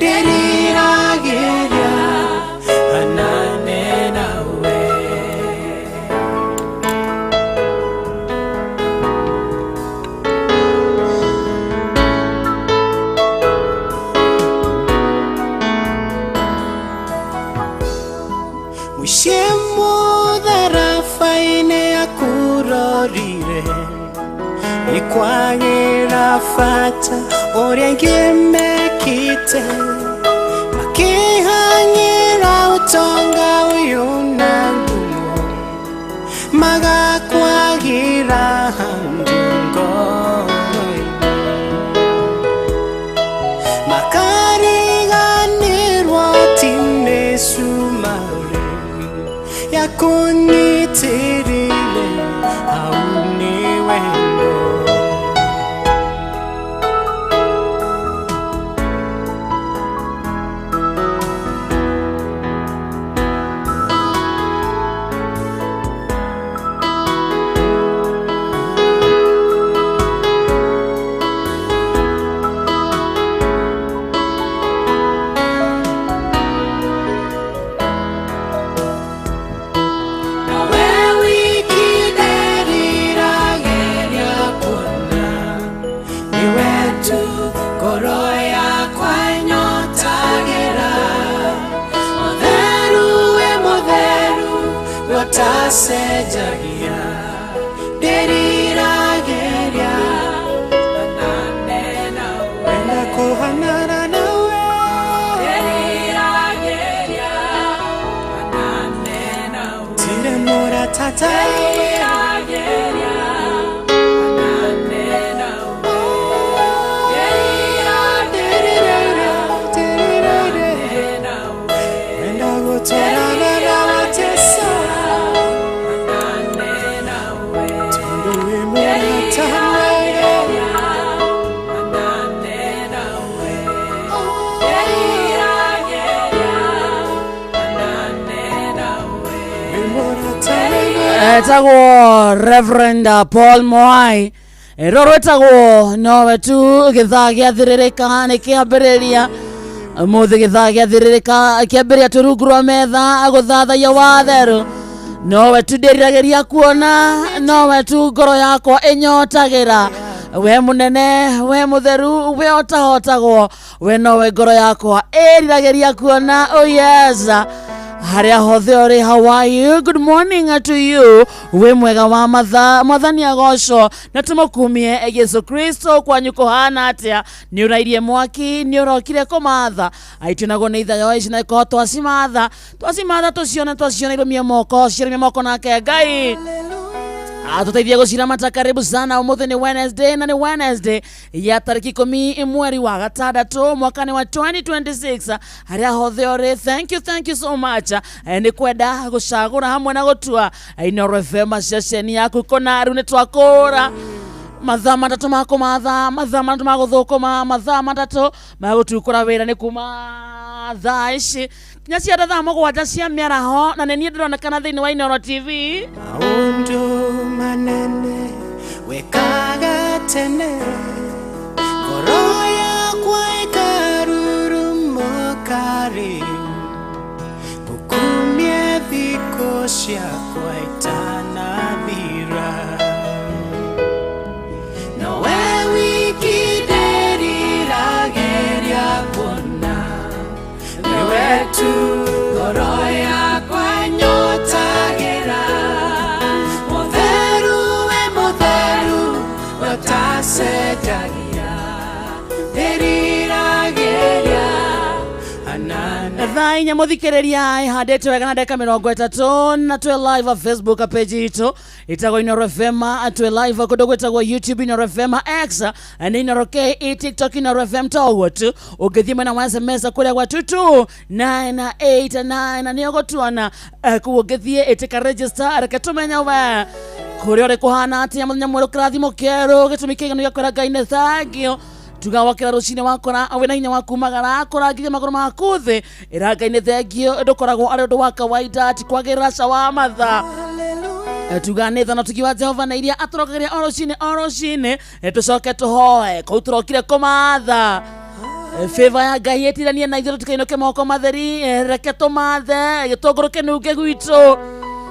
Ndĩriragĩria hanane nawe. Mũciĩ mũtharaba-inĩ akũrorire, nĩkwagĩra bata ũrĩa ingĩmekĩte, makĩhanyĩra ũtonga ũyũ na ngumo, magakwagĩra handũ ngoro-inĩ, makariganĩrwo ti mĩcumarĩ ya kũnyitĩrĩire hau nĩ wendo. Nawe wiki nderiragĩria kuona, nĩwe tu ngoro yakwa ĩnyotagĩra. Mũtheru wĩ mũtheru, we ũtacenjagia, ndĩriragĩria hanane nawe. Wenda kũhanana nawe. Ndĩriragĩria hanane nawe. Tirĩ mũrata tawe. Ndĩriragĩria hanane nawe. Ndĩriragĩria nawe. Wenda gũtwarana nawe Jesũ. Hanane nawe. Tondũ wĩ mũrata mwega. Hanane nawe. Ndĩriragĩria hanane nawe. Wĩ mũrata mwega. Etagwo Reverend Paul Mwai, rũrũ rwĩtagwo Nowe Tu. Gĩthaa gĩathĩrĩrĩka nĩ kĩambĩrĩria ũmũthĩ, gĩthaa gĩathĩrĩrĩka kĩambĩrĩria twĩ rungu rwa metha gũthathaiya watheru. Nowe tu ndĩriragĩria kuona, nowe tu ngoro yakwa ĩnyotagĩra, we mũnene, we mũtheru, we ũtahotagwo, we nowe ngoro yakwa ĩriragĩria kuona. Oh yes, harĩa hothe ũrĩ, how are you? Good morning to you. Wĩ mwega wa matha, Mwathani agocwo na tũmũkumie Yesu Kristo. Kwanyu kũhana atĩa? Nĩ ũrairie mwaki, nĩ ũrokire kũmatha aitũ naguo nĩ ithayo ici, na ikorwo twacimatha, twacimatha, tũcione, twaciona, irũmie moko, cirũmie moko nake Ngai atũteithie gũciramata. Karibu sana. Ũmũthĩ nĩ Wednesday, na nĩ Wednesday ya tarĩki 10 mweri wa gatandatũ mwaka-inĩ wa 2026. Harĩa hothe ũrĩ, thank you, thank you so much. Nĩ kwenda gũcagũra hamwe na gũtua Inooro FM ceceni yaku kũna. Rĩu nĩ twakũra mathaa 3 ma kũmatha, mathaa 3 ma gũthũkũma, mathaa 3 ma gũtukũra wĩra, nĩ kuma thaa ici nginya cia thaa 7 cia mĩaraho, na nĩ niĩ ndĩronekana thĩinĩ wa Inooro TV. Maũndũ manene wekaga tene, ngoro yakwa ĩkarurumũka rĩu, ngũkumie thikũ ciakwa itanathira. Nowe wiki ndĩriragĩria kuona, nĩwe tu ngoro yakwa nyotagĩra. Mũtheru we mũtheru, we ũtacenjagia, ndĩriragĩria hanane. Thaa 4, mũthikĩrĩria, ĩhandĩte wega na ndagĩka 30, na twĩ live a Facebook page itũ ĩtagwo Inooro FM, twĩ live kũndũ gwĩtagwo YouTube Inooro FM, X nĩ Inooro KE, TikTok Inooro FM. Toguo tu ũngĩthiĩ mwena wa SMS kũrĩa gwa 22989 nĩ ũgũtuona kũu. Ũngĩthiĩ ĩtĩka register, reke tũmenye we kũrĩa ũrĩ kũhana atĩa. Mũthenya mwerũ, kĩrathimo kĩerũ, gĩtũmi kĩiganu gĩa kwĩra Ngai nĩ thangio. Tuga wakĩra rũcinĩ, wakora wĩna hinya wa kumagara, kũrangithia magũrũ maku thĩ, ĩra Ngai nĩ thengio. Ndũkoragwo arĩ ũndũ wa kawaida, ti kwagĩrĩra ca wa matha. Tuga nĩ tha na ũtugi wa Jehova na iria atũrokagĩria o rũcinĩ o rũcinĩ. Tũcoke tũhoe kũu tũrokire kũmatha. Favor ya Ngai ĩtiranie na ithuĩ tũkainũke moko matheri. Reke tũmathe gĩtũngũrũ kĩnunge gwitũ,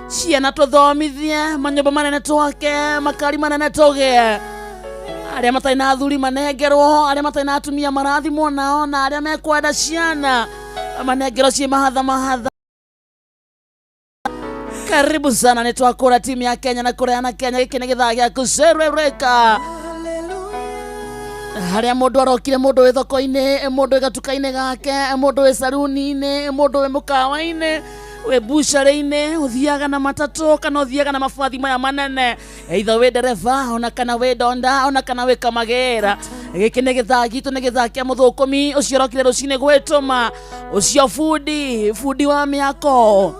ciana tũthomithie, manyũmba manene twake, makari manene tũgĩe, arĩa matarĩ na athuri manengerwo, arĩa matarĩ na atumia marathimwo nao, na arĩa mekwenda ciana manengerwo ciĩ mahatha mahatha. Karibu sana, nĩ twakũra timu ya Kenya na kũraya na Kenya. Gĩkĩ nĩ gĩthaa gĩa kũcerereka harĩa mũndũ arokire, mũndũ wĩ thoko-inĩ, mũndũ wĩ gatuka-inĩ gake, mũndũ wĩ saruni-inĩ, mũndũ wĩ mũkawa-inĩ, wĩ bucarĩ-inĩ, ũthiaga na matatũ kana ũthiaga na mabathi maya manene, either wĩ ndereba ona kana wĩ ndonda ona kana wĩ kamagĩra. Gĩkĩ nĩ gĩthaa gitũ, nĩ gĩthaa kĩa mũthũkũmi ũcio ũrokire rũcinĩ gwĩtũma, ũcio bundi, bundi wa mĩako,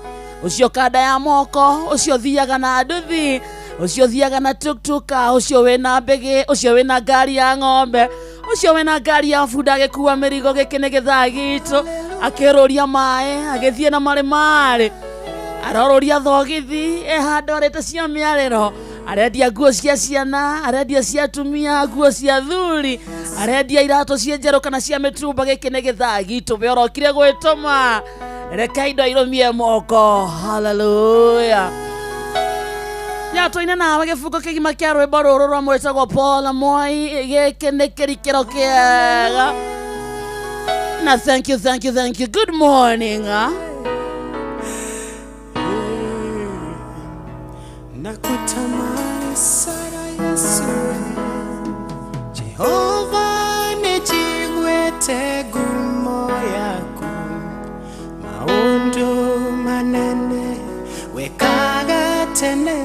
ũcio kanda ya moko, ũcio ũthiaga na nduthi, ũcio ũthiaga na tuktuka, ũcio wĩna mbĩgĩ, ũcio wĩna ngari ya ng'ombe, ũcio wĩna ngari ya bunda agĩkua mĩrigo. Gĩkĩ nĩ gĩthaa gitũ. Akĩrũria maĩ, agĩthiĩ na marĩ marĩ, arorũria thogithi, e handũ arĩte cia mĩarĩro, arendia nguo cia ciana, arendia cia atumia, nguo cia thuri, arendia iratũ ciĩ njerũ kana cia mĩtumba. Gĩkĩ nĩ gĩthaa gitũ. We ũrokire gwĩtũma, reke indo irũmie moko. Haleluya. Nyatũine nawe gĩbungo kĩgima kĩa rwĩmbo rũrũ rwa mwĩtagwo Paul Moi. Gĩkĩ nĩ kĩrikĩro kĩega na thank you, thank you, thank you. Good morning, ah. Nakutamani sana Yesu, Jehova, nĩnjiguĩte ngumo yaku, maũndũ manene wekaga tene,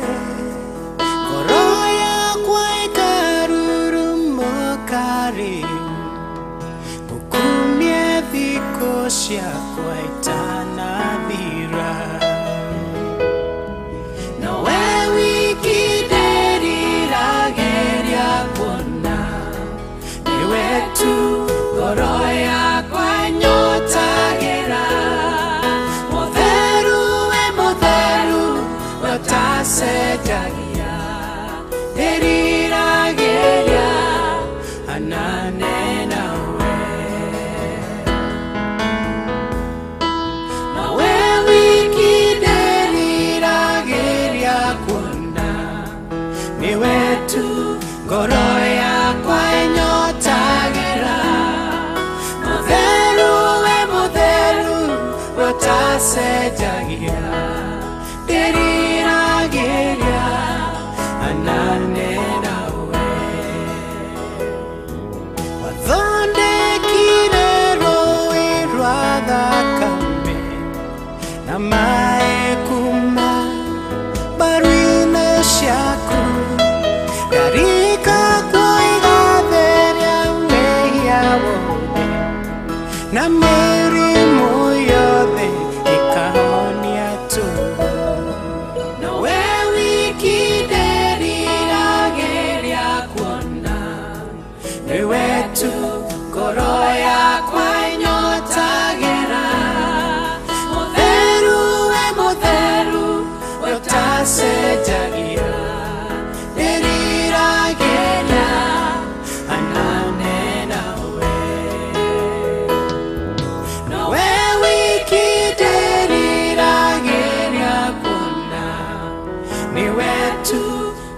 ngoro yakwa ĩkarurumũka rĩu, ngũkumie thikũ ciakwa itanathira. Nowe wiki ndĩriragĩria kuona, nĩwe tu ngoro yakwa nyotagĩra. Mũtheru, we mũtheru, we ũtacenjagia, ndĩriragĩria hanane nawe. Nowe wiki ndĩriragĩria kuona, nĩwe tu ngoro yakwa ĩnyotagĩra. Mũtheru, we mũtheru, we ũtacenjagia, ndĩriragĩria hanane nawe. Wathondekire rũĩ rwa thakame na maĩ kuma mbaru-inĩ ciaku, ngarika kuigatheria mehia wothe na mĩrimũ yothe ĩkahonia tu. Nowe wiki ndĩriragĩria kuona, nĩwe tu ngoro yakwa ĩnyotagĩra. Mũtheru, we mũtheru, we ũtacenjagia, ndĩriragĩria hanane nawe. Nowe wiki ndĩriragĩria kuona, nĩwe tu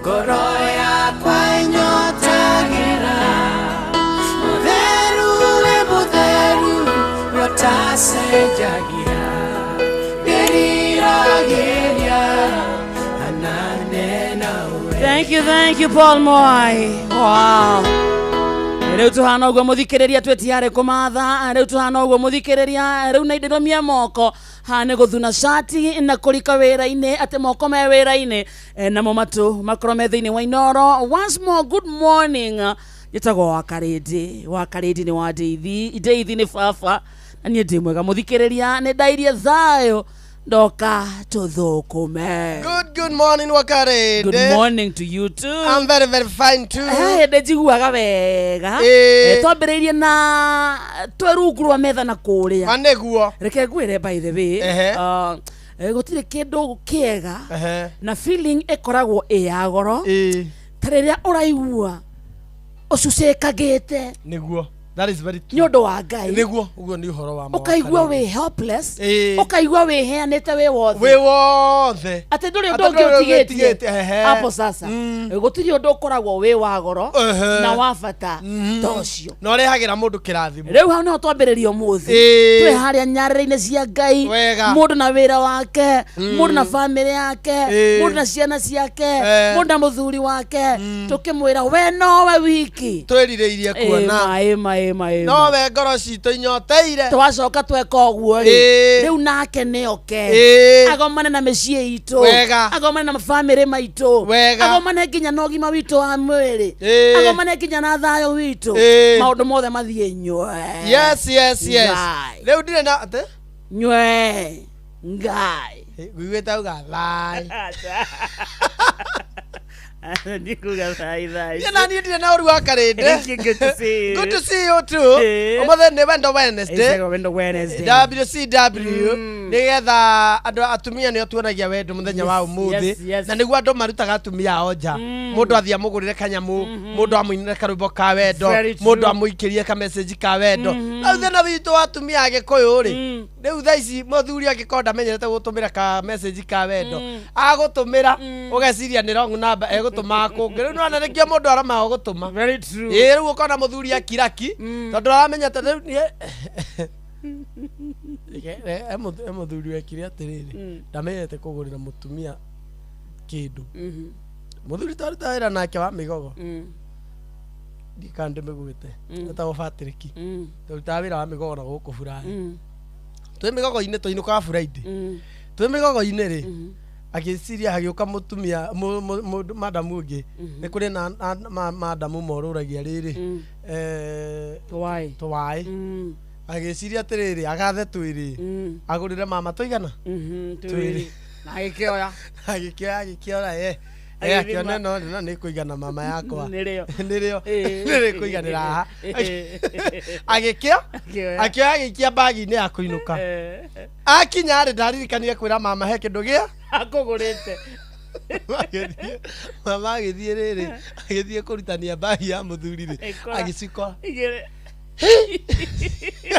ngoro yakwa ĩnyotagĩra. Mũtheru, we mũtheru, we ũtacenjagia, ndĩriragĩria hanane nawe. Thank you, thank you, Paul Moi. Wow. Rĩu tuhana ũguo, mũthikĩrĩria, twĩtiarĩ kũmatha. Rĩu tuhana ũguo, mũthikĩrĩria, rĩu na indĩrũmia moko haha nĩ gũthuna cati na kũrika wĩra-inĩ, atĩ moko me wĩra-inĩ, namo matũ makorwo me thĩinĩ wa Inoro. Once more, good morning. Njĩtagwo Wakarĩndĩ. Wakarĩndĩ nĩ wa Ndeithi, Ndeithi nĩ baba, na niĩ ndĩ mwega, mũthikĩrĩria, nĩ ndairie thayũ, ndoka tũthũkũme. Good, good morning, Wakarede. Good morning to you too. I'm very, very fine too. Hĩndĩ njiguaga wega. Twambĩrĩirie na twĩ rungu rwa metha na kũrĩa. Manĩguo. Reke ngwĩre, by the way, gũtirĩ kĩndũ kĩega na feeling ĩkoragwo ĩ ya goro ta rĩrĩa ũraigua ũcucĩkagĩte. Nĩguo. That is very nĩ true. ũndũ wa ngai Nĩguo ũguo nĩ ũhoro wa ma wa ũkaigua Karĩndĩ. wĩ helpless Ĩĩ. ũkaigua wĩheanĩte wĩ wothe wĩ wothe atĩ ndũrĩ Atĩ ũndũ ũngĩ ndũrĩ ũndũ ũtigĩtie ũtigĩtie, ehe. hapo sasa gũtirĩ ũndũ ũkoragwo wĩ wa goro Ehe. na wa bata ta ũcio na ũrehagĩra mũndũ kĩrathimo rĩu hau nĩho twambĩrĩria ũmũthĩ Ĩĩ. twĩ harĩa nyarĩrĩ-inĩ cia ngai Wega. mũndũ na wĩra wake mũndũ na bamĩrĩ yake Ĩĩ. mũndũ na ciana ciake Eh. mũndũ na mũthuri wake tũkĩmwĩra we nowe wiki twĩrirĩirie kuona ĩma ĩma ĩma ĩma nowe ngoro citũ inyoteire twacoka tweka ũguo rĩ Ĩĩ. rĩu nake nĩoke Ĩĩ. agomane na mĩciĩ itũ Wega. agomane na mabamĩrĩ maitũ Wega. agomane nginya na ũgima witũ wa mwĩrĩ Ĩĩ. agomane nginya na thayũ witũ Ĩĩ. maũndũ mothe mathiĩ nywe yes yes yes Ngai. rĩu ndirĩ na atĩ nywe ngai nguiguĩte auga thai ndikuga thai thai niĩ na niĩ ndirĩ na ũru wa karĩndĩ Thank you, good to see you. good to see you too Ĩĩ. ũmũthĩ nĩ wendo Wednesday Wendo Wednesday. WCW nĩgetha andũ atumia nĩo tuonagia wendo mũthenya wa ũmũthĩ yes, yes. na nĩguo andũ marutaga atumia ao nja mũndũ athiĩ amũgũrĩre kanyamũ mũndũ amũinĩre karwĩmbo ka wendo Very true. mũndũ amũikĩrie kamessage ka wendo rĩu thĩna witũ wa atumia a gĩkũyũ rĩ rĩu thaa ici mũthuri angĩkorwo ndamenyerete gũtũmĩra ka message ka wendo agũtũmĩra ũgeciria nĩ wrong number egũtũmaga kũngĩ rĩu nĩwona nĩkĩo mũndũ aramaga gũtũma Very true. ä rä u å kona må thuri akiraki tondå aramenya ta rä u he må thuri wekire atä rä rä ndamenyete kå gå rä ra må tumia kä ndå må thuri twaruta wä ra nake wa mä gogo ndikana ndä mä gwä te etagwo batiriki twarutaga wä ra wa mä gogo na gå kå burani twä mä gogo-inä twainå kaga buraindä twä mä gogo-inä rä agĩciria hagĩũka mũtumia madamu ũngĩ nĩ kũrĩ na madamu morũragia rĩrĩ eh, Why? twaĩ agĩciria atĩrĩrĩ agathe twĩrĩ agũrĩre mama tũigana Twĩrĩ. Na agĩkĩoya. agĩkĩoya agĩkĩora e Agĩthima. akĩona no no nĩ kũigana mama yakwa Nĩrĩo. nĩrĩo Ĩĩ. nĩrĩ kũiganĩra haha Ĩĩ. agĩkĩo Akĩoya. akĩoya agĩikia mbagi-inĩ ya kũinũka Eh, akinya rĩ ndaririkanire kwĩra mama he kĩndũ gĩa akũgũrĩte. Agĩthiĩ- mama agĩthiĩ rĩrĩ agĩthiĩ kũrutania mbagi ya mũthuri rĩ Ĩkora. agĩcikora Igĩrĩ.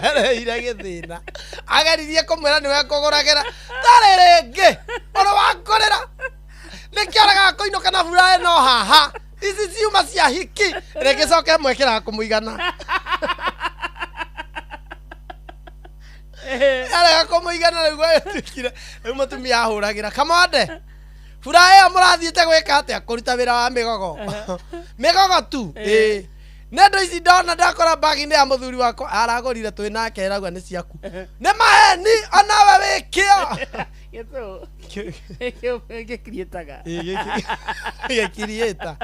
areire gĩthĩna ageririe kũmwĩra nĩwe kũgũragĩra tarĩ rĩngĩ ũrĩ wakũrĩra nĩkĩo ũregaga kũinũka na bura ĩno haha ici ciuma cia hiki rĩngĩ coke mwekĩraga kũmũigana arega kũmũigana rĩu gwatuĩkire rĩu mũtumia ahũragĩra kamonde bura ĩyo mũrathiĩte gwĩka atĩa kũruta wĩra wa mĩgogo mĩgogo tu ĩĩ nĩ ndũ ici ndona ndakora mbagi-inĩ ya mũthuri wakwa aragũrire twĩ nake ĩrauga nĩ ciaku nĩ maheni onawe wĩkĩo Gĩtũ. Gĩkiriĩtaga. gĩkiriĩta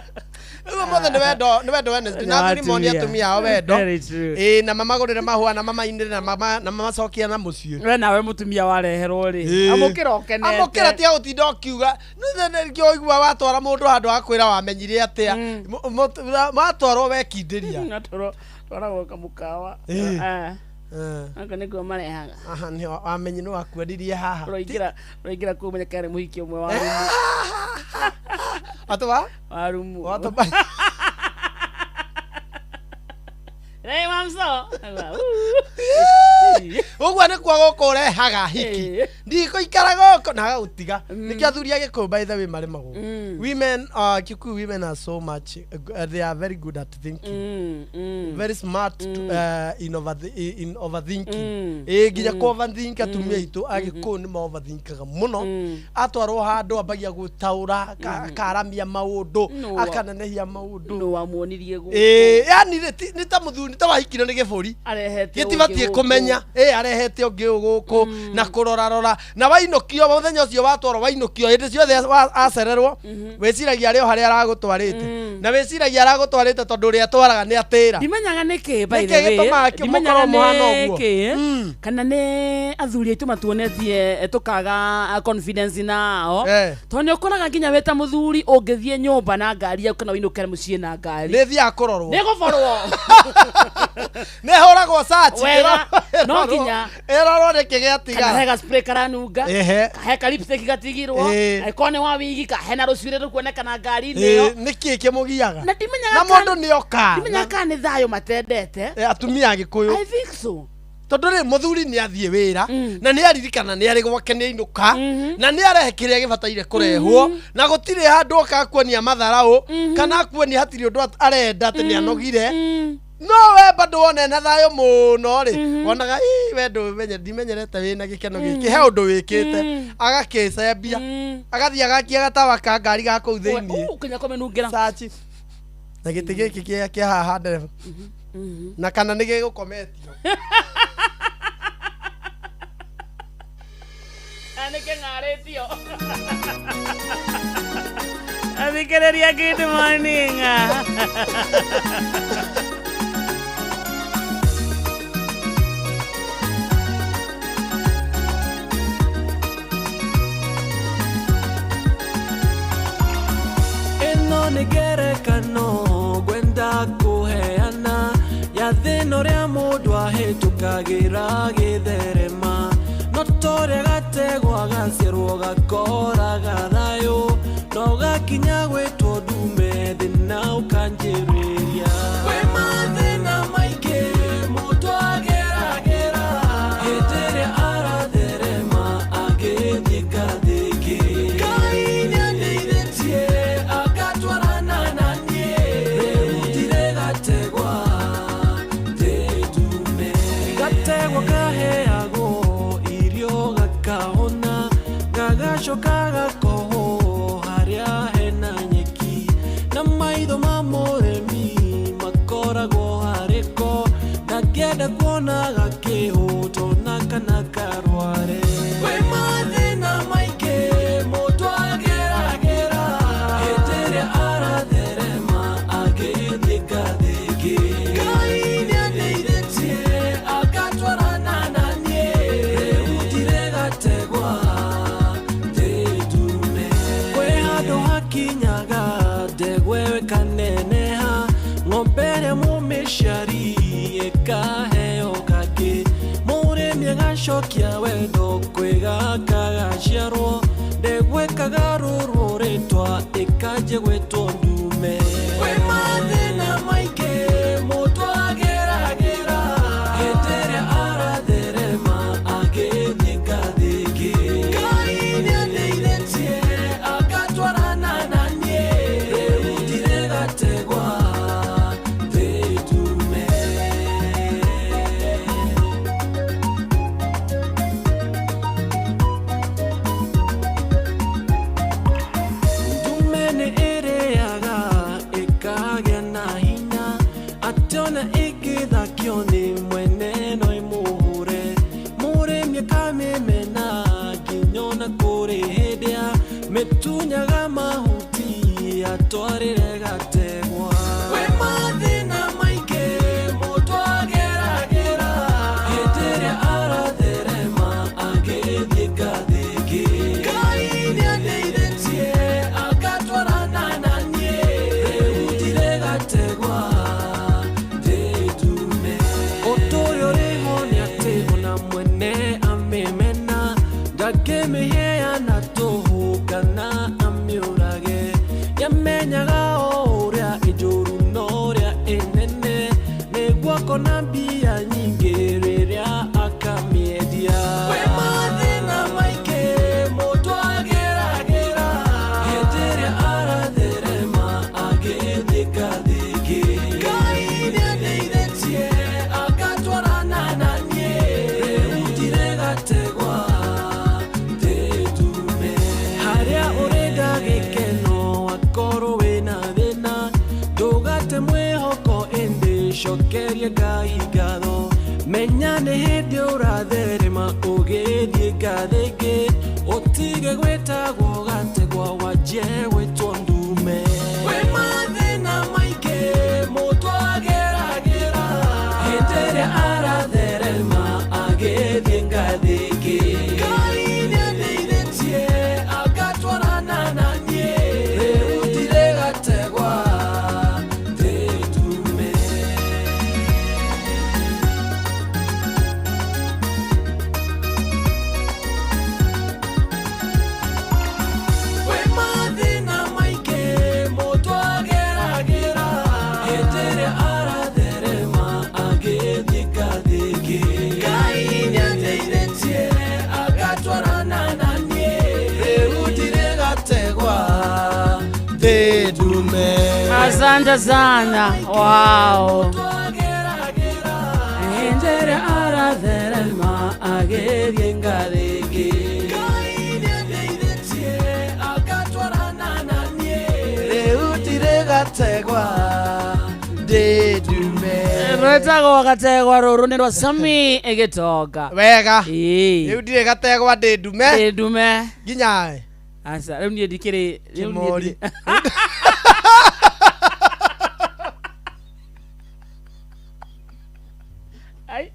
rĩu ũmũthĩ nĩ wendo nĩ wendo Wednesday na athuri monie atumia ao wendo Very true. ĩĩ na mamagũrĩre mahũa na mamainĩre na mama- na mamacokie na mũciĩ We nawe mũtumia wareherwo rĩ Ĩĩ. amũkĩra ũkenete amũkĩra tiga gũtinda ũkiuga nĩkĩo ũigua watwara mũndũ handũ ha kwĩra wamenyire atĩa watwarwo wekindĩria Ngatũrwo- twaragwo kamũkawa Ĩĩ. Eh, Eh, gaka nĩkuo marehaga aha, nĩ wamenyi nĩ wakuonirie haha ũraingĩra ũraingĩra kũu menye karĩ mũhiki ũmwe wa rumu atwa wa rumu watũma Hey, mamso. ũguo nĩkuo gũkũ ũrehaga hiki Ĩĩ. ndikũikara gũkũ na agagũtiga nĩkĩo athuri a gĩkũyũ by the way maremagwo Mm. women Kikuyu women are so much they are very good at thinking Mm, mm. very smart to, in, over in overthinking Mm. ä nginya mm. overthink atumia aitå agä nä ma overthinkaga må no Mm. atwarwo handå ambagia gå taå akaramia maå ndå No. akanenehia maå ndå Nũ wamuonirie gũkũ? yani nä ta må thuri nä ta wahikire nä gä bå ri Arehete gä tibatiä ũngĩ kå menya ä arehete å ngä å gå kå na kå rorarora na wainå kio må thenya å cio watwarwo wainå kio hä ndä ciothe acererwo wä ciragia arä o harä a aragå twarä te na wä ciragia aragå twarä te tondå å rä a atwaraga nä atä ra ndimenyaga nĩkĩ by Nĩkĩ the way. gĩtũmaga kĩ- Ndimenyaga mũkorwo mũhana ũguo? nĩkĩ, Mm. kana nĩ athuri aitũ matuonetie tũkaga confidence nao Eh. tondũ nĩ ũkoraga nginya wĩ ta mũthuri ũngĩthiĩ nyũmba na ngari yaku kana ũinũke mũciĩ na ngari nä thiaga kå rorwo nĩ gũborwo nä hå ragwo Wega. No nginya Ĩrorwo nĩkĩ kana gĩatigara. he gaspray karanunga, Ehe. kahe ka lipstick gatigirwo, Ĩĩ. angĩkorwo nĩ wa wigi kahe na rũcuĩrĩ rũkuonekana ngari-inĩ ĩyo. Ĩĩ, nĩkĩ kĩmũgiaga? Na ndimenyaga Na mũndũ nĩoka. Ndimenyaga kana nĩ thayũ matendete. Atumia a Gĩkũyũ. I think so. Tondũ rĩ, mũthuri nĩ athiĩ wĩra na nĩ aririkana nĩ arĩ gwake, nĩ ainũka na nĩ arehe kĩrĩa gĩbataire kũrehwo, na gũtirĩ handũ oka kuonia matharaũ kana akuonia hatirĩ ũndũ arenda atĩ nĩ anogire. No we bado wone na thayũ mũno rĩ, wonaga, "Ii, we ndũmenye, ndimenyerete wĩna gĩkeno gĩkĩ, he ũndũ wĩkĩte." Agakĩcembia, agathiĩ agakia gatawa ka ngari ga kũu thĩiniĩ. Kinya kũmĩnungĩra. Sachi na gĩtĩ gĩkĩ kĩa haha ndereba na kana nĩ gĩgũkometio. Na nĩ kĩng'arĩtio. Athikĩrĩria, good morning. Ĩno nĩ ngerekano ngwenda kũheana ya thĩna ũrĩa mũndũ ahĩtũkagĩra gĩtherema, no torĩa gategwa gaciarwo gakoraga thayũ, no gakinya gwĩtwo ndume thĩna ũkanjĩrĩria. Kwĩ mathĩna maingĩ mũndũ ageragĩra hĩndĩ ĩrĩa aratherema agĩthiĩ ngathĩ ĩngĩ. Ngai nĩandeithĩtie agatwarana na niĩ, rĩu ndirĩ gategwa, ndĩ ndume. Gategwa kaheagwo irio gakahũna, gagacoka gakohwo harĩa hena nyeki, na maitho ma mũrĩmi makoragwo harĩko, ndangĩenda kuona gakĩhũtwo na kana karware. Kwĩ mathĩna maingĩ mũndũ ageragĩra hĩndĩ ĩrĩa aratherema agĩthiĩ ngathĩ ĩngĩ. Ngai nĩandeithĩtie agatwarana na niĩ, rĩu ndirĩ gategwa, ndĩ ndume. Kwĩ handũ hakinyaga ndegwa ĩkaneneha, ng'ombe ĩrĩa mũmĩciari ĩkaheo kangĩ, mũrĩmi agacokia wendo kwĩ gaka gaciarwo, ndegwa ĩkagarũrwo rĩtwa ĩkanjia gwĩtwo ndume. Kwĩ mathĩna maingĩ mũndũ ageragĩra hĩndĩ ĩrĩa aratherema agĩthiĩ ngathĩ ĩngĩ. Ngai nĩandeithĩtie agatwarana na niĩ, rĩu ndirĩ gategwa, ndĩ ndume. Ndume nĩ ĩrĩaga ĩkagĩa na hinya, atĩ ona ĩngĩthakio nĩ mwene no ĩmũhũre, mũrĩmi akamĩmena nginya ona kũrĩ hĩndĩ ya mĩtunyaga mahuti atwarĩre gategwa. Kwĩ mathĩna maingĩ mũndũ ageragĩra hĩndĩ ĩrĩa aratherema agĩthiĩ ngathĩ ĩngĩ. Ngai nĩandeithĩtie agatwarana na niĩ, rĩu ndirĩ gategwa, ndĩ ndume. Ũndũ ũrĩa ũrĩho nĩ atĩ ona mwene amĩmena ndangĩmĩheana tũhũ kana amĩũrage, yamenyaga o ũrĩa ĩ njũru na ũrĩa ĩnene, nĩguo akona mbia nyingĩ rĩrĩa akamĩendia. Kwĩ mathĩna maingĩ mũndũ ageragĩra hĩndĩ ĩrĩa aratherema agĩthiĩ ngathĩ ĩngĩ. Ngai nĩandeithĩtie agatwarana na niĩ, rĩu ndirĩ gategwa, ndĩ ndume. Harĩa ũrenda gĩkeno akorwo wĩna thĩna, ndũgate mwĩhoko ĩndĩ cokerie Ngai ngatho, menya nĩ hĩndĩ ũratherema ũgĩthiĩ ngathĩ ĩngĩ, ũtige gwĩtagwo gategwa wanjie gwĩtwo ndume. Kwĩ mathĩna maingĩ mũndũ ageragĩra hĩndĩ ĩrĩa aratherema agĩthiĩ ngathĩ ĩngĩ. Ngai nĩandeithĩtie agatwarana na niĩ, rĩu ndirĩ gategwa, ndĩ ndume. Asante sana. Wow. Enjere aratherema agerie ngathĩki. Rĩu ndirĩ gategwa ndĩ ndume. Rwĩtagwo gategwa rũrũ nĩ rwa Sami ĩgĩtonga. Wega. Ĩĩ. Rĩu ndirĩ gategwa ndĩ ndume. Ndĩ ndume. Nginya Aca, rĩu niĩ ndikĩrĩ rĩu niĩ Kĩmori. Ai,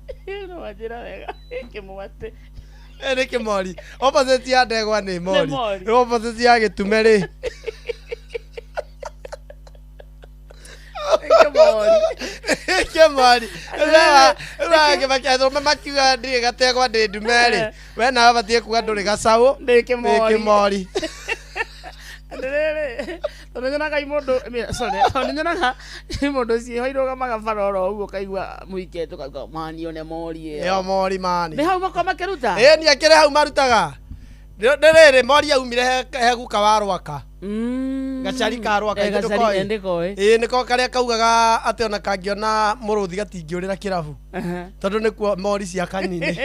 no wanjĩra wega. Kĩmwatĩ. Nĩ kĩmori. Opposite ya ndegwa nĩ mori. Mori. Rĩu opposite ya gĩtume rĩ. Kĩmori. Kĩmori. Rĩu makiuga ndirĩ gategwa ndĩ ndume rĩ. We nawe ũbatiĩ kuga ndũrĩ gacaũ. Ndĩ kĩmori. Ndĩ kĩmori. Atĩrĩrĩ, tondũ nyonaga imũndũ, sorry, tondũ nyonaga imũndũ ciĩho irũgamaga bara oro ũguo ũkaigua mũikĩte ũkauga mani one mori ĩyo. Ĩyo mori mani. Nĩ hau makoragwo makĩruta? Ĩĩ nĩ akĩrĩ hau marutaga. Nĩ rĩrĩ mori aumire he guka wa Rwaka. Gacari ka Rwaka, Eh, ithe gacari, ndũkoĩ? eh, ndĩkoĩ. Ĩĩ nĩko karĩa kaugaga atĩ ona kangĩona mũrũthi gatingĩũrĩra kĩrabu. Tondũ nĩkuo mori cia kanini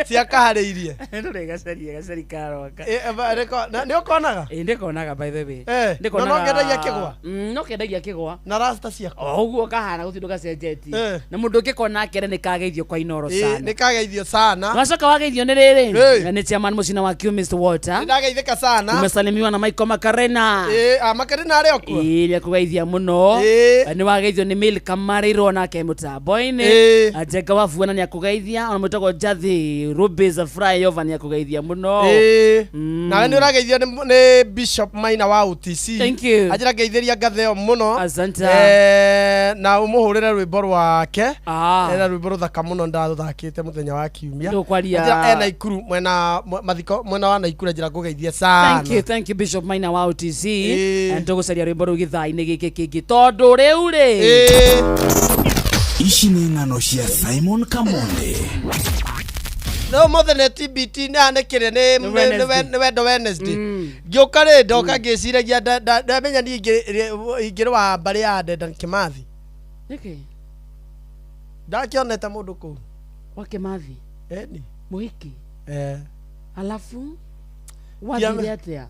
ciakaharĩirie. Ndũrĩ gacari, gacari ka Rwaka. Nĩ ũkonaga? Ĩĩ ndĩkonaga by the way. Eh, Ndĩkonaga. na no kendagia kĩgwa? No kendagia kĩgwa. Na rasta ciakwa. O ũguo kahana gũtirĩ ũndũ gacenjetie. Eh. Na mũndũ ũngĩkona akere nĩ kageithio kwa Inoro Ĩĩ sana. nĩ kageithio sana. Wacoka wageithio nĩ rĩrĩ. Ĩĩ. Nĩ chairman mũcina wa Q Mr. Walter. Nĩ ndageithĩka sana. Umesalimiwa na Michael Makarena. Ĩĩ a Makarena arĩ o kuo. Ĩĩ nĩakũgeithia mũno. Ĩĩ. Nĩ wageithio nĩ Milka Marĩrwo nake mũtambo-inĩ. Ĩĩ. Njenga wa Fuana nĩakũgeithia ona mwĩtagwo Jathi Rubis Flyover nĩakũgeithia mũno. Ĩĩ. Nawe nĩ ũrageithio nĩ Bishop Maina wa OTC. Thank you. Anjĩra ngeithĩria ngatheo mũno. Asante. Na ũmũhũrĩre rwĩmbo rwake. Ah. Ena rwĩmbo rũthaka mũno ndarũthakĩte mũthenya wa kiumia. Ndũkwaria. Anjĩra ena Ikuru mwena mathiko mwena wa Naikuru anjĩra ngũgeithie sana. Thank you, thank you Bishop Maina wa OTC. Ĩĩ. Tũgũcaria rwĩmbo rũu gĩthaa-inĩ gĩkĩ kĩngĩ tondũ rĩu rĩ. Ĩĩ. Ici nĩ ng'ano cia Simon Kamonde. No mothe nĩ TBT nĩ nĩ kĩrĩa Nĩ nĩ Wednesday. nĩ wendo Wednesday. Ngĩũka rĩ ndoka ngĩciragia ndamenya niĩ ingĩrĩ wa mbarĩ ya Dedan Kimathi. Nĩkĩ? Ndakĩonete mũndũ kũu. Wa Kĩmathi. Ĩni. Mũhiki. Eh. Alafu wathire atĩa?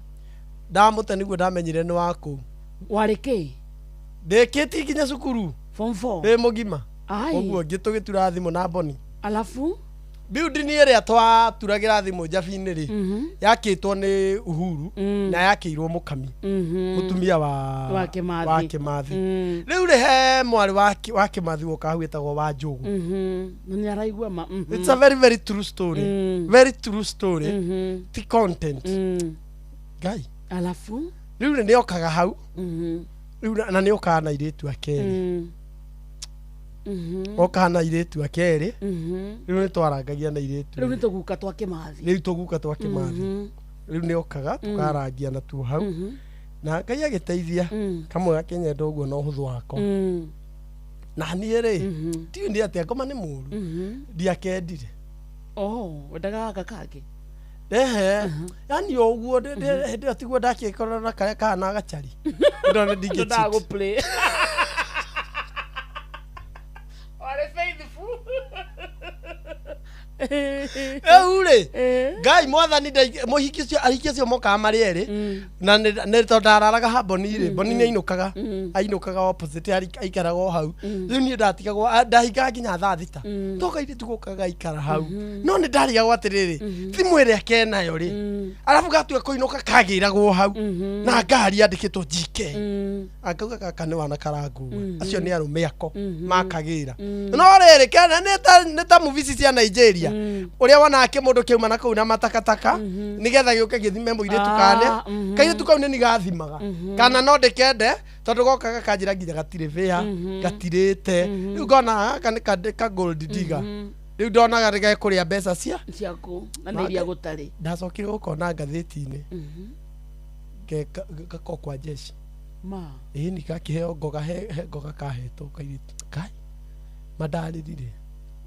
Ndamũte nĩguo ndamenyire nĩ wa kũu. Warĩ kĩ? Ndĩkĩtie nginya cukuru. Form 4. Ndĩ mũgima. Ai. Ũguo ngĩtũgĩtura thimũ na Boni. Alafu Building ĩrĩa twaturagĩra thimũ njabi-inĩ rĩ yakĩtwo nĩ Uhuru na yakĩirwo Mũkami. Mũtumia Wa Kĩmathi. wa Kĩmathi. Rĩu rĩ he mwarĩ wa Kĩmathi woka hau wĩtagwo wa Njũgũ. Na nĩ araigua ma. It's a very very true story. Very true story. Ti content. Ngai. Alafu Rĩu rĩ nĩokaga hau. Rĩu na nĩokaga na airĩtu a kerĩ. Okaga na airĩtu a kerĩ. Rĩu nĩtwarangagia na airĩtu. Rĩu nĩ tũguka twa Kĩmathi. Rĩu tũguka twa Kĩmathi. Rĩu nĩokaga tũkarangia natuo hau. Na Ngai agĩteithia kamwe gakĩnyenda ũguo na ũhũthũ wako. Na niĩ rĩ ndiũĩ nĩ atĩa ngoma nĩ mũru. Ndiakendire. Oh, wendaga gaka kangĩ. Ehe. Yani o ũguo hĩndĩ ĩyo tiguo ndakĩkorwo na karĩa kahana gacari. Ndona ndingĩ Ndũndaga cheat. gũ-play. Warĩ faithful. Rĩu rĩ Ngai mwathani mũhiki ũcio ahiki acio mokaga marĩ erĩ na nĩ tondũ ndararaga ha Boni rĩ Boni nĩ ainũkaga ainũkaga opposite aikaraga o hau rĩu niĩ ndatigagwo ndahingaga nginya thaa 6 toka airĩtu gũka gaikara hau no nĩ ndarigagwo atĩrĩrĩ thimũ ĩrĩa kenayo rĩ arabu gatua kũinũka kagĩragwo hau na ngari yandĩkĩtwo GK akauga gaka nĩ wana karangua acio nĩ arũme ako makagĩra no rĩrĩ kena nĩ ta movie ici cia Nigeria ũrĩa wonaga kĩmũndũ kĩauma na kũu na matakataka nĩgetha gĩũke gĩthime mũirĩtu kane kairĩtu kau nĩ nigathimaga kana no ndĩkende tondũ goka gakanjĩra nginya gatirĩ bĩa gatirĩte rĩu ngona gaka nĩ ka gold digger rĩu ndonaga nĩ gekũrĩa mbeca cia Ciaku na nĩ iria gũtarĩ. Ndacokire gũkona ngathĩti-inĩ gako kwa jeshi. Ma. Ĩĩ ni gakĩheo ngoga he ngoga kahetwo kairĩtu kai mandarĩrire.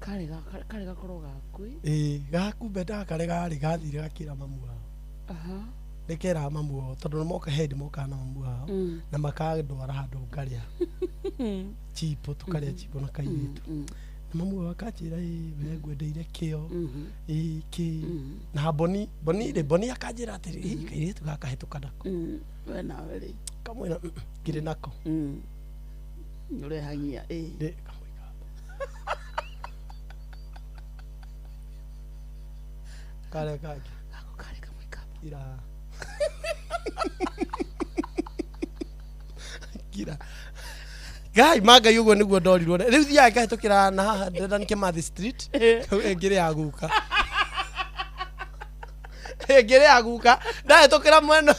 Karĩ karĩ gakorwo gaku. Ĩĩ gakumbe ndakarĩ garĩ gathire gakĩra mamu wao. Aha. Nĩ keraga mamu wao tondũ nĩ moka hendi mokaga na mamu wao na makandwara handũ ngarĩa chipo, tũkarĩa chipo na kairĩtu, na mamu wao akanjĩra, "Ĩ, we ngwendeire kĩo ĩ kĩ." Na Boni, Boni rĩ, Boni akanjĩra atĩrĩ, "Ĩ, kairĩtu gaka hĩtũka nako." We nawe rĩ? Kamwĩra, ngirĩ nako." Nĩ ũrehagia ĩ. Ndĩ kamũikamba karĩa kangĩ. Gako karĩ kamũikamba. Kira kira ngai ma Ngai, ũguo nĩguo ndorirwo. Rĩu thiaga ngahĩtũkĩra na haha Dedan Kimathi Street, ĩngĩrĩ ya guka, ĩngĩrĩ ya guka, ndahĩtũkĩra mwena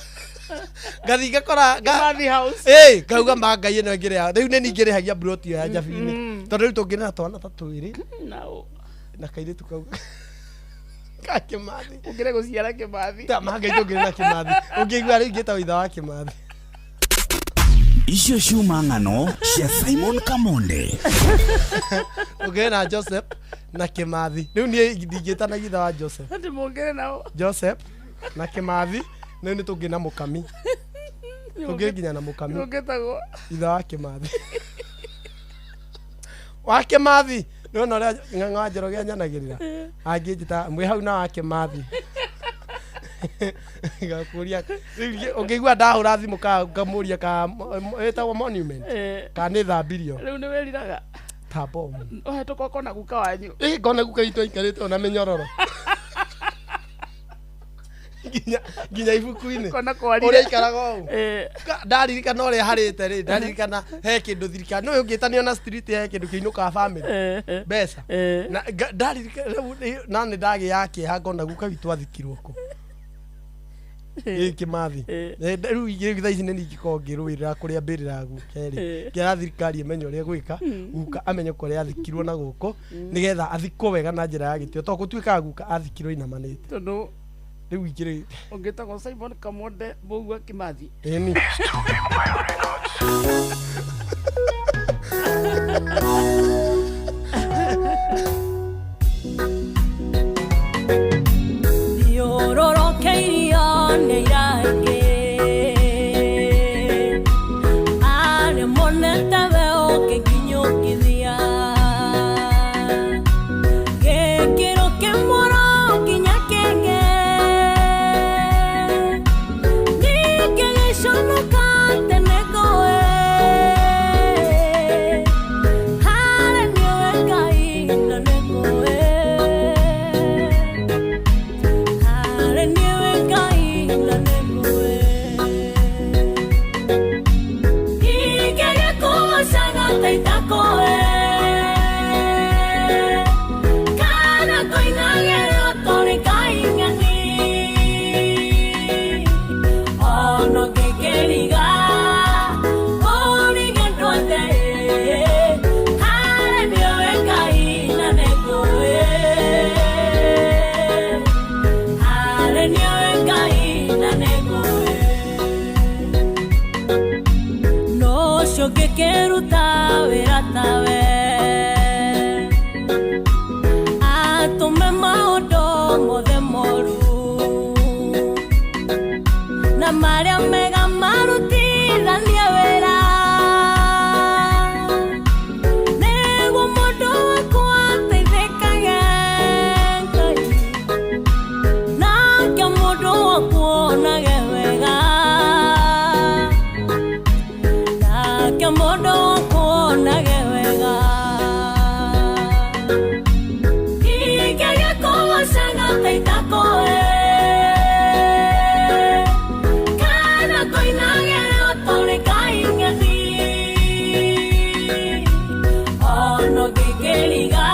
ngathi ngakora Kimathi House. Ĩ, ngauga ma Ngai, ĩno ĩngĩrĩ ya rĩu nĩ ningĩrĩhagia mburoti ĩyo ya Njabi-inĩ, tondũ rĩu tũngĩrĩ na twana ta twĩrĩ Nao na kairĩtu kau ka Kĩmathi. Ũngĩre gũciara Kĩmathi. Ta ma Ngai, tũngĩrĩ na Kĩmathi, ũngĩigua rĩu ingĩtagwo ithe wa Kĩmathi. Icio ciuma ng'ano cia Simon Kamonde. Ũngĩrĩ na Joseph na Kĩmathi, rĩu niĩ ndingĩtanagia ithe wa Joseph. Atĩ mũngĩrĩ nao. Joseph na Kĩmathi, rĩu nĩ tũngĩ na mũkami, tũngĩ nginya na mũkami. Ũngĩtagwo ithe wa Kĩmathi, wa Kĩmathi. Nĩwona ũrĩa Ng'ang'a wa Njoroge anyanagĩrĩra angĩnjĩta mwĩ hau na wa Kĩmathi, ngakũria rĩu ũngĩigua ndahũra thimũ ngamũria ka ĩtagwo monument kana nĩ thambirio. Rĩu nĩ wĩriraga. Ta bomu. Ũhetũka ũkona guka wanyu. Ĩ, ngona guka itũ aikarĩte ona mĩnyororo nginya ibuku-inĩ. Kona kwarire. Ũrĩa aikaraga ũũ. Ndaririkana ũrĩa harĩte rĩ, ndaririkana he kĩndũ thirikari nĩwe ũngĩtanio na street, he kĩndũ kĩinũkaga family mbeca. Na ndaririkana rĩu na nĩ ndagĩa kĩeha ngona guka witũ athikirwo kũ ĩ Kĩmathi. Rĩu rĩu thaa ici nĩ ningĩkorwo ngĩrũĩrĩra kũrĩa mbĩrĩra ya guka ĩrĩ, ngĩra thirikari ĩmenye ũrĩa ĩgwĩka, guka amenye kũrĩa athikirwo na gũkũ, nĩgetha athikwo wega na njĩra ya gĩtĩo, tondũ gũtuĩkaga guka athikirwo inamanĩte. Tondũ Rĩu ingĩrĩ ũngĩtagwo Simon Kamonde Mũgua Kĩmathi. Ĩni. Thiũrũrũkĩirio nĩ iraingĩ arĩa monete we ũkĩnginyũkithia gĩkĩro kĩmwe nginya kĩngĩ, ningĩ gĩconoka tene ngũĩ harĩa nĩwe Ngai na nĩ ngũĩ harĩ nĩwe Ngai na nĩ ngũĩ ingĩgĩkũgocaga ta itakũĩ kana kũinagĩrĩra tũrĩ kaing'ani ona ũngĩkĩriga ũrige andũ othe harĩ nĩwe Ngai na nĩ ngũĩ harĩ nĩwe Ngai na nĩ ngũĩ no ũcio ũngĩkĩruta wĩra tawe atũme maũndũ mothe moru na marĩa mega marutithanie wĩra nĩguo mũndũ wakwa ateithĩkage Ngai nake mũndũ wakwa onage wega nake mũndũ wakwa onage wega ingĩgĩkũgocaga ta itakũĩ kana kũinagĩrĩra tũrĩ kaing'ani ona ũngĩkĩriga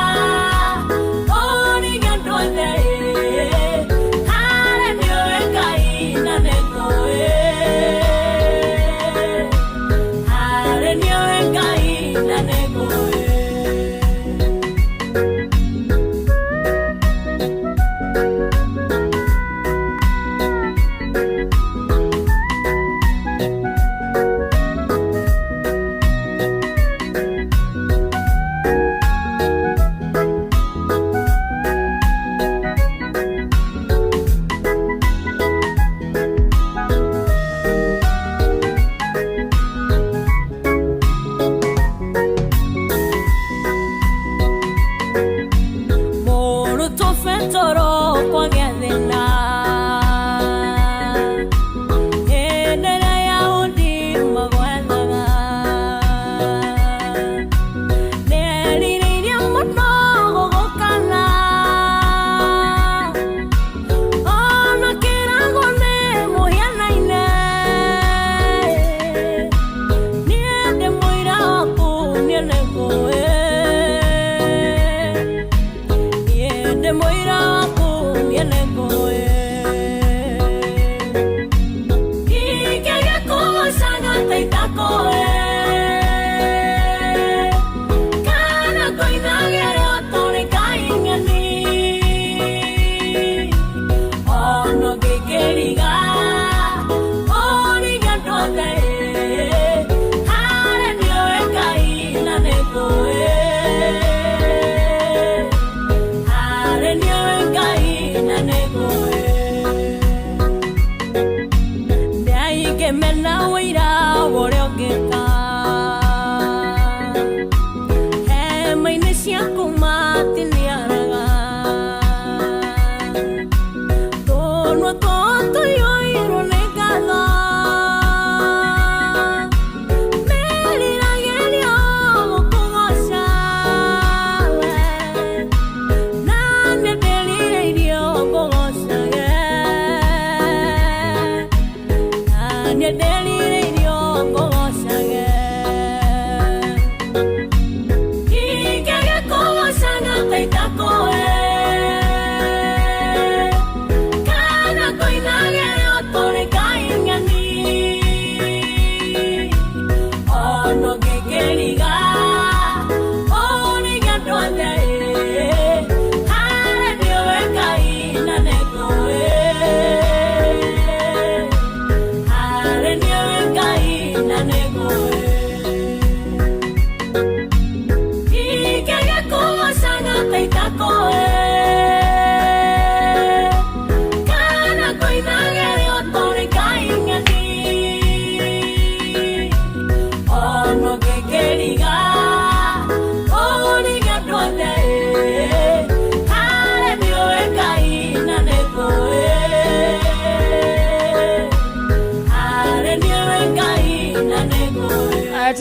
ũrige andũ othe harĩ nĩwe Ngai na nĩ ngũĩ harĩ nĩwe Ngai na nĩ ngũĩ.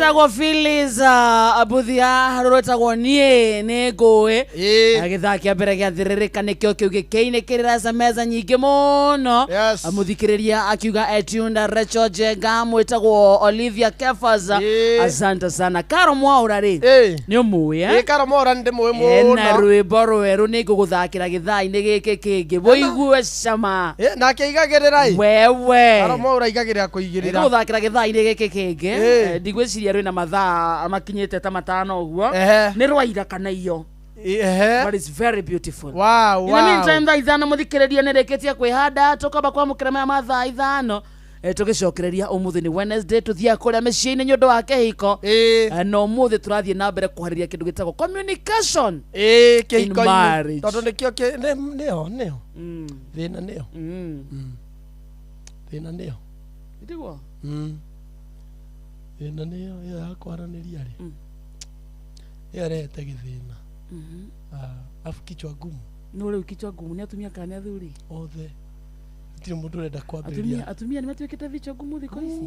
Wetagwo Phyllis Abuthia rwetagwo niĩ nĩ ngũĩ. Gĩthaa kĩa mbere gĩathĩrĩrĩka nĩkĩo kĩu gĩkĩinĩkĩrĩra meza nyingĩ mũno. Yes. Mũthikĩrĩria akiuga etunda Rachel Jenga mwĩtagwo Olivia Kefas. Asante sana. Karo Mwaura rĩ, nĩ ũmũĩ eh? Ĩ Karo Mwaura nĩ ndĩmũĩ Ena mũno. rwĩmbo rwerũ nĩ ngũgũthakĩra gĩthaa-inĩ gĩkĩ kĩngĩ wũigue cama. Nake aigagĩrĩra ĩ. Wewe. Karo Mwaura aigagĩrĩra kũigĩrĩra. Ngũgũthakĩra gĩthaa-inĩ gĩkĩ kĩngĩ. Ndigwĩciria rwĩna mathaa makinyĩte ta matano ũguo. Nĩ rwaira kana iyo. But it's very beautiful. Wow, In the wow. meantime, thaa 5 mũthikĩrĩria nĩ rĩkĩtie kwĩhanda tũkamba kwamũkĩra maya ma thaa 5. Tũgĩcokereria ũmũthĩ nĩ Wednesday tũthiaga kũrĩa mĩciĩ-inĩ nĩ ũndũ wa kĩhiko. Na ũmũthĩ tũrathiĩ na mbere kwarĩria kĩndũ gĩtagwo communication in kĩhiko-inĩ. marriage. Tondũ nĩkĩo nĩyo nĩyo thĩna nĩyo. Thĩna nĩyo. Nĩguo? Thĩna nĩyo ĩyo ya kwaranĩria rĩ. Ĩyo ĩrehete gĩthĩna. Afu kichwa ngumu. No rĩu kichwa ngumu nĩ atumia kana nĩ athuri? Othe. Gũtirĩ mũndũ ũrenda kwambĩrĩria. Atumia nĩ matuĩkĩte vichwa ngumu thikũ ici.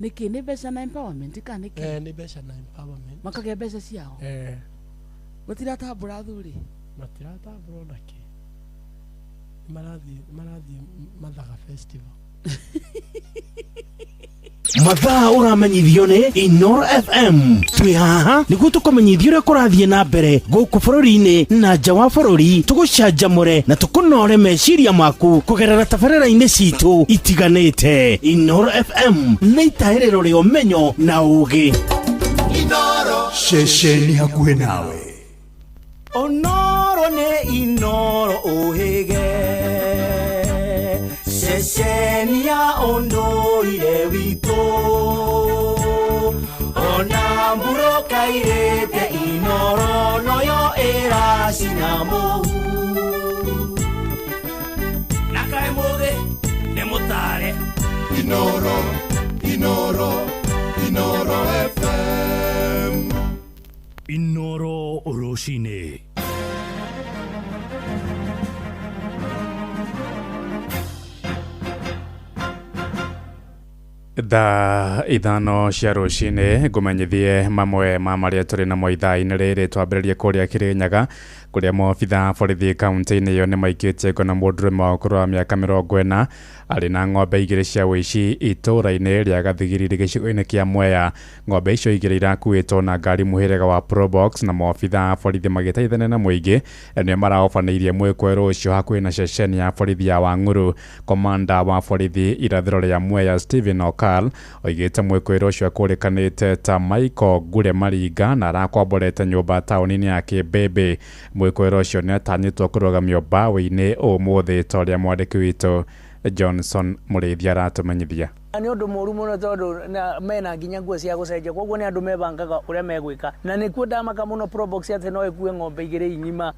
Nĩkĩ nĩ mbeca na empowerment kana nĩkĩ? Nĩ mbeca na empowerment. Makagĩa mbeca ciao. Matiratambũra athuri. Matiratambũra ona kĩ. Nĩ marathiĩ Mathaga Festival. Mathaa ũramenyithio nĩ Inoro FM. Twĩ haha nĩguo tũkũmenyithia ũrĩa kũrathiĩ na mbere gũkũ bũrũri-inĩ na nja wa bũrũri, tũgũcanjamũre na tũkũnore meciria maku kũgerera tabarĩra-inĩ citũ itiganĩte. Inoro FM nĩ itahĩrĩro rĩa ũmenyo na ũgĩ. Ceceni hakuhĩ nawe. Onoro nĩ Inoro ũhĩge, ceceni ya ũndũire witũ, ona mburoka irĩte Inoro noyo ĩracina mũhu. Na kaĩ mũthĩ nĩ mũtare. Inoro, Inoro, Inoro FM. Inoro rũcinĩ. Thaa 5 cia rũcinĩ ngũmenyithie mamwe ma marĩa tũrĩ namo ithaa-inĩ rĩrĩ. Twambĩrĩrie kũrĩa Kĩrĩnyaga kũrĩa maobitha borithi kaunti-inĩ ĩyo nĩ maikĩtie ngono mũndũrũme wa ũkũrũ wa mĩaka 40 arĩ na ng'ombe 2 cia ũici itũũra-inĩ rĩa Gathigiriri gĩcigo-inĩ kĩa Mwea. Ng'ombe icio 2 irakuĩtwo na ngari mũhĩrĩga wa Probox na maobitha borithi magĩteithania na mũingĩ nĩo maraobanĩirie mwĩkũĩrwo ũcio hakuhĩ na ceceni ya borithi ya Wang'uru. Komanda wa borithi irathĩro rĩa Mwea Stephen Okal oigĩte mwĩkũĩrwo ũcio akũrĩkanĩte ta Michael Ngure Maringa na arakomborete nyũmba taũni-inĩ ya Kĩmbĩmbĩ. Mwĩkũĩrwo ũcio nĩ atanyĩtwo kũrũgamio mbaũ-inĩ ũmũthĩ ta ũrĩa mwandĩki witũ Johnson Mũrĩithi aratũmenyithia. Nĩ ũndũ mũru mũno tondũ mena nginya nguo cia gũcenjia, koguo nĩ andũ mebangaga ũrĩa megwĩka, na nĩkuo ndamaka mũno Probox atĩ no ĩkue ng'ombe 2 ng'ima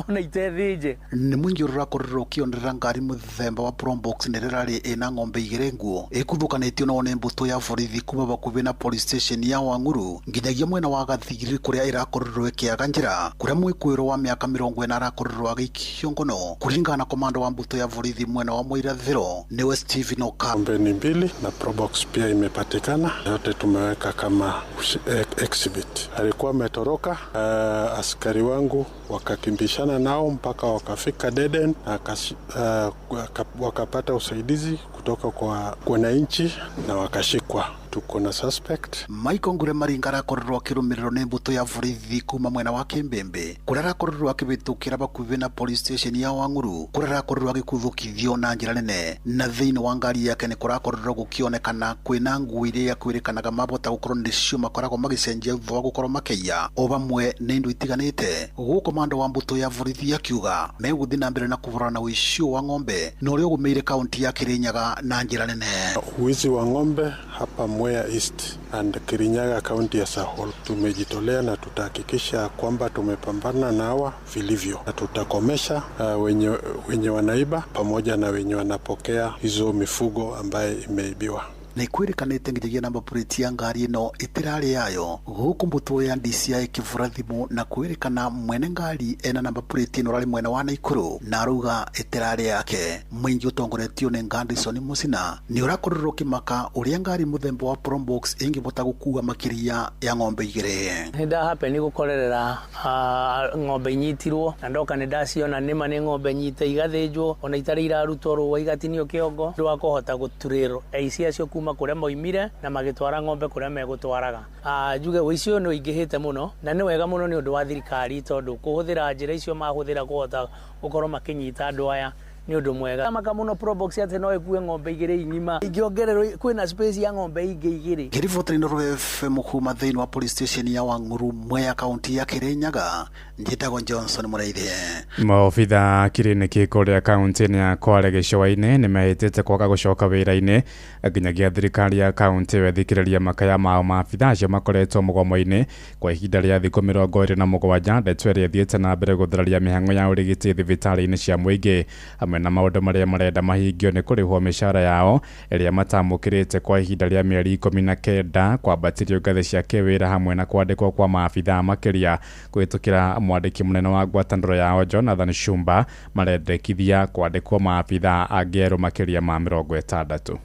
ona itethĩnje. Nĩ mũingĩ ũrakorirwo ũkĩonerera ngari mũthemba wa Probox nĩ rĩrarĩ ĩna ng'ombe 2 nguo ĩkuthũkanĩtio nao nĩ mbũtũ ya borithi kuma bakuhĩ na police station ya Wang'uru nginyagia mwena wa Gathigiriri kũrĩa ĩrakorirwo ĩkĩaga njĩra kũrĩa mwĩkũĩrwo wa mĩaka 40 arakorirwo agĩikio ngono. Kũringana na komanda wa mbũtũ ya borithi mwena wa Mũirathĩro nĩwe Stephen Okal. Ng'ombe ni 2 na Probox pia imepatikana, yote tumeweka kama exhibit. Alikuwa ametoroka, askari wangu wakakimbishana nao mpaka wakafika Deden na wakapata usaidizi kutoka kwa wananchi na wakashikwa. Tuko na suspect. Michael Ngure Maringa arakorirwo akĩrũmĩrĩrwo nĩ mbũtũ ya borithi kuma mwena wa Kĩmbĩmbĩ kũrĩa arakorirwo akĩhĩtũkĩra bakuhĩ na police station ya Wang'uru kũrĩa arakorirwo agĩkuthũkithio na njĩra nene, na thĩinĩ wa ngari yake nĩ kũrakorirwo gũkĩonekana kwĩna nguo iria kwĩrĩkanaga mabota gũkorwo nĩcio makoragwo magĩcenjia thutha wa gũkorwo makĩiya o vamwe na indo itiganĩte. Gũkũ komanda wa mbũtũ ya borithi akiuga megũthiĩ na mbere na kũhũrana na ũici wa ng'ombe na ũrĩa ũgũmĩire kaunti ya Kĩrĩnyaga na njĩra nene. Wizi wa ng'ombe hapa Mwea East and Kirinyaga County as a whole. Tumejitolea na tutahakikisha kwamba tumepambana na hawa vilivyo na tutakomesha wenye wanaiba pamoja na wenye wanapokea hizo mifugo ambaye imeibiwa. Na ikwĩrĩkanĩte nginyagia namba plate ya ngari ĩno ĩtĩrarĩ yayo, gũkũ mbũtũ ya DCI ĩkĩbũra thimũ na kwĩrĩkana mwene ngari ena namba plate ĩno ũrarĩ mwena wa Naikuru na arauga ĩtĩrarĩ yake. Mũingĩ ũtongoretio nĩ Ngandison Musina nĩ ũrakorirwo ũkĩmaka ũrĩa ngari mũthemba wa Probox ĩngĩbota gũkua makĩria ya ng'ombe igĩrĩ. Nĩ ndahapeni gũkorerera ng'ombe inyitirwo na ndoka nĩ ndaciona nĩma nĩ ng'ombe nyite igathĩnjwo ona itarĩ irarutwo rũa igatinio kĩongo rwa kũhota gũturĩrwo aici acio kuma kũrĩa moimire na magĩtwara ng'ombe kũrĩa megũtwaraga. Njuge ũici ũyũ nĩ ũingĩhĩte mũno na nĩ wega mũno nĩ ũndũ wa thirikari tondũ kũhũthĩra njĩra icio mahũthĩra kũhota gũkorwo makĩnyita andũ aya nĩ ũndũ mwega. Maka mũno Probox atĩ no ĩkue ng'ombe igĩrĩ ng'ima ingĩongererwo kwĩna space ya ng'ombe ingĩ igĩrĩ. Ngĩribotera Inooro FM kuma thĩinĩ wa police station ya Wang'uru, Mwea, kaunti ya Kirinyaga, njĩtagwo Johnson Mũraithi. Maobitha kiriniki kũrĩa kaunti-inĩ ya Kwale gĩcũa-inĩ nĩmehĩtĩte kwaga gũcoka wĩra-inĩ nginyagia thirikari ya kaunti ĩyo ĩthikĩrĩrie makaya mao. Maabitha acio makoretwo mũgomo-inĩ kwa ihinda rĩa thikũ 27, ndeto ĩrĩa ĩthiĩte na mbere gũthararia mĩhang'o ya ũrigiti thibitarĩ-inĩ cia mũingĩ hamwe na maũndũ marĩa marenda mahingio nĩ kũrĩhwo mĩcara yao ĩrĩa matamũkĩrĩte kwa ihinda rĩa mĩeri 19, kwambatĩrio ngathĩ cia kĩwĩra hamwe na kwandĩkwo kwa maabitha makĩria kũhĩtũkĩra mwandĩki mũnene wa ngwatanĩro yao Jonathan Shumba. Marendekithia kwandĩkwo maabitha angĩ erũ makĩria ma 60.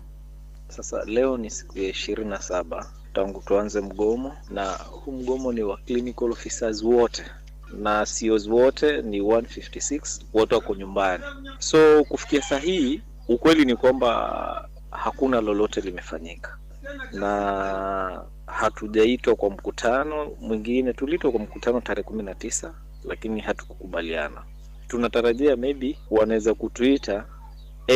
Sasa leo ni siku ya 27 tangu tuanze mgomo, na huu mgomo ni wa clinical officers wote na COs wote ni 156, wote wako nyumbani. So kufikia saa hii ukweli ni kwamba hakuna lolote limefanyika na hatujaitwa kwa mkutano mwingine. Tuliitwa kwa mkutano tarehe 19 lakini hatukukubaliana. Tunatarajia maybe wanaweza kutuita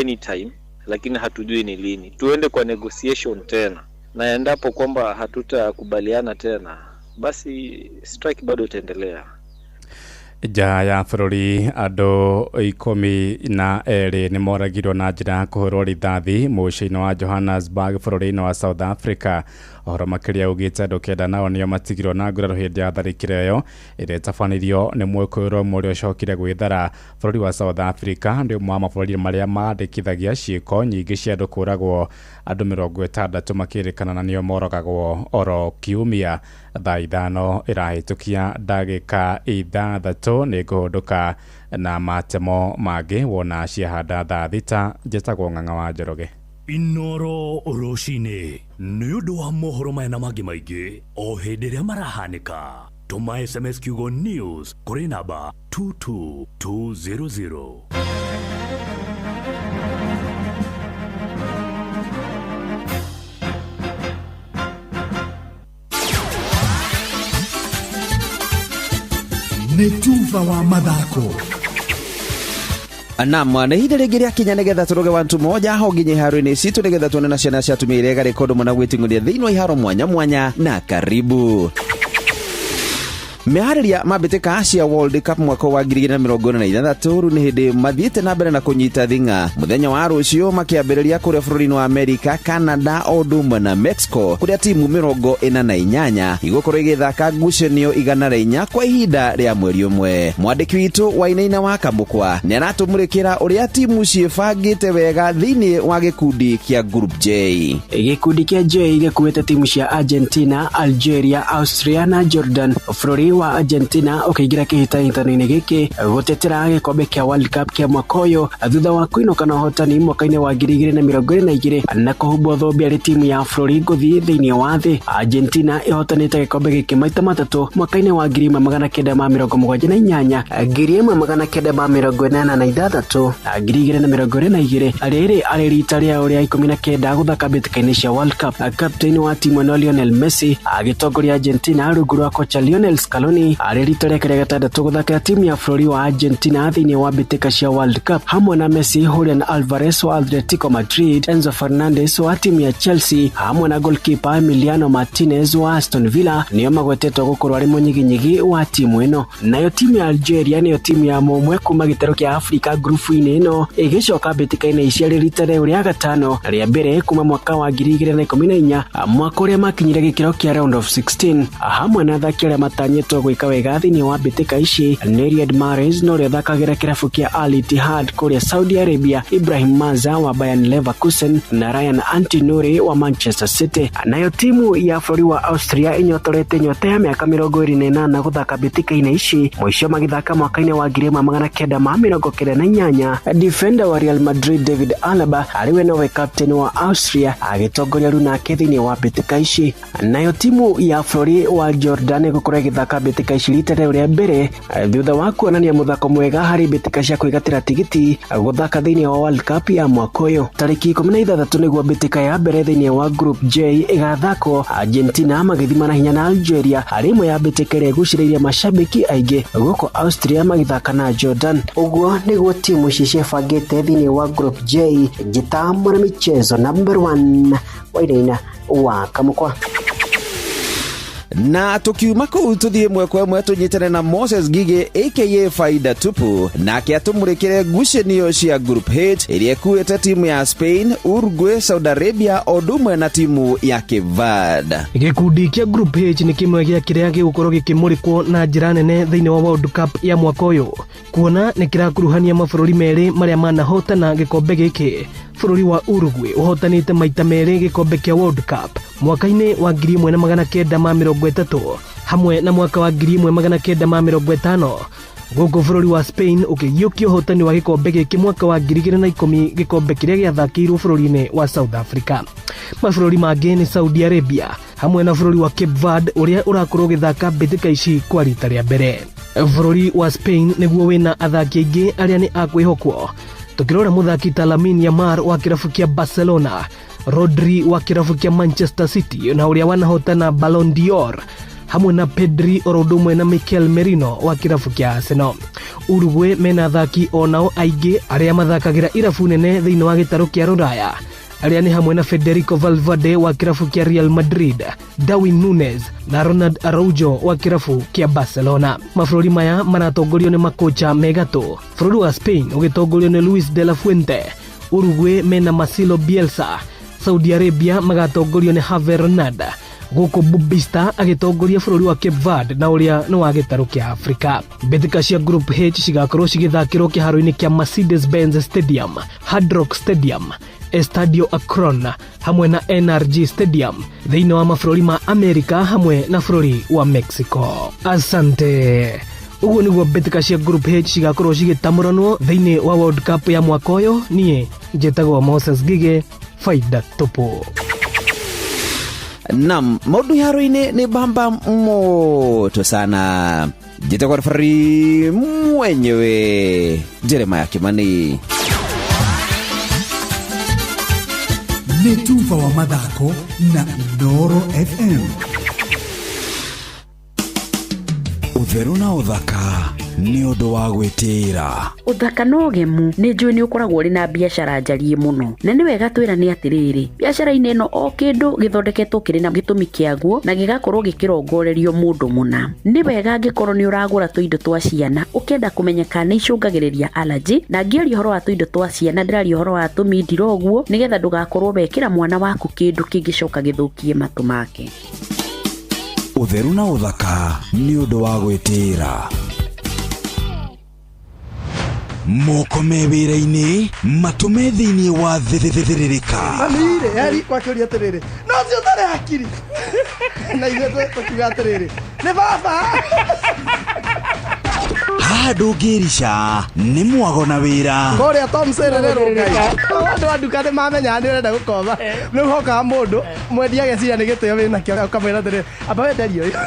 anytime, lakini hatujui ni lini. Tuende kwa negotiation tena, na endapo kwamba hatutakubaliana tena, basi strike bado itaendelea. Nja ya bũrũri andũ 12 nĩ moragirwo na njĩra ya kũhũrwo rithathi mũciĩ-inĩ wa Johannesburg bũrũri-inĩ wa South Africa. Ũhoro makĩria ugĩte andũ 9 nao nĩo matigirwo na nguraro hĩndĩ ya tharĩkĩro ĩyo ĩrĩa ĩtabanirio nĩ mwĩkũĩrwo ũmwe ũrĩa ũcokire gwĩthara. Bũrũri wa South Africa nĩ ũmwe wa mabũrũri marĩa mandĩkithagia ciĩko nyingĩ cia andũ kũragwo, andũ 60 makĩrĩkana na nĩo moragagwo oro kiumia. Thaa 5 ĩrahĩtũkia ndagĩka 6 nĩ ngũhũndũka na matemo mangĩ wona ciahanda thaa 6. Njĩtagwo Ng'ang'a wa Njoroge. Inooro rũcinĩ nĩ ũndũ wa mohoro maya na mangĩ maingĩ o hĩndĩ ĩrĩa marahanĩka. Tũma SMS kiugo news kũrĩ namba 22200. Nĩ tuba wa mathako. Naam, na ihinda rĩngĩ rĩakinya nĩgetha tũrũge wantu moja ho nginya iharo-inĩ citũ nĩgetha tuone na ciana cia atumia iria igarĩka ũndũ mũna gwĩting'ũria thĩinĩ wa iharo mwanya mwanya na karibu. Meharĩria ma mbĩtĩka cia World Cup mwaka wa 2026 rĩu nĩ hĩndĩ mathiĩte na mbere na kũnyita thing'a. Mũthenya wa rũciũ makĩambĩrĩria kũrĩa bũrũri-inĩ wa Amerika, Canada o ũndũ ũmwe na Mexico, kũrĩa timu 48 igũkorwo igĩthaka ngucanio 104 kwa ihinda rĩa mweri ũmwe. Mwandĩki witũ Wainaina wa Kamũkwa nĩ aratũmũrĩkĩra ũrĩa timu ciĩbangĩte wega thĩinĩ wa gĩkundi kĩa Group J. Gĩkundi kĩa J gĩkuĩte timu cia Argentina, Algeria, Austria na Jordan. Bũrũri wa Argentina ũkĩingĩra kĩhĩtahĩtano-inĩ gĩkĩ gũtetera gĩkombe kĩa World Cup kĩa mwaka ũyũ thutha wa kũinũka na ũhotani mwaka-inĩ wa 2022 na kũhumbwo thũmbĩ arĩ timu ya bũrũri ngũthi thĩinĩ wa thĩ. Argentina ĩhotanĩte gĩkombe gĩkĩ maita matatũ mwaka-inĩ wa 1978, 1986 na 2022. Rĩrĩ arĩ rita rĩao rĩa 19 gũthaka mbĩtĩka-inĩ cia World Cup. Kapteni wa timu ĩno Lionel Messi agĩtongoria Argentina rungu rwa kocha Lionel Scaloni arĩ rita rĩake rĩa gatandatũ gũthakĩra timu ya bũrũri wa Argentina thĩinĩ wa mbĩtĩka cia World Cup hamwe na Messi, Julian Alvarez wa Atletico Madrid, Enzo Fernandez wa timu ya Chelsea hamwe na goalkeeper Emiliano Martinez wa Aston Villa nĩo magwetetwo gũkorwo arĩ mũnyiginyigi wa timu ĩno. Nayo timu ya Algeria nĩyo timu ya mũmwe kuma gĩtarũ kĩa Afrika ngurubu-inĩ ĩno ĩgĩcoka mbĩtĩka-inĩ ici arĩ rita rĩu rĩa gatano na rĩa mbere kuma mwaka wa 2014, mwaka ũrĩa makinyire gĩkĩro kĩa round of 16 hamwe na athaki arĩa matanyĩtwo marĩkĩrĩrĩtwo gwĩka wega thĩinĩ wa mbĩtĩka ici nĩ Riyad Mahrez na ũrĩa ũthakagĩra kĩrabu kĩa Al Ittihad kũrĩa Saudi Arabia, Ibrahim Maza wa Bayern Leverkusen na Ryan Antinori wa Manchester City. Nayo timu ya bũrũri wa Austria ĩnyotorete nyota ya mĩaka 28 gũthaka mbĩtĩka-inĩ ici, mũico magĩthaka mwaka-inĩ wa 1998. Defender wa Real Madrid David Alaba arĩ we nowe captain wa Austria agĩtongoria runake thĩinĩ wa mbĩtĩka ici. Nayo timu ya bũrũri wa Jordan ĩgũkorwo ĩgĩthaka mbĩtĩka ici rita rĩu rĩa mbere thutha wa kuonania mũthako mwega harĩ mbĩtĩka cia kwĩgatĩra tigiti gũthaka thĩinĩ wa World Cup ya mwaka ũyũ. Tarĩki 16 nĩguo mbĩtĩka ya mbere thĩinĩ wa Group J ĩgathakwo, Argentina magĩthimana hinya na Algeria harĩ ĩmwe ya mbĩtĩka ĩrĩa ĩgucĩrĩirie mashabiki aingĩ, gũkũ Austria magĩthaka na Jordan. Ũguo nĩguo timu ici ciĩbangĩte thĩinĩ wa Group J. Njĩta mwana michezo number 1 Wainaina wa Kamukwa. Na tukiuma kũu tũthiĩ ĩmwe kwa ĩmwe tũnyitane na Moses Ngigĩ aka Faida Tupu, nake atũmũrĩkĩre ngucanio cia Group H ĩrĩa ĩkuĩte timu ya Spain, Uruguay, Saudi Arabia o ũndũ ũmwe na timu ya Cape Verde. Gĩkundi kĩa Group H nĩ kĩmwe gĩa kĩrĩa gĩgũkorwo gĩkĩmũrĩkwo na njĩra nene thĩinĩ wa World Cup ya mwaka ũyũ, kuona nĩ kĩrakuruhania mabũrũri merĩ marĩa manahotana gĩkombe gĩkĩ. Bũrũri wa Uruguay ũhotanĩte maita merĩ gĩkombe kĩa World Cup mwaka-inĩ wa 1930 hamwe na mwaka wa 1950, gũkũ bũrũri wa Spain ũkĩiyũkia ũhotani wa gĩkombe gĩkĩ mwaka wa 2010, gĩkombe kĩrĩa gĩathakĩirwo bũrũri-inĩ wa South Africa. Mabũrũri mangĩ nĩ Saudi Arabia hamwe na bũrũri wa Cape Verde ũrĩa ũrakorwo ũgĩthaka mbĩtĩka ici kwa rita rĩa mbere. Bũrũri wa Spain nĩguo wĩna athaki aingĩ arĩa nĩ a kwĩhokwo. Tukirora mũthaki ta Lamine Yamal wa kĩrabu kĩa Barcelona, Rodri wa kĩrabu kĩa Manchester City na ũrĩa wanahotana Ballon d'Or, hamwe na Pedri oro ũndũ ũmwe na Mikel Merino wa kĩrabu kĩa Arsenal. Uruguay mena athaki onao aingĩ arĩa mathakagĩra irabu nene thĩinĩ wa gĩtarũ kĩa Rũraya, arĩa nĩ hamwe na Federico Valverde wa kĩrabu kĩa Real Madrid, Darwin Nunes na Ronald Araujo wa kĩrabu kĩa Barcelona. Mabũrũri maya maratongorio nĩ makocha megatũ, bũrũri wa Spain ũgĩtongorio nĩ Luis de la Fuente, Uruguay mena Marcelo Bielsa, Saudi Arabia magatongorio nĩ Hervé Renard, gũkũ Bubista agĩtongoria bũrũri wa Cape Verde na ũrĩa nĩ wa gĩtarũ kĩa Afrika. Mbĩtĩka cia Group H cigakorwo cigĩthakĩrwo kĩharo-inĩ kĩa Mercedes-Benz Stadium, Hard Rock Stadium, Estadio Akron hamwe na NRG Stadium thĩinĩ wa mabũrũri ma Amerika hamwe na bũrũri wa Mexico. Asante. Ũguo nĩguo mbĩtĩka cia Group H cigakorwo cigĩtamũranwo thĩinĩ wa World Cup ya mwaka ũyũ. Niĩ njĩtagwo Moses Ngigĩ, Faida Tupu. Nam, maũndũ iharo-inĩ nĩ bamba moto sana. Njĩtagwo referee mwenyewe Jeremiah Kimani. Nĩ tuba wa mathako na Inooro FM. Ũtheru na ũthaka nĩ ũndũ wa gwĩtĩĩra. Ũthaka na ũgemu nĩ njũĩ nĩ ũkoragwo ũrĩ na biacara njarie mũno, na nĩ wega twĩrane atĩrĩrĩ, biacara-inĩ ĩno o kĩndũ gĩthondeketwo kĩrĩ na gĩtũmi kĩaguo na gĩgakorwo gĩkĩrongorerio mũndũ mũna. Nĩ wega angĩkorwo nĩ ũragũra tũindo twa ciana ũkenda kũmenya kana nĩ icũngagĩrĩria allergy, na ngĩaria ũhoro wa tũindo twa ciana ndĩraria ũhoro wa tũmindira ũguo, nĩgetha ndũgakorwo wekĩra mwana waku kĩndũ kĩngĩcoka gĩthũkie matũ make. Ũtheru na ũthaka nĩ ũndũ wa gwĩtĩĩra. Moko me wĩra-inĩ, matũ me thĩinĩ wa thĩrĩrĩka. Mami-rĩ, eri kwakĩũria atĩrĩrĩ, no ũcio ũtarĩ hakiri. Na ithuĩ tũkiuga atĩrĩrĩ, nĩ baba. Haha ndũngĩrica, nĩ mwago na wĩra. Kũrĩa Tom Serere Rũngai. Andũ a nduka nĩ mamenyaga nĩ ũrenda gũkomba. Rĩu hokaga mũndũ, mwendia ageciria nĩ gĩtĩo wĩnakĩo, ũkamwĩra atĩrĩrĩ, amba wenderie ũyũ.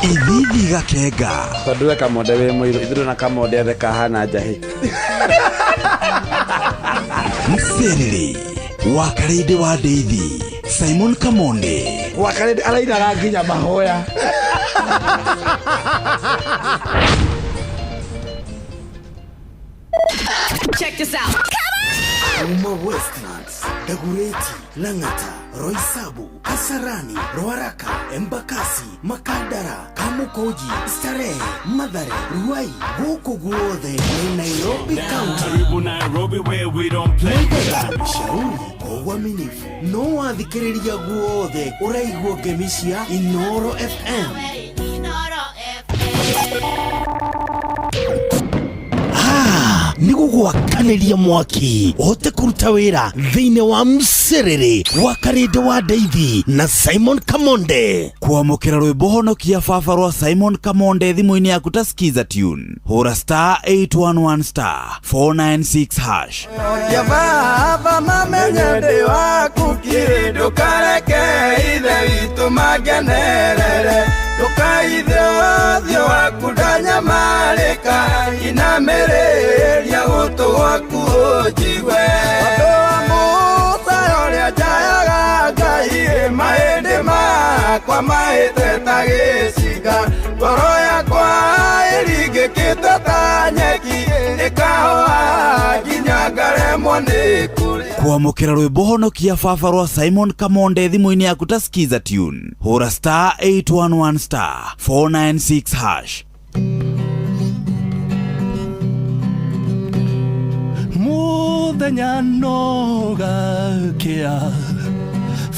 Ithithi gakenga. Tondũ we Kamonde wĩ mũirũ, ithuĩ na Kamonde othe kahana njahĩ. Mserere wa Karĩndĩ wa Ndeithi, Simon Kamonde. Wa Karĩndĩ arainaga nginya mahoya. Check this out. Kuma Westlands, Dagoretti, Lang'ata, Roysambu, Kasarani, Ruaraka, Embakasi, Makadara, Kamukunji, Starehe, Mathare, Ruai, gũkũ guothe nĩ Nairobi County. Karibu Nairobi where we don't play. Shauri kwa uaminifu no wathikĩrĩria guothe ũraigua ngemi cia Inooro FM. Nĩ gũgwakanĩria mwaki ũhote kũruta wĩra thĩinĩ wa mcerere wa Karĩndĩ wa Ndeithi na Simon Kamonde. Kwamũkĩra rwĩmbo honokia baba rwa Simon Kamonde thimũ-inĩ yaku ta Skiza tune, hũra star 811 star 496 hash. Ya baba mamenye ndĩ waku kiri, ndũkareke ithe witũ mangenerere, ndũkaithe ũthiũ waku ndanyamarĩka, inamĩrĩria gũtũ gwaku ũnjigue. Ũndũ wa Musa ũrĩa njayaga Ngai, mahĩndĩ makwa mahĩte ta gĩcinga, ngoro yakwa ĩringĩkĩte ta nyeki, ĩkahoha nginya ngaremwo nĩ kũrĩa. Kwamũkĩra rwĩmbo honokia baba rwa Simon Kamonde thimũ-inĩ yaku ta Skiza tune, hũra star 811 star 496 hash. Muthenya no gakĩa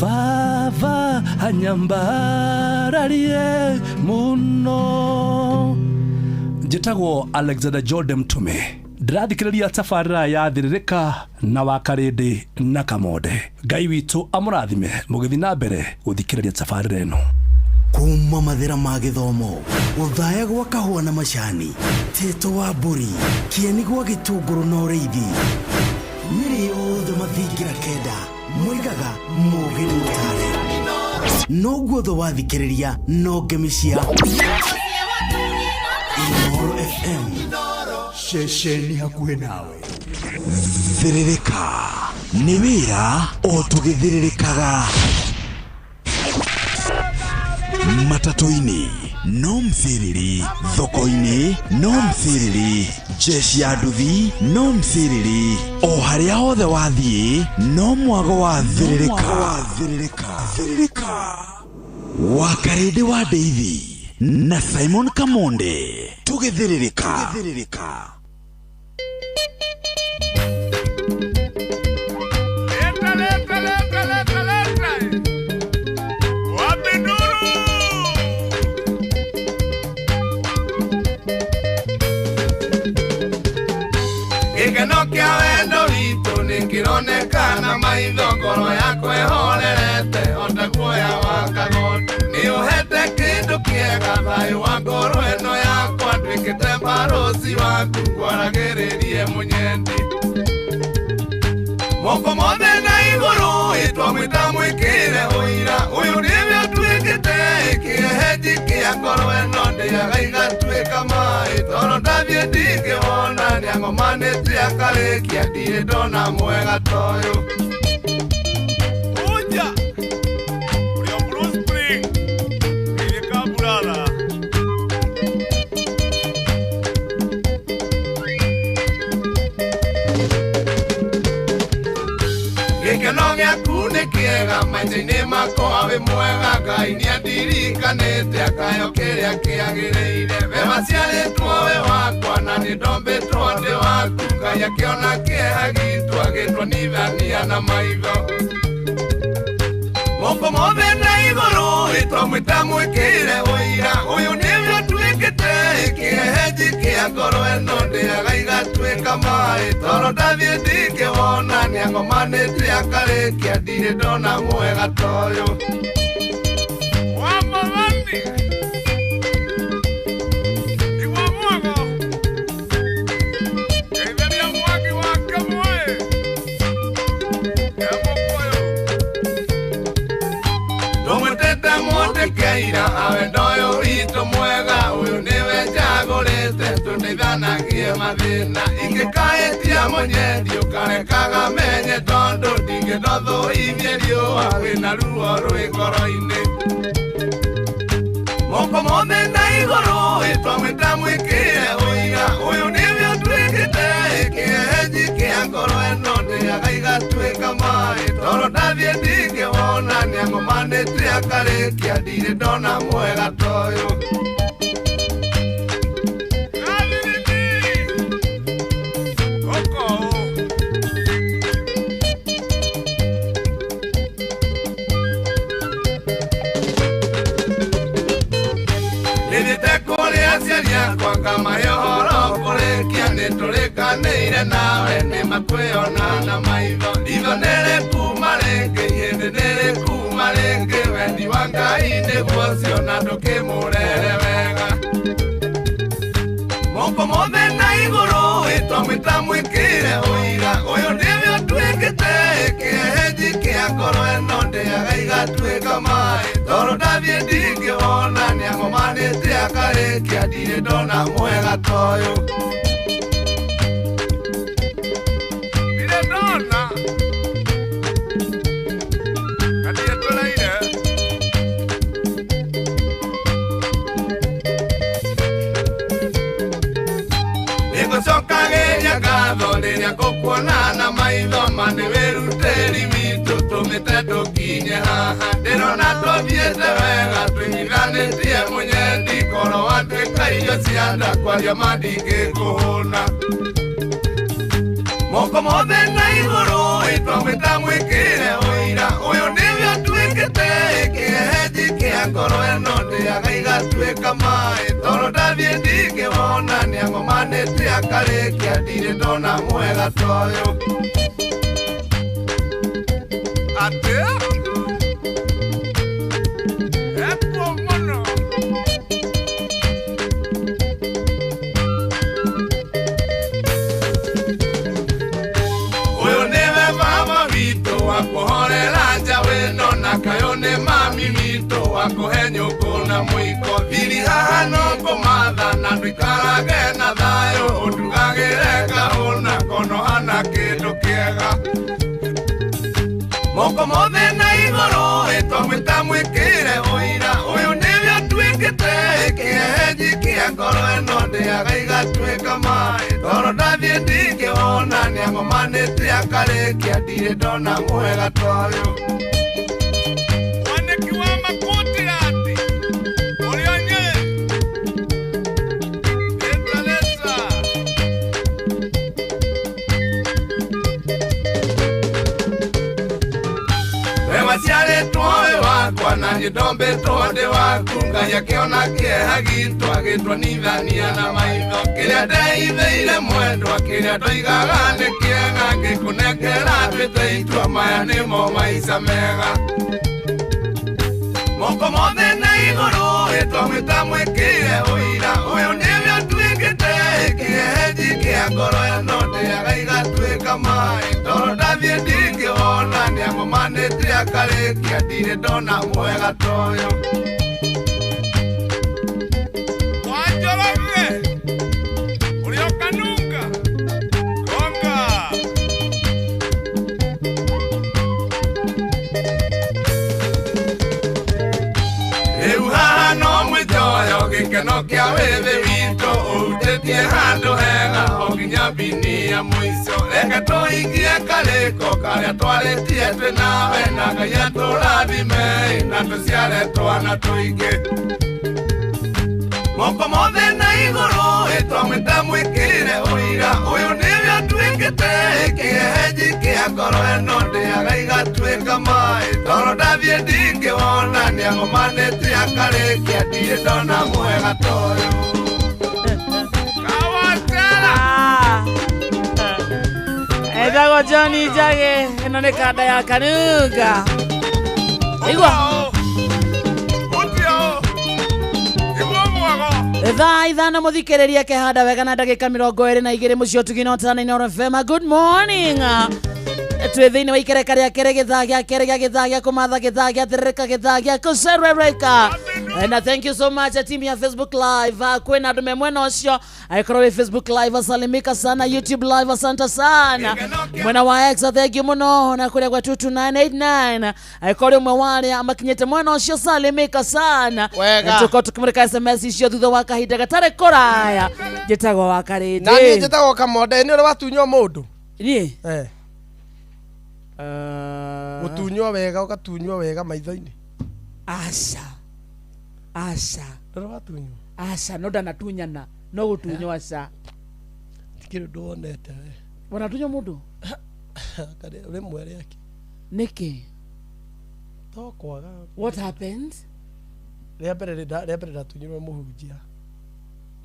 baba anyambararie mũno. Njĩtagwo Alexander Jordan Mtume, ndĩrathikĩrĩria tabarĩra ya Thĩrĩrĩka na wa Karĩndĩ na Kamonde. Ngai witũ amũrathime mũgĩthiĩ na mbere gũthikĩrĩria tabarĩra ĩno. Kuma mathĩra ma gĩthomo, gũthaya gwa kahũa na macani, tĩto wa mbũri, kĩeni gwa gĩtũngũrũ na ũrĩithi, mĩrĩ yothe mathingira kenda moigaga mũgĩ nĩ mũtare, noguo thũ wathikĩrĩria no ngemi cia Inooro FM, ceceni hakuhĩ nawe. Thĩrĩrĩka nĩ wĩra o tũgĩthĩrĩrĩkaga. Matatũ-inĩ no mciriri, thoko-inĩ no mciriri, jeshi ya nduthi no mciriri, o harĩa hothe wathiĩ no mwago wa thĩrĩrĩka. Wa Karĩndĩ wa Ndeithi na Simon Kamonde, tũgĩthĩrĩrĩka. Gĩkeno kĩa wendo witũ nĩkĩronekana maitho, ngoro yakwa ĩhorerete o ta guoya wa kagondu. Nĩũhete kĩndũ kĩega thayũ wa ngoro ĩno yakwa, nduĩkĩte barũthi waku ngwaragĩrĩrie mũnyendi. Moko mothe na igũrũ ĩtwamwĩta mwĩkĩre ũira, ũyũ nĩwe ũtuĩkĩte kĩehenji kĩa ngoro ĩno, ndĩaga igatuĩka maĩ, toro ndathiĩ ndingĩwona, nĩangomanĩte akarĩkia, ndirĩ ndona mwega toyũ. Uja Urio Blue Spring Ilika Burala. Gĩkeno gĩaku nĩ kĩega maica-inĩ makwa wĩ mwega, Ngai nĩandirikanĩte akayo kĩrĩa kĩagĩrĩire. We waciarĩtwo wĩ wakwa na nĩndombĩtwo ndĩ waku, Ngai akĩona kĩeha gitũ agĩtuonithania na maitho. Moko mothe na igũrũ ĩtwamwĩta mwĩkĩre ũira, ũyũ nĩwe ũtuĩkĩte kĩehenji kĩa ngoro ĩno, ndĩaga igatuĩka maĩ, toro ndathiĩ ndingĩwona, nĩangomanĩte akarĩkia, ndirĩ ndona mwega toyũ. Wa Mwathani Igwa mwago Geithĩria mwaki wake mwaĩ Emũkũyũ. Tũmwĩtĩte mũndĩkeira awe ndoyũ witũ mwega, ũyũ nĩwe njagũrĩte tũteithanagie mathĩna. Ingĩkaĩtia mũnyendi ũkarekaga menye, tondũ ndingĩndothũithie riũa wĩna ruo rwĩ ngoro-inĩ. Moko mothe na igũrũ ĩtwamwĩta mwĩkĩre ũira, ũyũ nĩwe ũtuĩkĩte kĩehenji kĩa ngoro ĩno, ndĩaga igatuĩka maĩ, toro ndathiĩ ndingĩwona, nĩangomanĩte akarĩkia, ndirĩ ndona mwega toyũ. Nĩthiĩte kũrĩ aciari Ndĩrĩkanĩire nawe nĩmakwĩona na maitho Ritho nĩrĩkuma rĩngĩ ihĩndĩ nĩrĩkuma rĩngĩ Wendi wa Ngai nĩguo ũcio na ndũkĩmũrere wega Moko mothe na igũrũ ĩtwamwĩta mwĩkĩre ũira Ũyũ nĩwe ũtuĩkĩte kĩeheji kĩa ngoro ĩno ndĩaga igatuĩka maĩ Tondũ ndathiĩ ndingĩwona nĩagomanĩte akarĩkia ndirĩ ndona mwega ta ũyũ Ndirĩ ndona na ndirĩ tũraire Nĩngũcokagĩria ngatho rĩrĩa ngũkuona na maitho ma nĩ wĩrutĩri witũ tũmĩte tũkinye haha Ndĩrona tũthiĩte wega tũnyithanĩtie mũnyendi Korwo watuĩka irio cia nda kwaria ma ndingĩkũhũna Moko mothe na igũrũ ĩtwamwĩta mwĩkĩre ũira Ũyũ nĩwe ũtuĩkĩte kĩeheji kĩa ngoro ĩno ndĩaga igatuĩka maĩ Tondũ ndathiĩ ndingĩwona nĩagomanĩte akarĩkia ndirĩ ndona mwega ta ũyũ Atĩ ekuo mũno Ũyũ nĩwe baba witũ wa kũhorera njaũ ĩno na kayũ nĩ mami witũ wa kũhe nyũngũ na mũiko Thiri haha no kũmatha na ndũikarage na thayũ ũndugagĩre kahũna kono hana kĩndũ kĩega Moko mothe na igũrũ ĩtwamwĩta mwĩkĩre ũira Ũyũ nĩwe ũtuĩkĩte kĩeheji kĩa ngoro ĩno ndĩaga igatuĩka maĩ Tondũ ndathiĩ ndingĩwona nĩagomanĩte akarĩkia ndirĩ ndona mwega ta ũyũ Mwanĩki wa makutirati ũrĩa Nyeri Ĩtalesa We waciarĩtwo wĩ wakwa na niĩ ndombĩtwo ndĩ waku Ngai akĩona kĩeha gitũ agĩtuonithania na maitho Kĩrĩa ndeithĩire mwendwa kĩrĩa ndoigaga nĩ kĩega Ngĩkũnengera nduĩte itua maya nĩmo maica mega Moko mothe na igũrũ ĩtwamwĩta mwĩkĩre ũira Ũyũ nĩwe ũtuĩkĩte kĩeheji kĩa ngoro ĩno ndĩaga igatuĩka maĩ Tondũ ndathiĩ ndingĩwona nĩagomanĩte akarĩkia ndirĩ ndona mwega ta ũyũ Wanjoroge ũrĩa ũkanunga konga Rĩu haha no mwĩnjoyo gĩkeno kĩa wĩthĩ witũ ũhutĩtie handũ hega o nginya mbini ya mũico Reke tũhingie karĩko karĩa twarĩtie twĩ nawe na Ngai atũrathime na tũciare twana tũingĩ Moko mothe na igũrũ ĩtwamwĩta mwĩkĩre ũira Ũyũ nĩwe ũtuĩkĩte kĩeheji kĩa ngoro ĩno ndĩaga igatuĩka maĩ Tondũ ndathiĩ ndingĩwona nĩagomanĩte akarĩkia ndirĩ ndona mwega ta ũyũ Kawatera Etagwo Johnny Njagi ĩno nĩ kanda ya Kanunga Igua Thaa ithano mũthikĩrĩria kehanda wega na ndagĩka 22 mũciĩ ũtugi na ũtana Inooro FM. Good morning. Twĩ thĩinĩ wa ikereka rĩa kerĩ gĩthaa gĩa kerĩ gĩa gĩthaa gĩa kũmatha gĩthaa gĩa thĩrĩrĩka gĩthaa gĩa kũcerereka. Na thank you so much team ya Facebook Live. Kwĩna andũ me mwena ũcio Aikorwo wĩ Facebook Live asalimika sana, YouTube Live asante sana. Mwena wa X thank you muno na kuria gwa 22989. Aikorwo mwe wale makinyete mwena ucio salimika sana. Wega. Tuko tukimurika SMS icio thutha wa kahinda gatare kuraya. Njitagwo wa Karindi. Na niĩ njĩtagwo Kamonde, nĩ ũrĩ watunywo mũndũ? Niĩ? Eh. Gũtunywo wega ũgatunywo wega maitho-inĩ. Aca. Aca. Ndũrĩ watunywo? Aca, no ndanatunyana. No gũtunywo aca. Tikĩrĩ ũndũ wonete we. Wanatunywo mũndũ? Rĩmwe rĩake. Nĩkĩ? To kwaga. What happened? Rĩa mbere ndatunyirwo mũhunjia.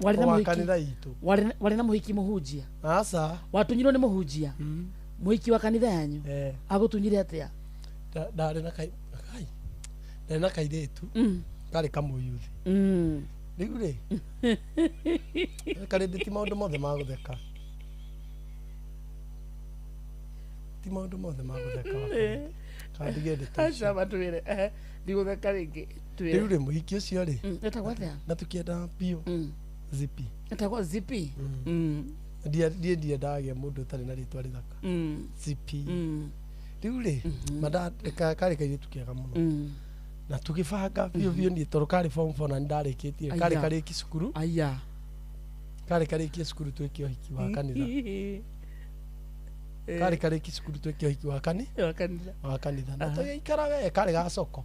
Warĩ na O wa mũhiki- kanitha itũ. Warĩ na mũhiki mũhunjia? Aca. Watunyirwo nĩ mũhunjia? Mũhiki wa kanitha yanyu? Eh. Agũtunyire atĩa? Ndarĩ na kai kai ndarĩ na kairĩtu karĩ kamũyuthi. Rĩu rĩ, karĩ ti maũndũ mothe ma gũtheka, ti maũndũ mothe ma gũtheka. Kandige ndeto icio. Aca matwĩre, ndigũtheka rĩngĩ. Rĩu rĩ, mũhiki ũcio rĩ, Etagwo atĩa? Na tũkĩenda biũ Zipi. Etagwo Zipi. Ndiĩ ndiendaga gĩa mũndũ ũtarĩ na rĩtwa rĩthaka. Zipi. Rĩu rĩ, karĩ kairĩtu kega mũno na tũgĩbanga biũ biũ niĩ tondũ karĩ form four na nĩndarĩkĩtie karĩ Aya. karĩki cukuru. Aya. Karĩ karĩkie cukuru twĩke ũhiki wa kanitha. Karĩ karĩki cukuru twĩke ũhiki wa kani wa kanitha. Wa kanitha na Aha. tũgĩikara we karĩ ga soko.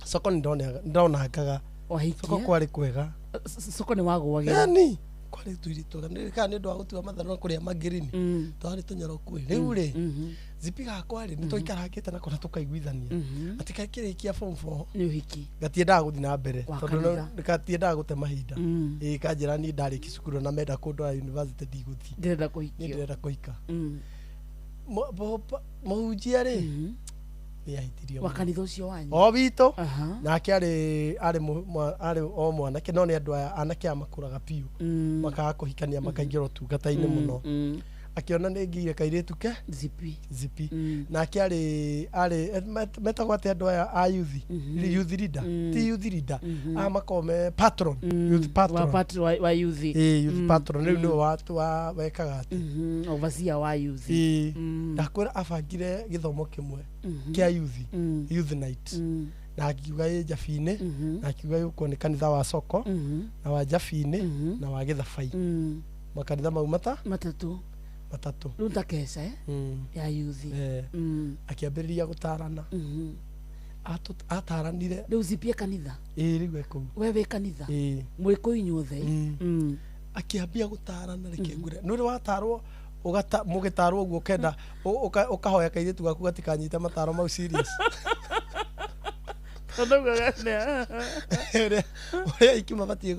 Soko nĩndonangaga. Wahikia? Soko kwarĩ kwega. Soko nĩ wagũagĩra? Yani kwarĩ tũirĩtu twega. Nĩ kana nĩ ũndũ wa gũtua matharũ na kũrĩa mangirini twarĩ tũnyoroku. Rĩu rĩ, Zipi gakwa rĩ, nĩ twaikarangĩte nako na tũkaiguithania atĩ kakĩrĩkia form four nĩ ũhiki. Gatiendaga gũthiĩ na mbere Wa tondũ kanitha. gatiendaga gũte mahinda. Ĩĩ, kanjĩra niĩ ndarĩki cukuru na menda kũndwara university ndigũthiĩ. Ndĩrenda Niĩ kũhikio. ndĩrenda kũhika. Mũhunjia rĩ, nĩ ahĩtirie Wa mũno. kanitha ũcio wanyu? O witũ. Nake arĩ o mwanake, no nĩ andũ aya anake aya makũraga biũ makaga kũhikania makaingĩra ũtungata-inĩ mũno. Akĩona nĩ ngĩire kairĩtu ke Zipi. Zipi. Nake arĩ metagwo atĩ andũ aya a youth, youth leader, ti youth leader, aya makoragwo me patron, youth patron. Wa patron wa youth. Ĩĩ, youth patron rĩu nĩwe wa wekaga atĩ Overseer wa youth. Ĩĩ, ndakwĩra abangire gĩthomo kĩmwe kĩa youth, youth night, na akiuga ĩ Njabi-inĩ, na akiuga yũkwo nĩ kanitha wa soko na wa Njabi-inĩ na wa Gĩthabai, makanitha mau matatũ. Matatũ. Rĩu ta keca ya youth. Eh. Akĩambĩrĩria gũtarana. Ataranire. Rĩu Zipi e kanitha? Ĩĩ, rĩu e kũu. We wĩ kanitha? Ĩĩ. Mwĩ kũu inyuothe? Akĩambia gũtarana, reke ngwĩre, nĩ ũrĩ watarwo ũgata mũgĩtarwo ũguo ũkenda ũkahoya kairĩtu gaku gatikanyite mataro mau serious. Ũrĩa aiki mabatiĩ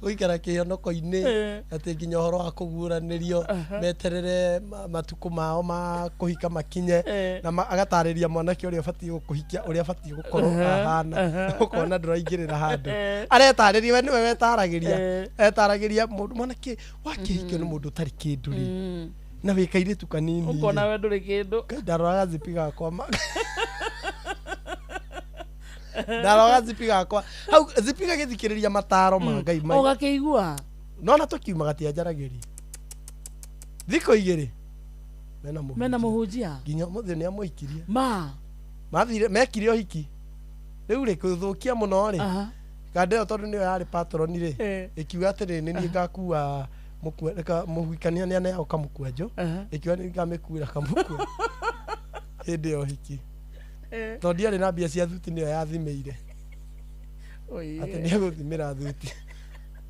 gũikara kĩhonoko-inĩ, atĩ nginya ũhoro wa kũguũranĩrio meterere matukũ mao ma kũhika makinye, na agatarĩria mwanake ũrĩa ũbatiĩ gũkũhikia ũrĩa abatiĩ gũkorwo ahana, ũkona ndũraingĩrĩra handũ. Aretarĩria, we nĩwe wetaragĩria, etaragĩria mũndũ mwanake wakĩhikio nĩ mũndũ ũtarĩ kĩndũ rĩ, na wĩ kairĩtu kanini rĩ. Ũkona we ndũrĩ kĩndũ. Ngai, ndaroraga Zipi gakwa ndaroraga Zipi gakwa hau, Zipi gagĩthikĩrĩria mataro ma Ngai mai. Ũgakĩigua? Nona tũkiuma gatianjaragĩria thikũ 2 mena mũhunjia. Mena mũhunjia. Nginya ũmũthĩ nĩ amũhikirie. Ma mathire mekire ũhiki rĩu rĩ, kũthũkia mũno rĩ, kanda ĩyo tondũ nĩyo yarĩ patron rĩ, ĩkiuga atĩrĩ, nĩ niĩ ngakua mũhikania nĩ aneagwo kamũkwanjũ, ĩkiuga nĩ ngamĩkuĩra kamũkwanjũ hĩndĩ ya ũhiki, tondũ ndiarĩ na mbia cia thuti, nĩyo yathimĩire atĩ nĩ egũthimĩra thuti,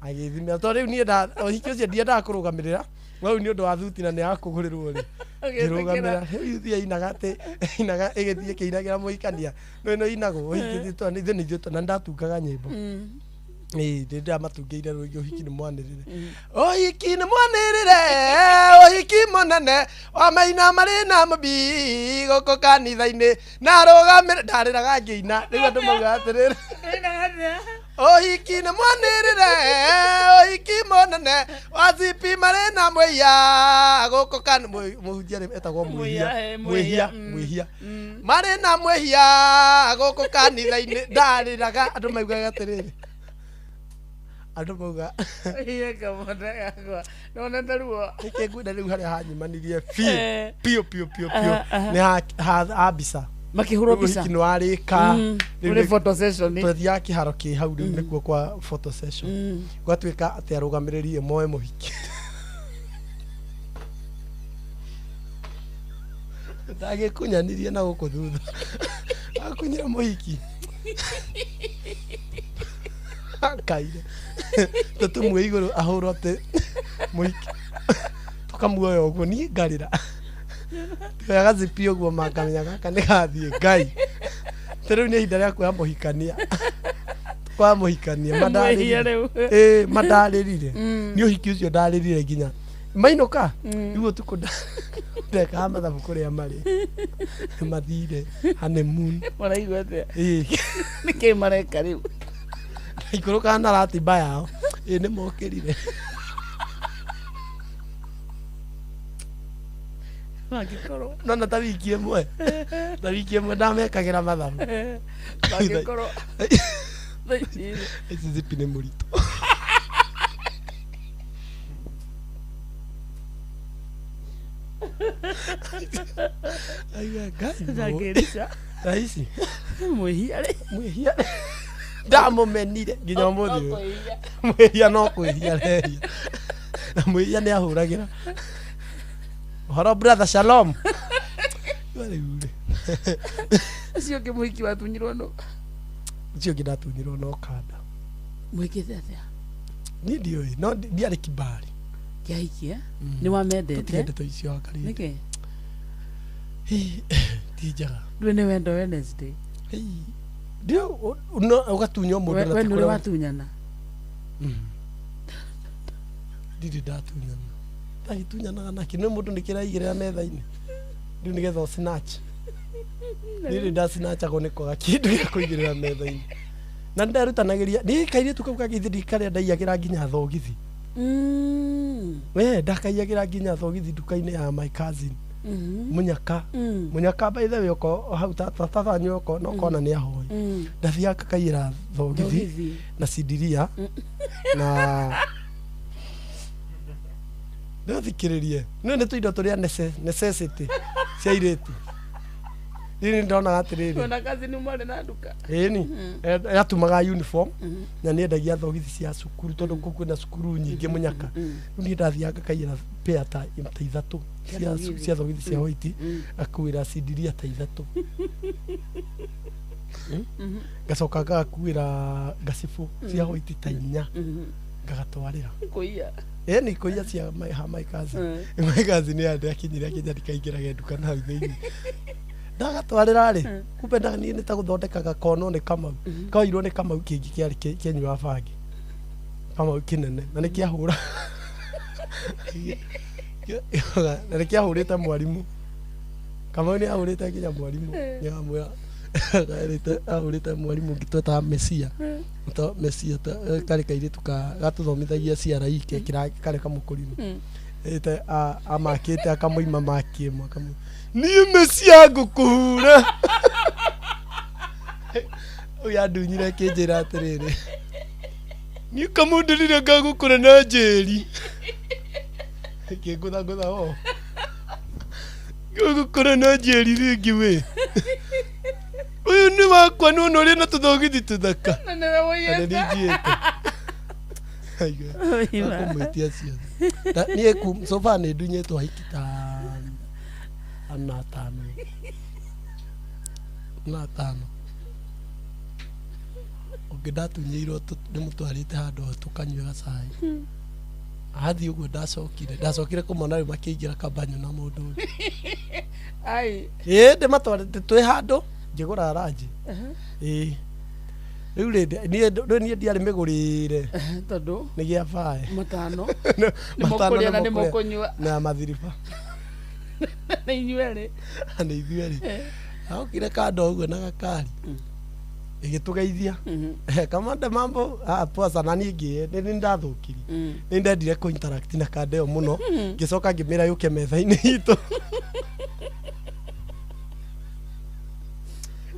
agĩthimĩra, tondũ rĩu niĩ ũhiki ũcio ndiendaga kũrũgamĩrĩra no rĩu nĩ ũndũ wa thuti na nĩ yakũgũrĩrwo rĩ, ngĩrũgamĩra. Rĩu ithuĩ ainaga atĩ ainaga ĩgĩthiĩ ĩkĩinagĩra mũhikania, no ĩno inagwo ũhiki ithuĩ nĩ ithuĩ na nĩndatungaga nyĩmbo. Ĩĩ, ndĩ ndamatungĩire rũngĩ ũhiki nĩ mwanĩrĩre, ũhiki nĩ mwanĩrĩre, ũhiki mũnene wa maina marĩ na mũbi gũkũ kanitha-inĩ na rũgamĩrĩra, ndarĩraga ngĩina. Rĩu andũ maugaga atĩrĩrĩ, ũhiki nĩ mwanĩrĩre, ũhiki mũnene wa Zipi marĩ na mwĩhia gũkũ mũhunjia rĩ etagwo mwĩhia, mwĩhia, mwĩhia marĩ na mwĩhia gũkũ kanitha-inĩ. Ndarĩraga, andũ maugaga atĩrĩrĩ, andũ mauga Iye kamonda gakwa nonete ruo. Nĩkĩ ngwenda rĩu harĩa hanyumanirie biũ biũ biũ biũ biũ nĩ ha mbica. Makĩhũrwo Rĩu mbica. ũhiki nĩ warĩka. Rĩu Kũrĩ photo session. Twathiaga kĩharo kĩ hau rĩu nĩkuo kwa photo session, gwatuĩka atĩ arũgamĩrĩri moe mũhiki, ndagĩkunyanirie na gũkũ thutha akunyire mũhiki akaire tũtũmue igũrũ ahũrwo atĩ mũhiki tũkamuoya ũguo, niĩ ngarĩra tuoyaga Zipi ũguo makamenya gaka nĩ gathiĩ Ngai. Ta rĩu nĩ ihinda rĩa kuoya mũhikania. Kwa mũhikania Mwĩhia mandarĩrire. rĩu. Ĩ, mandarĩrire. Mm. Nĩ ũhiki ũcio ndarĩrire nginya mainũka. Mm. Rĩu ũtukũ ndekaga mathabu kũrĩa marĩ mathire honeymoon. Maraigua atĩa? Ĩ. Nĩkĩ mareka rĩu? Ikũrũkaga na ratiba yao. Ĩ, nĩ mokĩrire. Mangĩkorwo Nona ta wiki ĩmwe, ta wiki ĩmwe ndamekagĩra mathabu. Mangĩkorwo thaa ici Ici zipi nĩ mũritũ. Aigua Ngai. Ndangĩrica. Thaa ici Mwĩhia rĩ. Mwĩhia ndamũmenire nginya ũmũthĩ No ũyũ. kwĩhia. Mwĩhia no kwĩhia rehia na mwĩhia nĩ ahũragĩra ũhoro, brother shalom. Rĩu rĩ, Ũcio ũngĩ mũhiki watunyirwo nũ? Ũcio ũngĩ ndatunyirwo no kanda. Mwĩkĩte atĩa? Niĩ ndiũĩ, no ndiarĩ kibari. Kĩahiki, eh? Nĩ wamendete? Tũtige ndeto icio wakarĩte. Nĩkĩ? Ti njega. Ndũĩ nĩ wendo Wednesday. Ndio ũgatunywo mũndũ na We ti nĩ ũrĩ kũrĩa- watunyana? Ndirĩ ndatunyana. Ndagĩtunyanaga nakĩ? Nĩ mũndũ nĩ kĩraigĩrĩra metha-inĩ rĩu nĩgetha ũsnatch. Ndirĩ ndacinachagwo nĩ kwaga kĩndũ gĩa kũigĩrĩra metha-inĩ, na nĩnderutanagĩria niĩ kairĩtu kau kangĩ ithe karĩa ndaiyagĩra nginya thogithi. We ndakaiyagĩra nginya thogithi nduka-inĩ ya my cousin. Mũnyaka. Mũnyaka, by the way, oko hau tatanyu oko no kona nĩ ahoi. Ndathiaga ngakaiyĩra thogithi Thogithi. na cindiria na ndothikĩrĩrie nĩ nĩ tũindo tũrĩa necessity cia airĩtu. Niĩ nĩ ndonaga atĩrĩrĩ, Ona kazi nĩ mwarĩ na nduka. Ĩni yatumaga uniform na nĩ endagia thogithi cia cukuru tondũ kũu kwĩna cukuru nyingĩ Mũnyaka. Rĩu niĩ ndathiaga ngakaiyĩra pair ta ithatũ Cia cia thogithi. cia thogithi cia white, ngakuĩra cindiria ta ithatũ, ngacoka ngagakuĩra ngacibũ cia white ta inya, ngagatwarĩra. Kũiya. Ĩni kũiya cia ha my cousin. My cousin nĩ andakinyire akĩnja ndikaingĩrage nduka na hau thĩinĩ. Ndagatwarĩra rĩ, kumbe na niĩ nĩ ta gũthondekaga konwo nĩ Kamau, koirwo nĩ Kamau kĩngĩ kĩarĩ kĩanyua bangi, Kamau kĩnene, na nĩ kĩahũra na nĩ kĩahũrĩte mwarimũ. Kamau nĩ ahũrĩte nginya mwarimũ, nĩ amwĩra ahũrĩte mwarimũ ũngĩ twetaga Mesia. Ta Mesia karĩ kairĩtu ka gatũthomithagia CRE, kekĩra karĩ kamũkũrinũ ĩte amakĩte akamũima maki ĩmwe, akamũ niĩ Mesia ngũkũhura. Ũyũ andunyire akĩnjĩra atĩrĩrĩ, niĩ kamũndĩrire ngagũkũra na njĩri kĩngũthangũtha o ngagũkũra na njĩri rĩngĩ. We ũyũ nĩ wakwa, nĩwona ũrĩa na tũthogithi tũthaka. Na nĩwe Na mũiyĩte. nĩ njiyĩte. Ũima. Akũmwĩtia ciothe. Niĩ so far nĩ ndunyĩtwo hiki ta ana atano na atano. Ũngĩ ndatunyĩirwo ndĩmũtwarĩte handũ tũkanyue gacai, athiĩ ũguo ndacokire kũmona rĩu makĩingĩra kambanyo na mũndũ ũngĩ. Ai. Ĩĩ, ndĩmatwarĩte twĩ handũ ngĩgũra ranji. Ĩĩ, rĩu rĩ, niĩ rĩu niĩ ndiarĩ mĩgũrĩre. Tondũ nĩ gĩa bae. Matano. Matano. Nĩmũkũrĩa na nĩmũkũrĩa. nĩmũkũnyua. Na mathiriba. Na inyuerĩ. Nĩ ithuerĩ. Aokire kando ũguo na gakari ĩgĩtũgeithia, "Kamande, mambo?" "Ah, poa sana." Niĩ ngĩ nĩ ndathũkirie, nĩ ndendire kũ interact na kanda ĩyo mũno. Ngĩcoka ngĩmĩra yũke metha-inĩ itũ.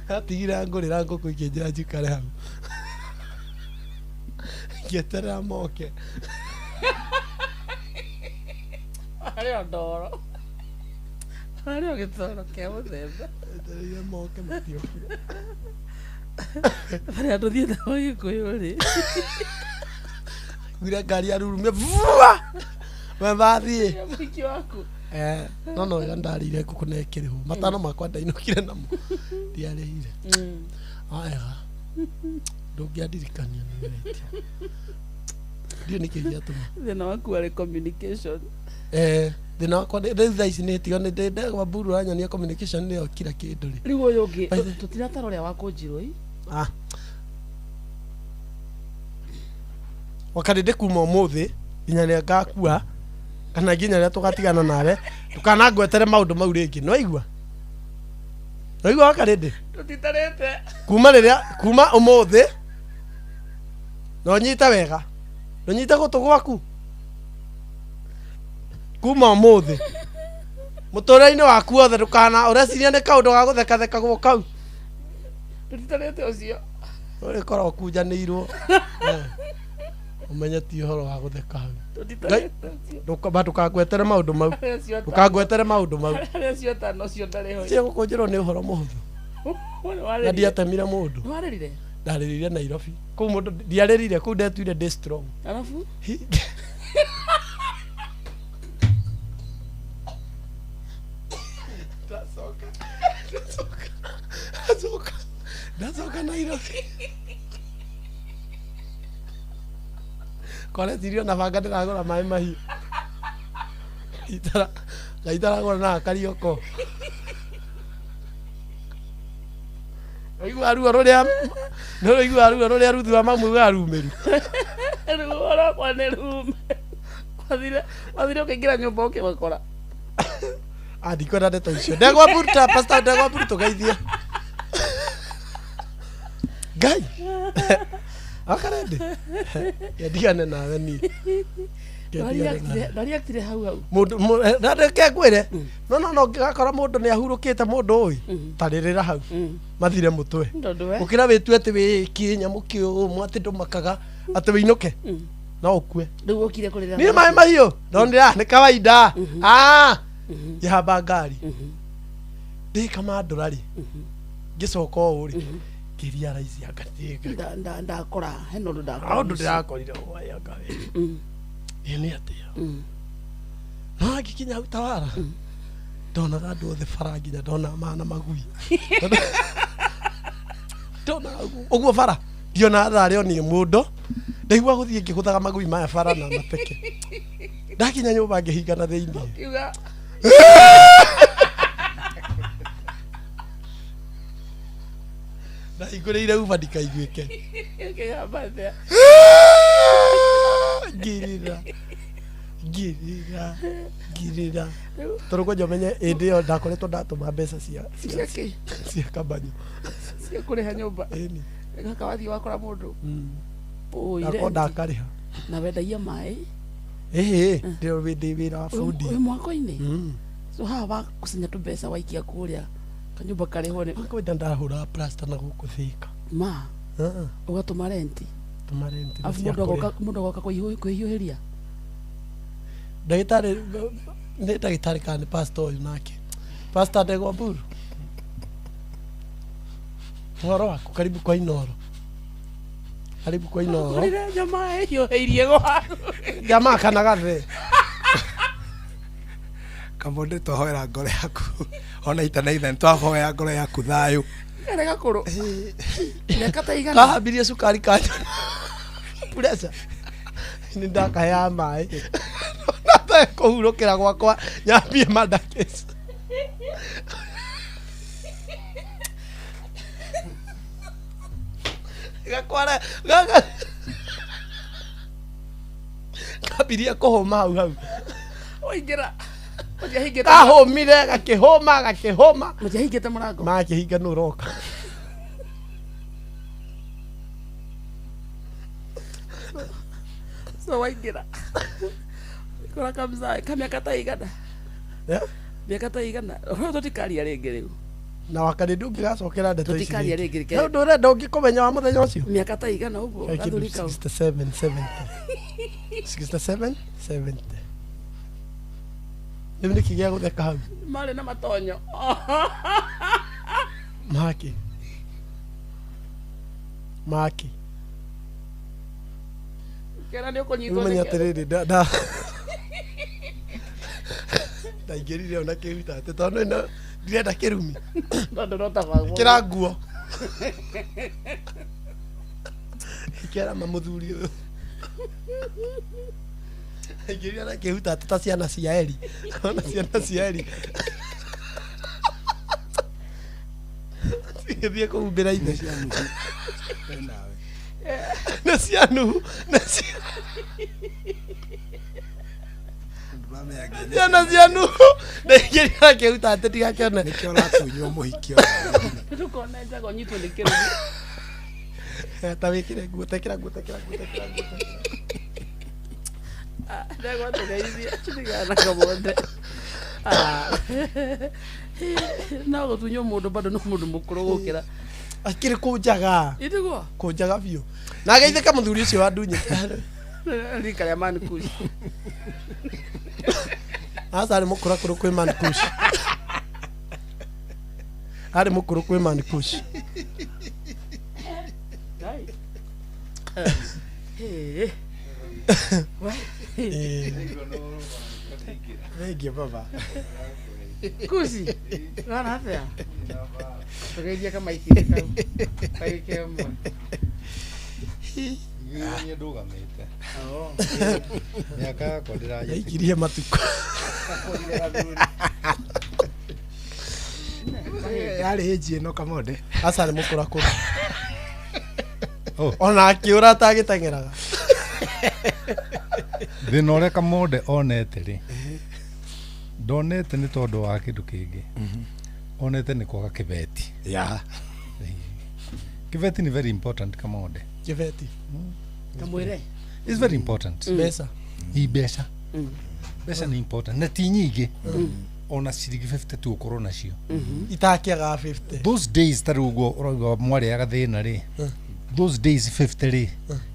Atigire angũrĩra ngũkũ, ikĩnjĩra njikare hau ngĩeterera moke. Harĩ o ndoro. Harĩ o gĩtoro kĩa mũthemba. Etereire moke, matiokire. Harĩa tũthiĩte gwa Gĩkũyũ rĩ. Ngire ngari ya rurumia vua we mathiĩ. Mũhiki waku. Eh, no wega ndarĩire ngũkũ na ĩkĩrĩhwo matano makwa, ndainũkire namo, ndiarĩhire. Wega ndũngĩandirikania nĩ wĩtia, ndiũ nĩkĩ gĩatũma. Thĩna waku warĩ communication. Eh, thĩna wakwa rĩu thaa ici nĩ tiga nĩ ndegwa mburu ũranyonia communication nĩyo kila kĩndũ rĩ. Rĩu ũyũ ũngĩ By the- tũtiratara ũrĩa wakũnjirwo ĩ. Ah. Wakarĩndĩ kuma ũmũthĩ nginya rĩrĩa ngakua kana nginya rĩrĩa tũgatigana nawe ndũkanangwetere maũndũ mau rĩngĩ. Nĩwaigua? Nĩwaigua Wakarĩndĩ? Tũtitarĩte. Kuma rĩrĩa kuma ũmũthĩ na ũnyite wega ndũnyite gũtũ gwaku kuma ũmũthĩ mũtũrĩre-inĩ waku wothe ndũkana ũreciria nĩ kaũndũ ga gũthekathekagwo kau. Tũtitarĩte ũcio. Ũrĩkorwo ũkunjanĩirwo ũmenye ti ũhoro wa gũtheka hau. Tũtitarĩte ũcio. Ndũkangwetere maũndũ mau. Ndũkangwetere maũndũ mau. Harĩa ũcio atano ũcio ndarĩ ho. Cia gũkũnjĩrwo nĩ ũhoro mũhũthũ. Na ndiatemire mũndũ. Nĩwarĩrire? Ndarĩrĩire Nairobi. Kũu mũndũ ndiarĩrire kũu ndetuire ndĩ strong. Arabu? Ndacoka Nairobi. Korecirio na banga ndĩragũra maĩ mahiũ. Ngai itaragũra na Karioko. Ũiguaga ruo rũrĩa nĩũiguaga ruo rũrĩa Ruthu wa mamu augaga rumĩru. Ruo rwakwa nĩ rume. Wathire ũkĩingĩra nyũmba ũkĩmakora. Ndikwenda ndeto icio. Ndegwa Mburuta, Pastor Ndegwa Mburuta ũgeithie. Ngai. Wakarĩndĩ. Ndigane nawe niĩ. Ndariaktire hau hau. Mũndũ reke ngwĩre no no no ngĩgakora mũndũ nĩ ahurũkĩte mũndũ ũĩ tarĩrĩra hau mathire mũtwe gũkĩra wĩtue atĩ wĩ kĩnyamũ kĩũmũ atĩ ndũmakaga atĩ wĩinũke no ũkue. Rĩu ũkire kũrĩra. Niĩ maĩ mahiũ ndonire nĩ kawaida. Ngĩhamba ngari ndĩ Kamandũra rĩ ngĩcoka ũũ rĩ ngĩrealize anga ndakora hena ũndũ ndakora. Ũndũ ndĩrakorire anga ĩ nĩ atĩa no angĩkinya hau Tawara ndonaga andũ othe bara nginya ndona mana magui ndonaga ũguo bara ndionaga tharĩ o niĩ mũndũ ndaigua gũthiĩ ngĩgũthaga magui maya bara na mateke ndakinya nyũmba ngĩhingana thĩinĩ ndahingũrĩire uba ndikaiguĩke ngirira ngirira ngirira tondũ kwanja ũmenye hĩndĩ ĩyo ndakoretwo ndatũma mbeca cia kambanyo cia kũrĩha nyũmba gaka wathiĩ wakora mũndũ ndakorwo ndakarĩha na wendagia maĩ ĩhĩ ndĩ wĩra wa bundi wĩ mwako-inĩ so haha wakucanya tũmbeca waikia kũrĩa kanyũmba karĩhwo nĩ kwenda ndahũraga plasta na gũkũ Thika ma ũgatũma renti tũma renti arabu mũndũ agoka kwĩhiũhĩria ndagĩtarĩ nĩ ndagĩtarĩ kana nĩ pastor ũyũ nake Pastor Ndegwa Mburu ũhoro waku karibu kwa Inooro karibu kwa Inooro kũrĩra jamaa ĩhiũhĩirie gwaku jamaa kana gathe Kamonde twahoera ngoro yaku ona itanaitha nĩtwahoya ngoro yaku thayũ karĩ gakũrũ mĩaka ta igana kahambirie cukari kanya pressure nĩ ndakaheaga maĩ ndathe kũhurũkĩra gwakwa nyambie mandakĩci gakwara gaka kambirie kũhũma hau hau waingĩra kahũmire gakĩhũma gakĩhũma mũtiahingĩte mũrango makĩhinga nũ ũroka so waingĩra kora kamzae ka mĩaka ta igana mĩaka ta igana ũhoro tũtikaria rĩngĩ rĩu na wakarĩndĩ ũngĩgacokera ndeto ici tũtikaria rĩngĩ rĩu ndũrenda ũngĩkũmenya wa mũthenya ũcio mĩaka ta igana ũguo gathuri kau 67 70 67 70 rĩu nĩkĩ gĩa gũtheka hau marĩ na matonyo maki maki kera nĩ ũkũnyitwo menya atĩrĩrĩ ndaingĩrire ona kĩruta atĩ tondũ ĩno ndirenda kĩrumi ĩkĩra nguo ĩkĩra mamũthuri ũyũ aingĩrire na kĩhuta atĩ ta ciana cia Eli ona ciana cia Eli cigĩthiĩ kũhumbĩra ithe. Nĩ cia Nuhu, nĩ cia ciana cia Nuhu. Ndaingĩria akĩruta atĩ ndigakĩone. Nĩkĩo ũratunywo mũhiki Ndũkone njaga ũnyitwo nĩ kĩrumi. Ta wĩkĩre nguo, tekĩra nguo, tekĩra nguo, tekĩra nguo. Ndegwa tũgeithie tũtigana na kamonde. Ah. No gũtunywo mũndũ bado no mũndũ mũkũrũ gũkĩra. Akĩrĩ kũnjaga. Itiguo? Kũnjaga biũ. Na ageithĩka mũthuri ũcio wa ndunyĩte. Rika rĩa Man Kush. Aca arĩ mũkũrakũrũ kwĩ Man Kush. Arĩ mũkũrũ kwĩ Man Kush. Ngai. Eh. We. Thengiũ baba. Kushi. Rana atĩa? Tũgeithie kamaiki kau. Ndagĩka ĩmwe. Niĩ ndũgamĩte. Oh. Mĩaka yakwa ndĩranyĩtĩkĩra. Ndaikirie matukũ. Yarĩ ĩnji ĩno kamonde. Aca arĩ mũkũrakũrũ. Ona akĩũra atagĩteng'eraga. Thĩna ũrĩa kamonde onete rĩ, ndonete nĩ tondũ wa kĩndũ kĩngĩ. Onete nĩ kwaga kĩbeti. Yeah. Kĩbeti nĩ very important kamonde. Kĩbeti. Kamwĩre. It's very important. Mbeca. I mbeca. Mbeca nĩ important na ti nyingĩ. Mm. Ona ciringi 50 tu ũkorwo nacio. Itakĩagaga 50. Those days ta rĩu ũguo ũrauga mwarĩaga thĩna rĩ. Those days 50 rĩ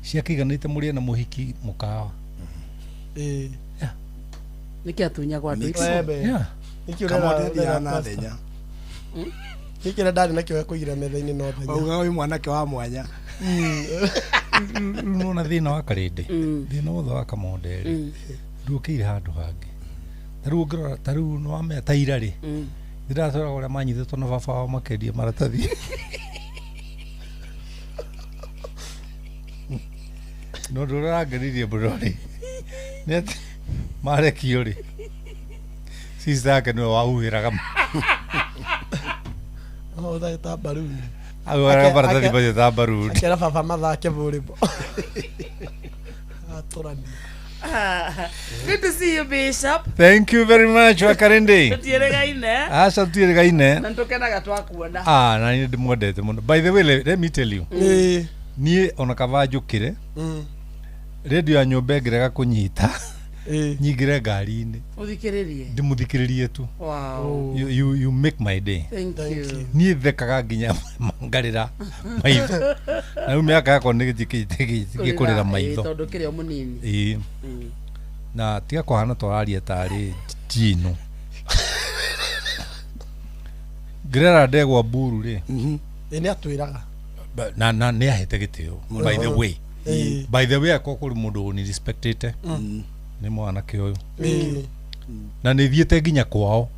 ciakĩiganĩte mũrĩe na mũhiki mũkawa. Ĩĩ. Nĩkĩ atunyagwo andũ Mix. icio? Wembe. Yeah. Nĩkĩ Kamonde ũrera athiaga na pastor? thenya. Gĩkĩ kĩrĩa ndarĩ nakĩo gĩa kũigĩra metha-inĩ no thenya. Wauga wĩ mwanake wa mwanya. Rĩu nĩwona thĩna wa karĩndĩ. Mm. Thĩna wothe wa kamonde rĩ Mm. ndũkĩire handũ hangĩ. Ta rĩu ũngĩrora ta rĩu nĩwamenya ta ira rĩ Mm. ndĩratwĩraga ũrĩa manyitĩtwo na baba wao makĩendia maratathi. No ũndũ ũrĩa ũrangenirie mũno rĩ nĩ atĩ marekio rĩ sister yake nĩwe wahuhĩraga Ahũthagĩra ta mbaruni. Ahuhĩraga maratathi macio ta mbaruni. Akĩra baba mathake volleyball. Atũrania. Ah. Good to see you, Bishop. Thank you very much Wakarindi. Tũtiĩrĩgaine. Aca tũtiĩrĩgaine. Na nĩtũkenaga twakuona. Ah, na niĩ ndĩmwendete mũno. By the way, let me tell you. Ĩĩ. Niĩ ona kaba njũkĩre Mm. redio ya nyũmba ĩngĩrega kũnyita nyingĩre ngari-inĩ Ũthikĩrĩrie. ndĩmũthikĩrĩrie tu. Wow. You make my day. Thank you. Niĩ thekaga nginya ngarĩra maitho. Na rĩu mĩaka yakwa nĩ gĩkũrĩra Ĩĩ, maitho. Tondũ kĩrĩ o mũnini. Ĩĩ. Mm. Na tiga kũhana tũraria tarĩ njino. Ngĩrera ndegwa mburu rĩ. Ĩĩ nĩ atwĩraga. Na nĩ ahete gĩtĩo by the way. Ĩĩ. By the way akorwo kũrĩ mũndũ ũni respectĩte Mm. nĩ mwanake ũyũ. Ĩĩ. Na nĩ thiĩte nginya kwao.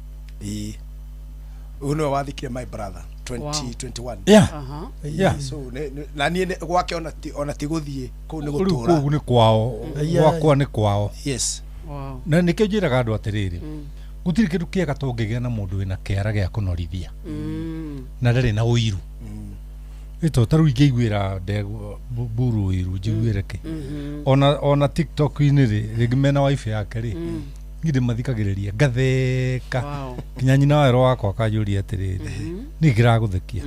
Ĩĩ. Ũyũ nĩwe wathikire my brother 2021. Yeah. Yeah. So na niĩ gwake ona ti gũthiĩ kũu nĩ Rĩu gũtũra. kũu nĩ kwao. Yeah. Gwakwa nĩ kwao. Yes. Wow. Na nĩkĩo njĩraga andũ atĩrĩrĩ. Gũtirĩ kĩndũ kĩega tũngĩgĩa na mũndũ wĩna kĩara gĩa kũnorithia. Mm. Na ndarĩ na ũiru. Ĩto ta rĩu ingĩiguĩra ndegwa mburu ũiru njiguĩre kĩ. Mhm. Ona TikTok-inĩ rĩ rĩngĩ mena wife yake rĩ Mm. niĩ ndĩmathikagĩrĩria ngatheka Wow. nginya nyina wa werũ wakwa akanjũria atĩrĩrĩ nĩ kĩragũthekia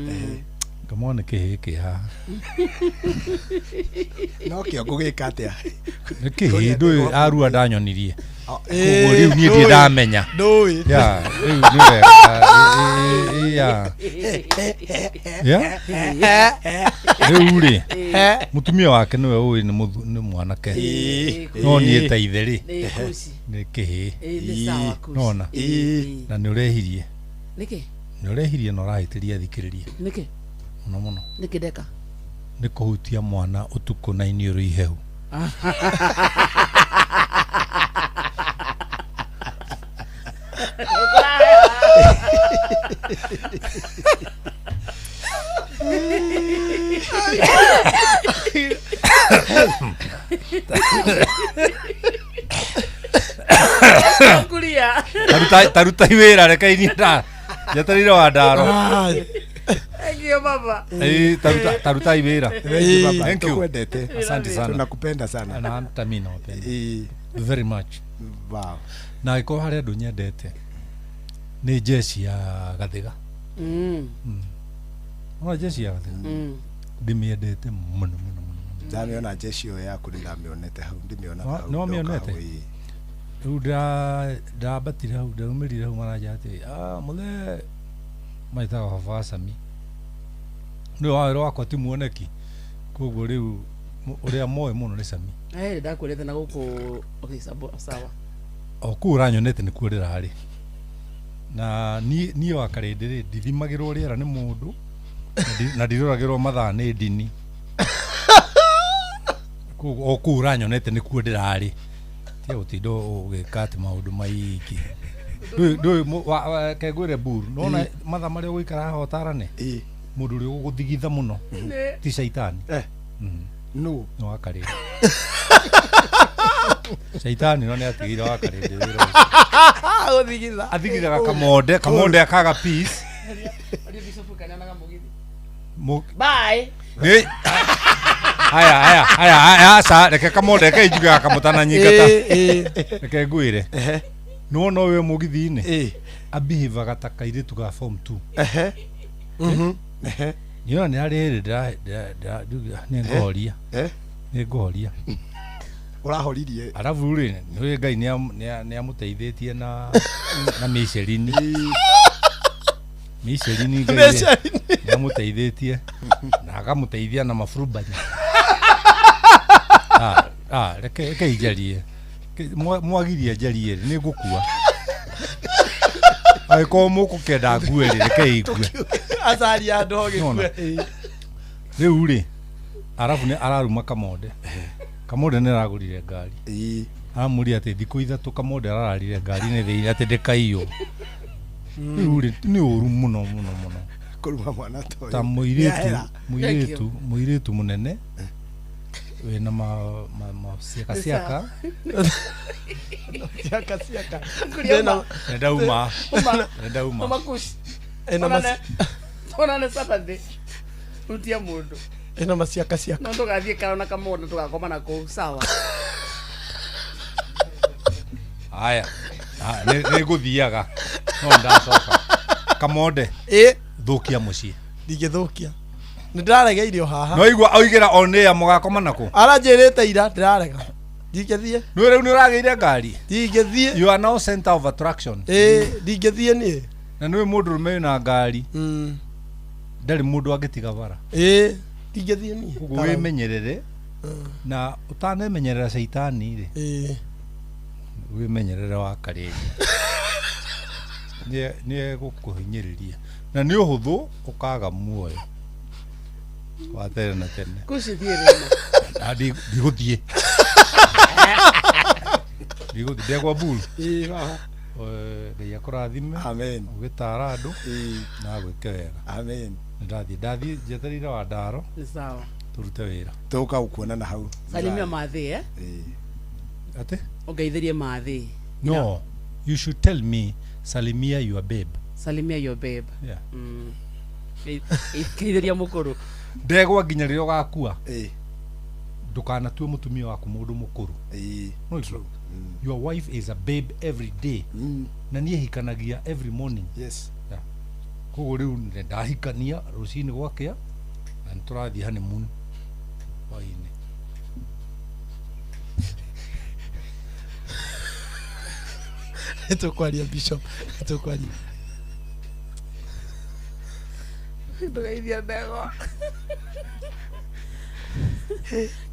ngamona nĩ kĩhĩĩ kĩ haha No kĩongo gĩka atĩa? nĩ kĩhĩĩ ndũĩ arua ndanyonirie Oh, koguo rĩu niĩ ndirĩ ndamenya Ndũĩ. Ya, rĩu nĩ wega ya Ya? Rĩu rĩ mũtumia wake nĩwe ũĩ nĩ mwanake no niĩ ta ithe rĩ Ĩĩ, Kushi. nĩ kĩhĩĩ Ĩĩ, nĩ sawa, Kushi. nona Ĩĩ. na nĩ ũrehirie Nĩkĩ? nĩ ũrehirie na ũrahĩtĩria athikĩrĩria Nĩkĩ? mũno mũno Nĩkĩ ndeka? nĩ kũhutia mwana ũtukũ na iniũrũ ihehu Kuria. Tarutai wĩra reke inie nda njetereire wa ndaro. Thank you baba. Eh, tarutai wĩra. Thank you, baba. Thank you. Tukwendete. Asante sana. Tunakupenda sana. Na hata mimi nawapenda very much. Wow. Na angĩkorwo harĩ andũ nyendete nĩ jeshi ya Gathiga. Ona jeshi ya Gathiga ndĩmĩendete mũno mũno mũno. Ndamĩona jeshi ĩyo yaku nĩndamĩonete hau ndĩmĩona hau Nĩ wamĩonete? ndoka hau, ĩĩ. Rĩu ndambatire hau ndaumĩrire hau maranja atĩ "Ah, mũthee maitaga baba wa Sami nĩwe wa wĩra wakwa ti muoneki koguo rĩu ũrĩa moĩ mũno nĩ Sami. Eh, ndakwĩrĩte na gũkũ okay sabo sawa. O kũu ũranyonete nĩkuo ndĩrarĩ na niĩ wa karĩndĩ rĩ ndithimagĩrwo rĩera nĩ mũndũ na ndiroragĩrwo mathaa nĩ ndini. Koguo o kũu ũranyonete nĩkuo ndĩrarĩ tia gũtinda ũgĩka atĩ maũndũ maingĩ. Ndũĩ ke ngwĩre Buru nona mathaa marĩa ũgũikara haha ũtarane mũndũ ũrĩa ũgũgũthigitha mũno ti caitani. Nũ? Nĩ wa karĩndĩ. Caitani no nĩ atigire wa karĩndĩ wĩra ũcio. Gũthigitha. Athigithaga kamonde kamonde akaga peace. Ariũ Bishop kanyonaga mũgithi. Bye. Bye. Haya haya haya haya aca reke kamonde reke njugaga kamũtana nyingata. Ĩ, Reke ngwĩre. Nĩwona ũyũ wĩ mũgithi-inĩ abihivaga ta kairĩtu ga form 2. Niona nĩ harĩ hĩndĩ nĩ ngũhoria. Nĩ ngũhoria. Ũrahoririe. Arabu rĩ nĩũĩ Ngai nĩ amũteithĩtie na mĩcerini. Mĩcerini Ngai Mĩcerini. nĩ amũteithĩtie na akamũteithia na maburubanya. Reke njarie. Mwagiria njarie rĩ nĩ ngũkua. Angĩkorwo mũkũkenda ngue rĩ reke ngue. Acaria andũ Nĩwona? gĩkue. Rĩu rĩ arabu nĩ araruma kamonde. Kamonde nĩ aragũrire ngari. Aramũria atĩ thikũ ithatũ kamonde arararire ngari-inĩ thĩinĩ atĩ ndĩkaiywo. Rĩu rĩ nĩ ũru mũno mũno mũno. Kũruma mwana ta ũyũ. Ta mũirĩtu Nĩahera. mũirĩtu mũirĩtu mũnene wĩna ma ma ciaka ciaka. Ciaka ciaka. Nĩ ndauma. Nĩ ndauma. Mama kush. Ĩna Tuonane Saturday. Rutia mũndũ. Ĩna maciaka ciaka. No ndũgathiĩ karo na kamonde tũgakoma na kũu sawa. Haya. Nĩ ngũthiaga no ndacoka. Kamonde. Thũkia mũciĩ. Ndingĩthũkia. Nĩ ndĩraregeire o haha. No igua oigĩra on air mũgakoma na kũ? Aranjĩrĩte ira ndĩrarega. Ndingĩthiĩ. Nĩ rĩu nĩ ũragĩire ngari? Ndingĩthiĩ. You are now center of attraction. Ĩĩ ndingĩthiĩ niĩ. Na nĩũĩ mũndũrũme wĩna ngari ndarĩ mũndũ angĩtiga bara. Ĩĩ ndingĩthiĩ niĩ. Koguo wĩmenyerere na ũtanemenyerera caitani rĩ wĩmenyerere wa karĩndĩ. Nĩ egũkũhinyĩrĩria na nĩ ũhũthũ ũkaga muoyo wa tene na tene. Kushi thiĩ rĩma. Na ndigũthiĩ. Ndigũthiĩ ndegwa Buru. Ĩĩ baba. Ngai akũrathime. Amen. Ũgĩtara andũ na agwĩke wega. Amen. Nĩ ndathiĩ njetereire wa ndaro Nĩ sawa. tũrute wĩra. Tũgũka gũkuonana hau. Salimia mathĩ eh? Atĩ? Ũngeithĩrie mathĩ. No, you should tell me salimia your babe. Salimia your babe. Yeah. Geithĩria mũkũrũ. Ndegwa nginya rĩrĩa ũgakua ndũkanatue mũtumia waku mũndũ mũkũrũ. No true. Your wife is a babe every day. Na niĩ hikanagia every morning. Yes. Yeah. Koguo rĩu nĩ ndahikania rũcinĩ gwakĩa na nĩ tũrathiĩ honeymoon hwaĩ-inĩ. Nĩtũkwaria Bishop. Nĩtũkwaria. Ndũgeithie ndegwa.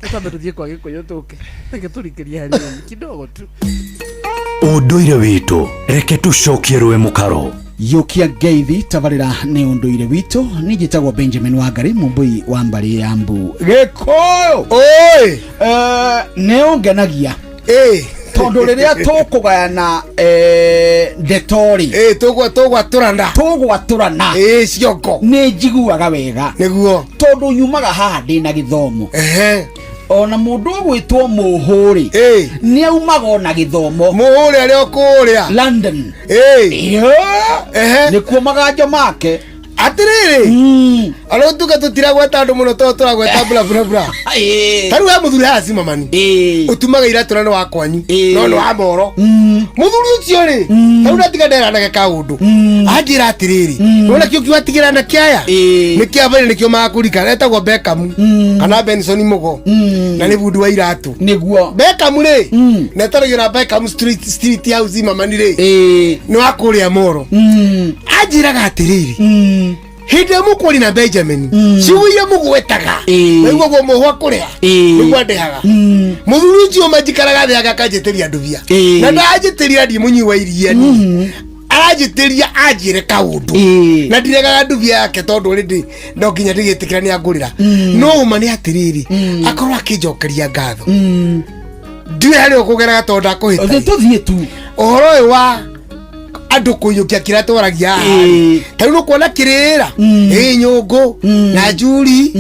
Twambe tũthiĩ kwa Gĩkũyũ tũke. Reke tũrikĩrie hanini kidogo tu. Ũndũire witũ reke tũcokie rũĩ mũkaro. Yũkia ngeithi tabarĩra nĩ ũndũire witũ niĩ njĩtagwo Benjamin Wangari mũmbũi wa mbarĩ ya mbu Gĩkũyũ oi nĩ ũngenagia tondũ rĩrĩa tũkũgayana ndeto rĩ tũgwatũrana tũgwatũrana ciongo nĩ njiguaga wega nĩguo tondũ nyumaga haha ndĩna gĩthomo ona mũndũ ũgwĩtwo mũhũrĩ nĩ aumaga ona gĩthomo Mũhũrĩ arĩa o kũrĩa London nĩkuo maganjo make Atiriri, ona tuge tutiragweta andu muno to turagweta bla bla bla. Ta riu he muthuri haha cimamani utumaga iratũ na nĩ wa kwanyu no nĩ wa moro muthuri ũcio rĩ, ta rĩu ndatiga nderanage kaũndũ anjĩra atĩrĩrĩ, nona kĩo kiwatigĩra na kĩaya nĩ kĩa bari nĩkĩo makũrikana etagwo Beckham kana Benson Mugo na nĩ bundi wa iratũ. Nĩguo Beckham rĩ, netaragio na Beckham Street Street House mamani rĩ, nĩ wa kũrĩa moro. Anjĩraga atĩrĩrĩ, hĩndĩ ĩrĩa mũkwari na Benjamin ciugo iria mũgwetaga naigua guo mũhwa kũrĩa nĩguo andehaga mũthuri ũcio manjikaraga thĩ ake akanjĩtĩria ndubia na ndanjĩtĩria ndiĩ mũnyui wa iria niĩ. Aranjĩtĩria anjĩre kaũndũ na ndiregaga ndubia yake tondũ rĩndĩ no nginya ndĩgĩtĩkĩra nĩ angũrĩra, no ũma nĩ atĩrĩrĩ, akorwo akĩnjokeria ngatho ndiũĩ harĩa ũkũgeraga tondũ ndakũhĩta. Tũthiĩ tu. Ũhoro ũyũ wa andũ kũiyũkia kĩrĩa twaragia haha rĩ, ta rĩu nĩũkuona kĩrĩra ĩ nyũngũ na njuri,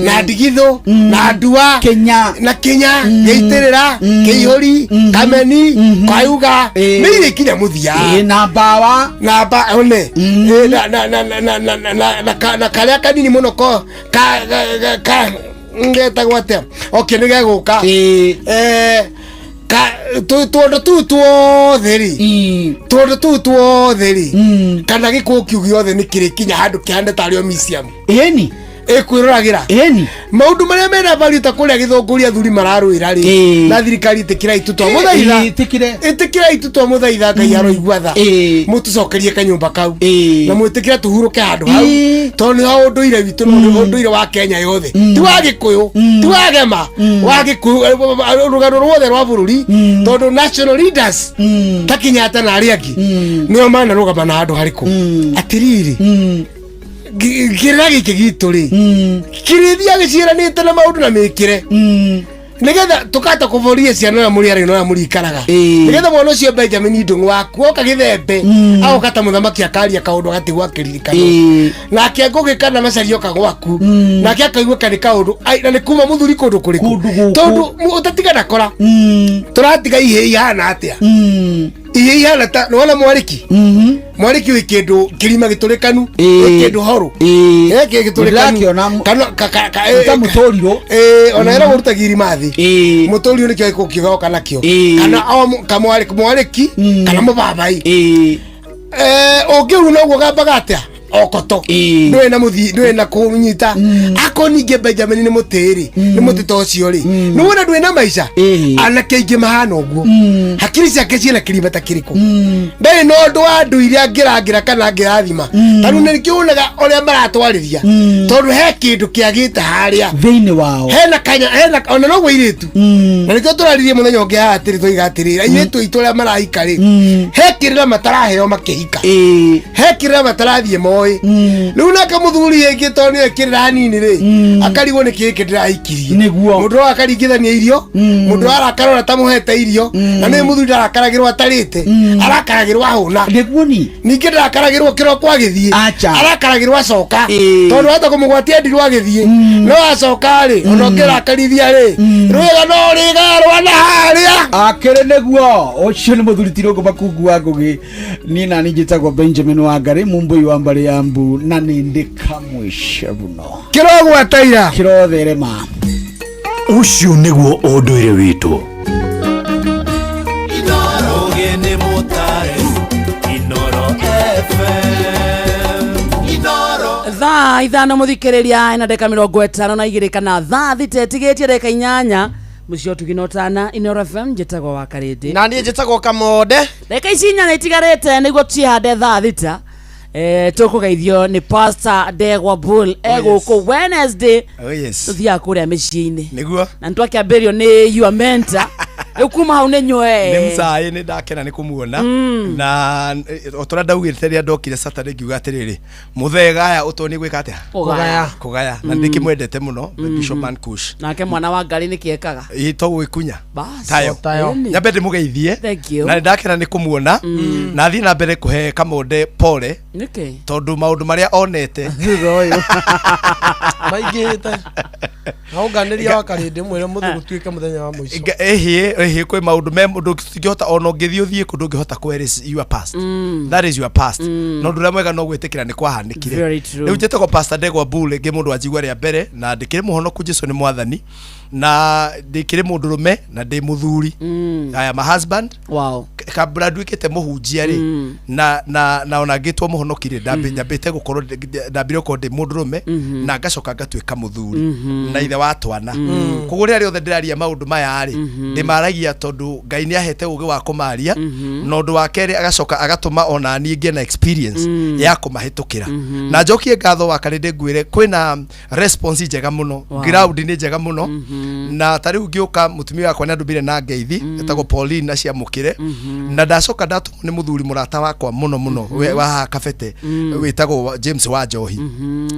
na ndigithũ na ndua Kenya na kinya gĩitĩrĩra kĩihũri kameni kayuga nĩ irĩ kinya mũthia. Na mbawa na mba one. Ĩ, na na na na na na na na na karĩa kanini mũno ko ka ka getagwo atĩa? Okay, nĩ gegũka. Ka tuondo tuu tuothe rĩ, tuondo tuu tuothe rĩ, kana gĩkũũ kiu gĩothe nĩ kĩrĩ kinya handũ kĩhane tarĩ o museum. Ĩni. Ĩkwĩroragĩra ĩni maũndũ marĩa mena value ta kũrĩa gĩthũngũri athuri mararũĩra rĩ, na thirikari ĩtĩkĩra itu twamũthaitha. Ĩtĩkĩre. Ĩtĩkĩra itu twamũthaitha, Ngai aroigua tha, mũtũcokerie kanyũmba kau na mwĩtĩkĩre tũhurũke handũ hau tondũ nĩho ũndũire witũ na ũndũire wa Kenya yothe, ti wa Gĩkũyũ, ti wa Gema, wa Gĩkũyũ, rũgano ruothe rwa bũrũri, tondũ national leaders ta Kenyatta na arĩa angĩ nĩo manarũgama na handũ harĩkũ. Atĩrĩrĩ, kĩrĩra gĩkĩ gitũ rĩ, kĩrĩthiaga gĩciĩranĩte na maũndũ na mĩkĩre nigetha tukahota kũbũria ciana ũrĩa mũrĩ arĩ na ũrĩa mũrikaraga, nigetha mwana ũcio Benjamin Ndung'u waku oka gĩthembe agoka ta mũthamaki akaria kaũndũ agatigwo akĩririkanwo nake Ngũgĩ kana Macaria oka gwaku nake akaigua karĩ kaũndũ. Ai, na nĩ kuma mũthuri kũndũ kũrĩkũ, tondũ ũtatigana kora tũratiga ihĩĩ ihana atĩa, ihĩĩ ihana ta nĩwona mwarĩki mwarĩki wĩ kĩndũ kĩrima gĩtũrĩkanu, wĩ kĩndũ horũ. Kĩ gĩtũrĩkanu. Ndĩrakĩona Kana ka ta mũtũrirũ. Ona ĩra gũrutagia irima thĩ mũtũrirũ nĩkĩo gĩkũ kĩgoka nakĩo kana o kamwarĩki mwarĩki kana mũbabai. Ũngĩruna ũguo gambaga atĩa okoto ndũĩ na mũthi ndũĩ na kũnyita akorwo ningĩ Benjamin nĩ mũtĩ rĩ, nĩ mũtĩ ta ũcio rĩ, nĩ wona ndũĩ na maica anake aingĩ mahana ũguo, hakiri ciake ciĩna kĩrima ta kĩrĩkũ, ndarĩ na ũndũ wa ndũire angĩrangĩra kana angĩrathima. Ta rĩu nĩkĩo wonaga ũrĩa maratwarĩria tondũ he kĩndũ kĩagĩte harĩa thĩinĩ wao. Hena kanya hena ona noguo airĩtu, na nĩkĩo tũraririe mũthenya ũngĩ haha atĩrĩ, tũiga atĩrĩrĩ, airĩtu aitũ arĩa marahika rĩ, he kĩrĩra mataraheo makĩhika, he kĩrĩra matarathiĩ moĩ. Rĩu nake mũthuri ĩngĩ tondũ nĩwe kĩrĩra hanini rĩ, akarigwo nĩ kĩĩ ndĩrahikirie. Nĩguo. Mũndũ ũyũ akaringithania irio, mũndũ arakara ũrĩa tamũhete irio, na nĩ mũthuri ndarakaragĩrwo atarĩte, arakaragĩrwo ahũna. Nĩguo ni. Ningĩ ndarakaragĩrwo kĩroko agĩthiĩ. Acha. Arakaragĩrwo acoka, tondũ hata kũmũgwatia ndirwo agĩthiĩ, no acoka rĩ, ona ũngĩrakarithia rĩ, rwĩga no rĩgarwa na harĩa. Akĩrĩ nĩguo ũcio nĩ mũthuri Tirũngũ Makungu wa Ngũgĩ. Niĩ nani njĩtagwo Benjamin Wangari Mumbui wa mbarĩ ya mbu, na nĩ ndĩ kamwĩce mũno. Kĩrogwataira. Kĩrotherema. Ũcio nĩguo ũndũire witũ. Ũgĩ nĩ mũtare Inoro FM Inoro. Thaa 5 mũthikĩrĩria na ndagĩka 52 kana thaa 6 ĩtigĩtie ndagĩka 8 mũciĩ ũtugi na ũtana Inoro FM. Njĩtagwo wa Karĩndĩ. Na niĩ njĩtagwo Kamonde. Ndagĩka ici 8 itigarĩte nĩguo ciĩhande thaa 6. Tũkũgeithio nĩ Pastor Ndegwa Bull egũkũ Wednesday. Oh, yes. Tũthiaga kũrĩa mĩciĩ-inĩ. Nĩguo. Na nĩtwakĩambĩrĩrio nĩ your mentor, rĩu kuma hau nĩ nywe. Nĩ mũcaĩ nĩ ndakena nĩ kũmuona, na o ta ũrĩa ndaugĩte rĩrĩa ndokire Saturday, ngiuga atĩrĩrĩ, mũthee gaya ũtonie gwĩka atĩa? Kũgaya. Kũgaya, na ndĩkĩmwendete mũno Bishop Man Kush. Nake mwana wa Ngarĩ nĩ kĩekaga? Ĩ to gwĩkunya. Bas. Tayo. Tayo. Nyambe ndĩmũgeithie. Thank you. Na nĩ ndakena nĩ kũmuona, na thiĩ na mbere kũhe Kamonde pole Nĩkĩ? tondũ maũndũ marĩa onete thutha ũyũ maingĩhĩte. Aũnganĩria wa Karĩndĩ mwĩre mũthĩ gũtuĩke mũthenya wa mũico. Ĩhĩ. Ĩhĩ, kwĩ maũndũ me mũndũ tũtingĩhota ona ũngĩthiĩ ũthiĩ kũ ndũngĩhota kũ erase your past. That is your past. Na ũndũ ũrĩa mwega no gwĩtĩkĩra nĩ kwahanĩkire. Very true. Rĩu njĩtagwo Pastor Ndegwa Bull, rĩngĩ mũndũ anjigua rĩa mbere, na ndĩkĩrĩ mũhonoku, Jesu nĩ mwathani, na ndĩkĩrĩ mũndũrũme na ndĩ mũthuri. I am a husband. Wow. Kabla nduĩkĩte mũhunjia rĩ, na ona ngĩtwo mũhonoki rĩ, nyambĩte gũkorwo ndambire gũkorwo ndĩ mũndũrũme, na ngacoka ngatuĩka mũthuri na ithe wa twana. Koguo rĩrĩa rĩothe ndĩraria maũndũ maya rĩ, ndĩmaragia tondũ Ngai nĩ ahete ũgĩ wa kũmaria, na ũndũ wa kerĩ agacoka agatũma ona niĩ ngĩe na experience ya kũmahĩtũkĩra. Na njokie ngatho wa karĩ ndĩngwĩre kwĩna response njega mũno. Ground nĩ njega mũno, na ta rĩu ngĩũka mũtumia wakwa nĩ andũmire na ngeithi, etagwo Pauline, na ciamũkĩre. Na ndacoka ndatũmwo nĩ mũthuri mũrata wakwa mũno mũno wa haha Kabete, wĩtagwo James wa Njohi,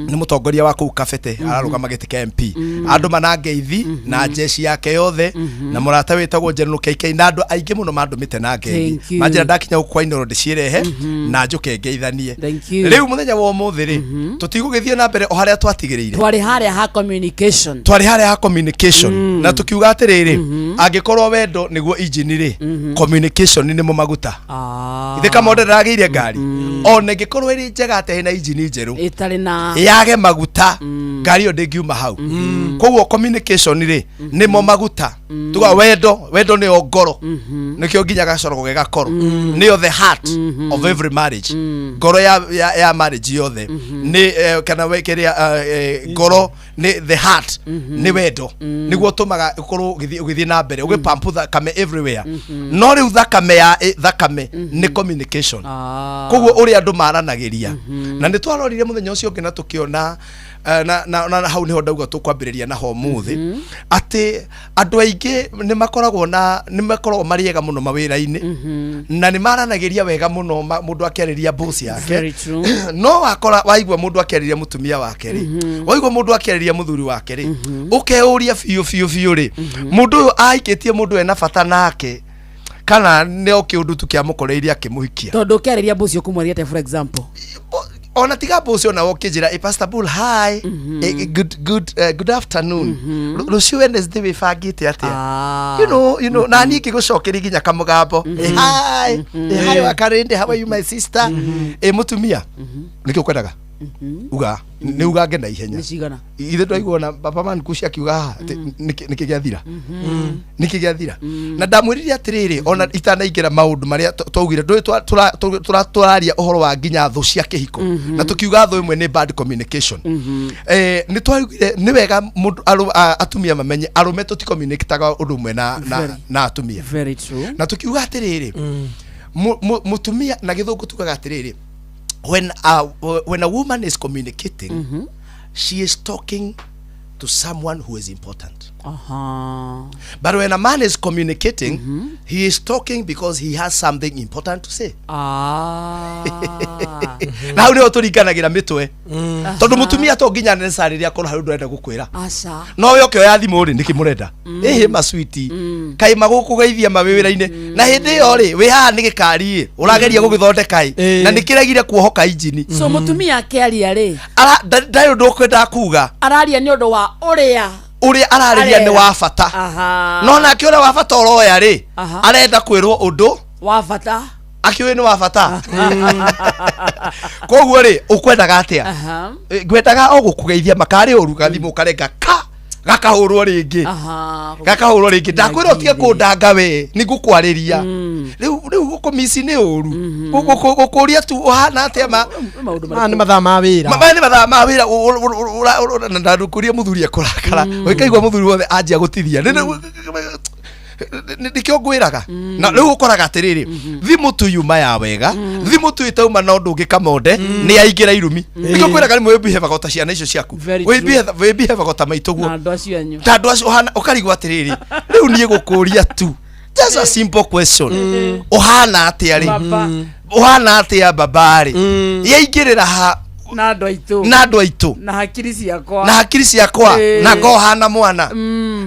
nĩ mũtongoria wa kũu Kabete, ararũgama gĩtĩ kĩa MP. Andũma na ngeithi na jeshi yake yothe, na mũrata wĩtagwo General KK, na andũ aingĩ mũno mandũmĩte na ngeithi. Thank you. Manjĩra ndakinya gũkũ kwa Inooro ndĩciĩrehe na njũke ngeithanie. Thank you. Rĩu mũthenya wa ũmũthĩ rĩ, tũtigũgĩthiĩ na mbere o harĩa twatigĩrĩire. Twarĩ harĩa ha communication. Twarĩ harĩa ha communication, na tũkiuga atĩrĩrĩ, angĩkorwo wendo nĩguo engine rĩ, communication nĩmo maguta. Ithe kamonde ndĩragĩire ngari, ona ĩngĩkorwo ĩrĩ njega atĩa, ĩna engine njerũ, ĩtarĩ na yage maguta, ngari ĩyo ndĩngiuma hau. Koguo communication rĩ, nĩmo maguta. Tuga wendo, wendo nĩyo ngoro, nĩkĩo nginya gacoro ge gakoro, nĩyo the heart of every marriage. Ngoro ya marriage yothe nĩ kana we kĩrĩa ngoro nĩ the heart, nĩ wendo, nĩguo ũtũmaga ũkorwo ũgĩthiĩ na mbere ũgĩpampu thakame everywhere. No rĩu thakame ya thakame nĩ communication. Koguo ũrĩa andũ maranagĩria, na nĩ twarorire mũthenya ũcio ũngĩ na tũkĩona na hau nĩho ndauga tũkwambĩrĩria naho ũmũthĩ, atĩ andũ aingĩ nĩ makoragwo marĩ ega mũno mawĩra-inĩ na nĩ maranagĩria wega mũno, mũndũ akĩarĩria boss yake. Very true. No wakora waigua mũndũ akĩarĩria mũtumia wake rĩ, waigua mũndũ akĩarĩria mũthuri wake rĩ, ũkeyũria biũ biũ biũ rĩ, mũndũ ũyũ aikĩtie mũndũ ena bata nake, kana nĩ o kĩũndũ tu kĩamũkoreirie akĩmũhikia? Tondũ ũkĩarĩria mbuci ũkũmwĩria atĩa, for example? Ona tiga mbuci, ona ũkĩnjĩra, "Ĩ Pastor Bull, hi. Good afternoon. Rũciũ Wednesday wĩbangĩte atĩa?" Na niĩ ngĩgũcokeria nginya kamũgambo, "Ĩ hi, ĩ hi Wakarĩndĩ, how are you, my sister?" Ĩ mũtumia nĩkĩ ũkwendaga uga nĩ ugange na ihenya. Nĩ cigana? Ithe ndwaigua na Papa Man Kushi akiuga haha atĩ nĩkĩ gĩathira, nĩkĩ gĩathira. Na ndamwĩrire atĩrĩrĩ, ona itanaingĩra maũndũ marĩa twaugire, ndũĩ tũraria ũhoro wa nginya thũ cia kĩhiko, na tũkiuga thũ ĩmwe nĩ bad communication. Nĩ twaugire nĩ wega mũndũ atumia mamenye arũme tũticommunicataga ũndũ ũmwe na atumia. Very true. Na tũkiuga atĩrĩrĩ, mũtumia, na gĩthũngũ tugaga atĩrĩrĩ, when a woman is communicating, she is talking to someone who is important. But when a man is communicating, he is talking because he has something important to say. Na hau nĩho tũringanagira mĩtwe, tondũ mũtumia to nginya necessarily akorwo harĩ ũndũ arenda gũkwĩra. Aca. No we ũkĩoya thimũ rĩ, nĩkĩ mũrenda ĩhĩ maswiti kaĩ magũkũgeithia mawĩra-inĩ, na hĩndĩ ĩyo rĩ, wĩ haha nĩ gĩkari ĩ ũrageria gũgĩthondeka ĩ, na nĩ kĩregire kuohoka injini. So mũtumia akĩaria rĩ, Ndarĩ ũndũ ũkwendaga kuga. Araria nĩ ũndũ wa ũrĩa Ũrĩa ararĩria nĩ arera. wa bata. No nake ũrĩa wa bata ũroya rĩ, arenda kwĩrwo ũndũ wa bata. Akĩũĩ nĩ wa bata. Koguo rĩ, ũkwendaga atĩa? Ngwendaga o gũkũgeithia makarĩ ũru, gathimũ ũkarenga ka gakahũrwo rĩngĩ, gakahũrwo rĩngĩ, ndakwĩra ũtige kũndanga, we nĩ ngũkwarĩria rĩu. Rĩu gũkũmici nĩ ũru. Gũkũria tu ũhana atĩa ma Maya nĩ mathaa ma wĩra. Maya nĩ mathaa ma wĩra, na ndandũkũrie mũthuri ekũrakara, ũikaigua mũthuri wothe anjia gũtithia. Nĩkĩo ngwĩraga, na rĩu ũkoraga atĩrĩrĩ, thimũ tu yuma ya wega, thimũ tu ĩtauma na ũndũ ũngĩ, kamonde nĩ yaingĩra irumi. Nĩkĩo ngwĩraga rĩmwe wĩbihevaga ota ciana icio ciaku. Very true. Wĩbihevaga ota maitũguo Na andũ acio anyu. Ta andũ acio ũhana, ũkarigwo atĩrĩrĩ, rĩu niĩ gũkũria tu just a simple question, ũhana atĩa rĩ? Baba. Ũhana atĩa baba rĩ, yaingĩrĩra ha Na andũ aitũ. Na andũ aitũ. Na hakiri ciakwa. Na hakiri ciakwa. Na ngohana mwana.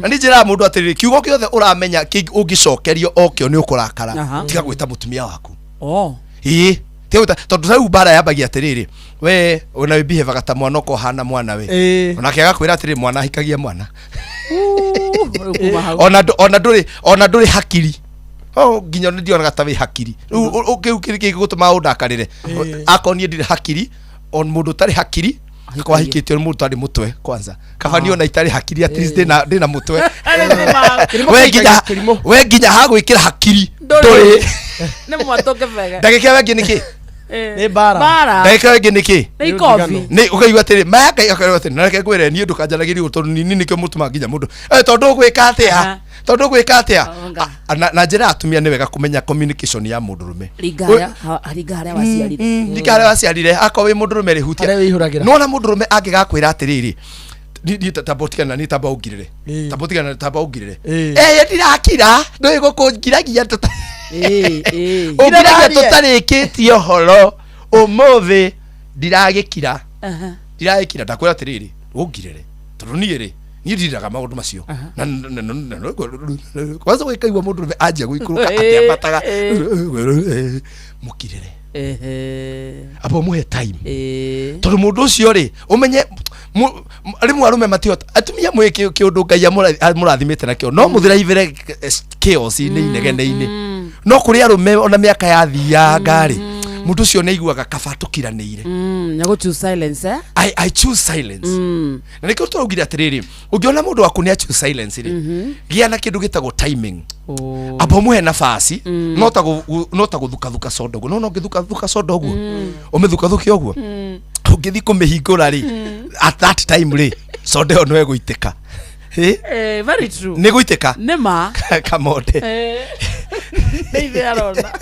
Na nĩ njĩraga mũndũ atĩrĩrĩ, kiugo gĩothe ũramenya ũngĩcokerio o kĩo nĩ ũkũrakara, tiga gwĩta mũtumia waku. Oh. Ĩĩ, Tiga gwĩta tondũ rĩu mbara yambagia atĩrĩrĩ, we ona wĩ behavior ta mwana ũkohana mwana we. Onake agakwĩra atĩrĩ, mwana ahikagia mwana. Rĩu kuma hau. Ona ndũrĩ hakiri. Oh, nginya nĩ ndionaga ta wĩ hakiri. Rĩu kĩu kĩrĩ gĩgũtũma ũndakarĩre. Akorwo niĩ ndirĩ hakiri, on mũndũ ũtarĩ hakiri akorwo ahikĩtio nĩ mũndũ ũtarĩ mũtwe kwanza. Kaba niĩ ona itarĩ hakiri, at least ndĩna mũtwe. We nginya ha gwĩkĩra hakiri ndũrĩ. Nĩ mwatũke bega. Ndagĩka ĩyo ĩngĩ nĩ kĩ? Nĩ mbara. Mbara. Ndagĩka ĩyo ĩngĩ nĩ kĩ? Nĩ ikobi. Nĩ ũkaigua atĩrĩ maya Ngai akaigua atĩrĩ, na reke ngwĩre niĩ ndũkanjaragĩrie ũguo tondũ nini nĩkĩo mũtũmaga nginya mũndũ tondũ ũgwĩka atĩa, tondũ ũgwĩka atĩa. Na njĩra ya atumia nĩ wega kũmenya communication ya mũndũrũme. Ringa harĩa, ringa harĩa waciarire. Ringa harĩa waciarire. Akorwo wĩ mũndũrũme rĩ, hutia Harĩa wĩihũragĩra. Nĩwona mũndũrũme angĩgakwĩra atĩrĩrĩ, niĩ tamba ũtigane na niĩ, tamba ũngirĩre, tamba ũtigane, tamba ũngirĩre, ndirakira, ndũĩ gũkũngiragia ũngiragia tũtarĩkĩtie ũhoro ũmũthĩ, ndiragĩkira, ndiragĩkira. Ndakwĩra atĩrĩrĩ, ũngirĩre tondũ niĩ rĩ, niĩ ndiriraga maũndũ macio. Na kwanza ũgĩkaigua mũndũrũme anjia gũikũrũka akĩambataga, mũkirĩre, amba ũmũhe time, tondũ mũndũ ũcio rĩ, ũmenye rĩmwe arũme matihota. Atumia mwĩ kĩũndũ Ngai amũrathimĩte nakĩo, no mũthiraivĩre chaos-inĩ, inegene-inĩ. No kũrĩ arũme ona mĩaka yathianga rĩ, mũndũ ũcio nĩ aiguaga kaba tũkiranĩire. Nya go choose silence, eh? I choose silence. Na nĩkĩo tũraugire atĩrĩrĩ, ũngĩona mũndũ waku nĩ choose silence rĩ, gĩa na kĩndũ gĩtagwo timing, amba ũmũhe nafasi. No ta gũthukathuka soda ũguo, no ũngĩthukathuka soda ũguo, ũmĩthukathuke ũguo, ũngĩthiĩ kũmĩhingũra rĩ, at that time rĩ, soda ĩyo no ĩgũitĩka. Ĩ? Very true. Nĩ gũitĩka. Nĩ ma. Kamonde. Nĩ ithe arona.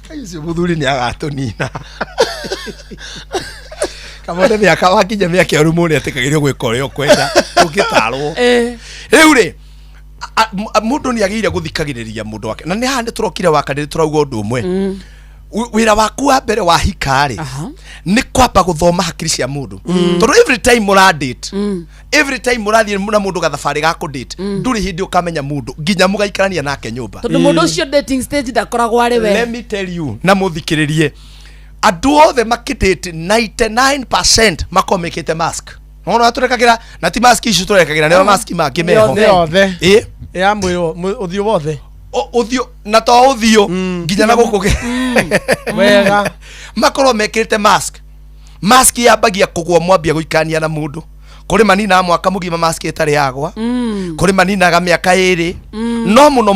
Kai ũcio mũthuri nĩ agatũnina. Kamonde, mĩaka wakinya mĩaka ĩyo rĩu mũndũ nĩetĩkagĩrio gwĩka ũrĩa ũkwenda ũngĩtarwo. Rĩu rĩ, mũndũ nĩ agĩrĩire gũthikagĩrĩria mũndũ wake, na nĩ haha nĩ tũrokire wakanĩrĩ tũrauga ũndũ ũmwe. Wĩra waku wa mbere wa hika rĩ, nĩ kwamba gũthoma hakiri cia mũndũ, tondũ every time mũradate, every time mũrathiĩ na mũndũ gathabarĩ ga kũdate, ndũrĩ hĩndĩ ũkamenya mũndũ nginya mũgaikarania nake nyũmba. Tondũ mũndũ ũcio dating stage ndakoragwo arĩ we. Let me tell you, na mũthikĩrĩrie, andũ othe makĩdate, 99% makorwo mekĩte mask. Nona tũrekagĩra na ti mask ici tũrekagĩra, nĩ mask mangĩ meho. Nĩ othe. Ĩ. Ya mwĩrĩ ũthiũ wothe. Ũthiũ na to ũthiũ nginya na gũkũ. Wega. Makorwo mekĩrĩte mask. Mask yambagia kũgwa mwambia gũikania na mũndũ. Kũrĩ maninaga mwaka mũgima mask ĩtarĩ yagwa, kũrĩ maninaga mĩaka 2, no mũno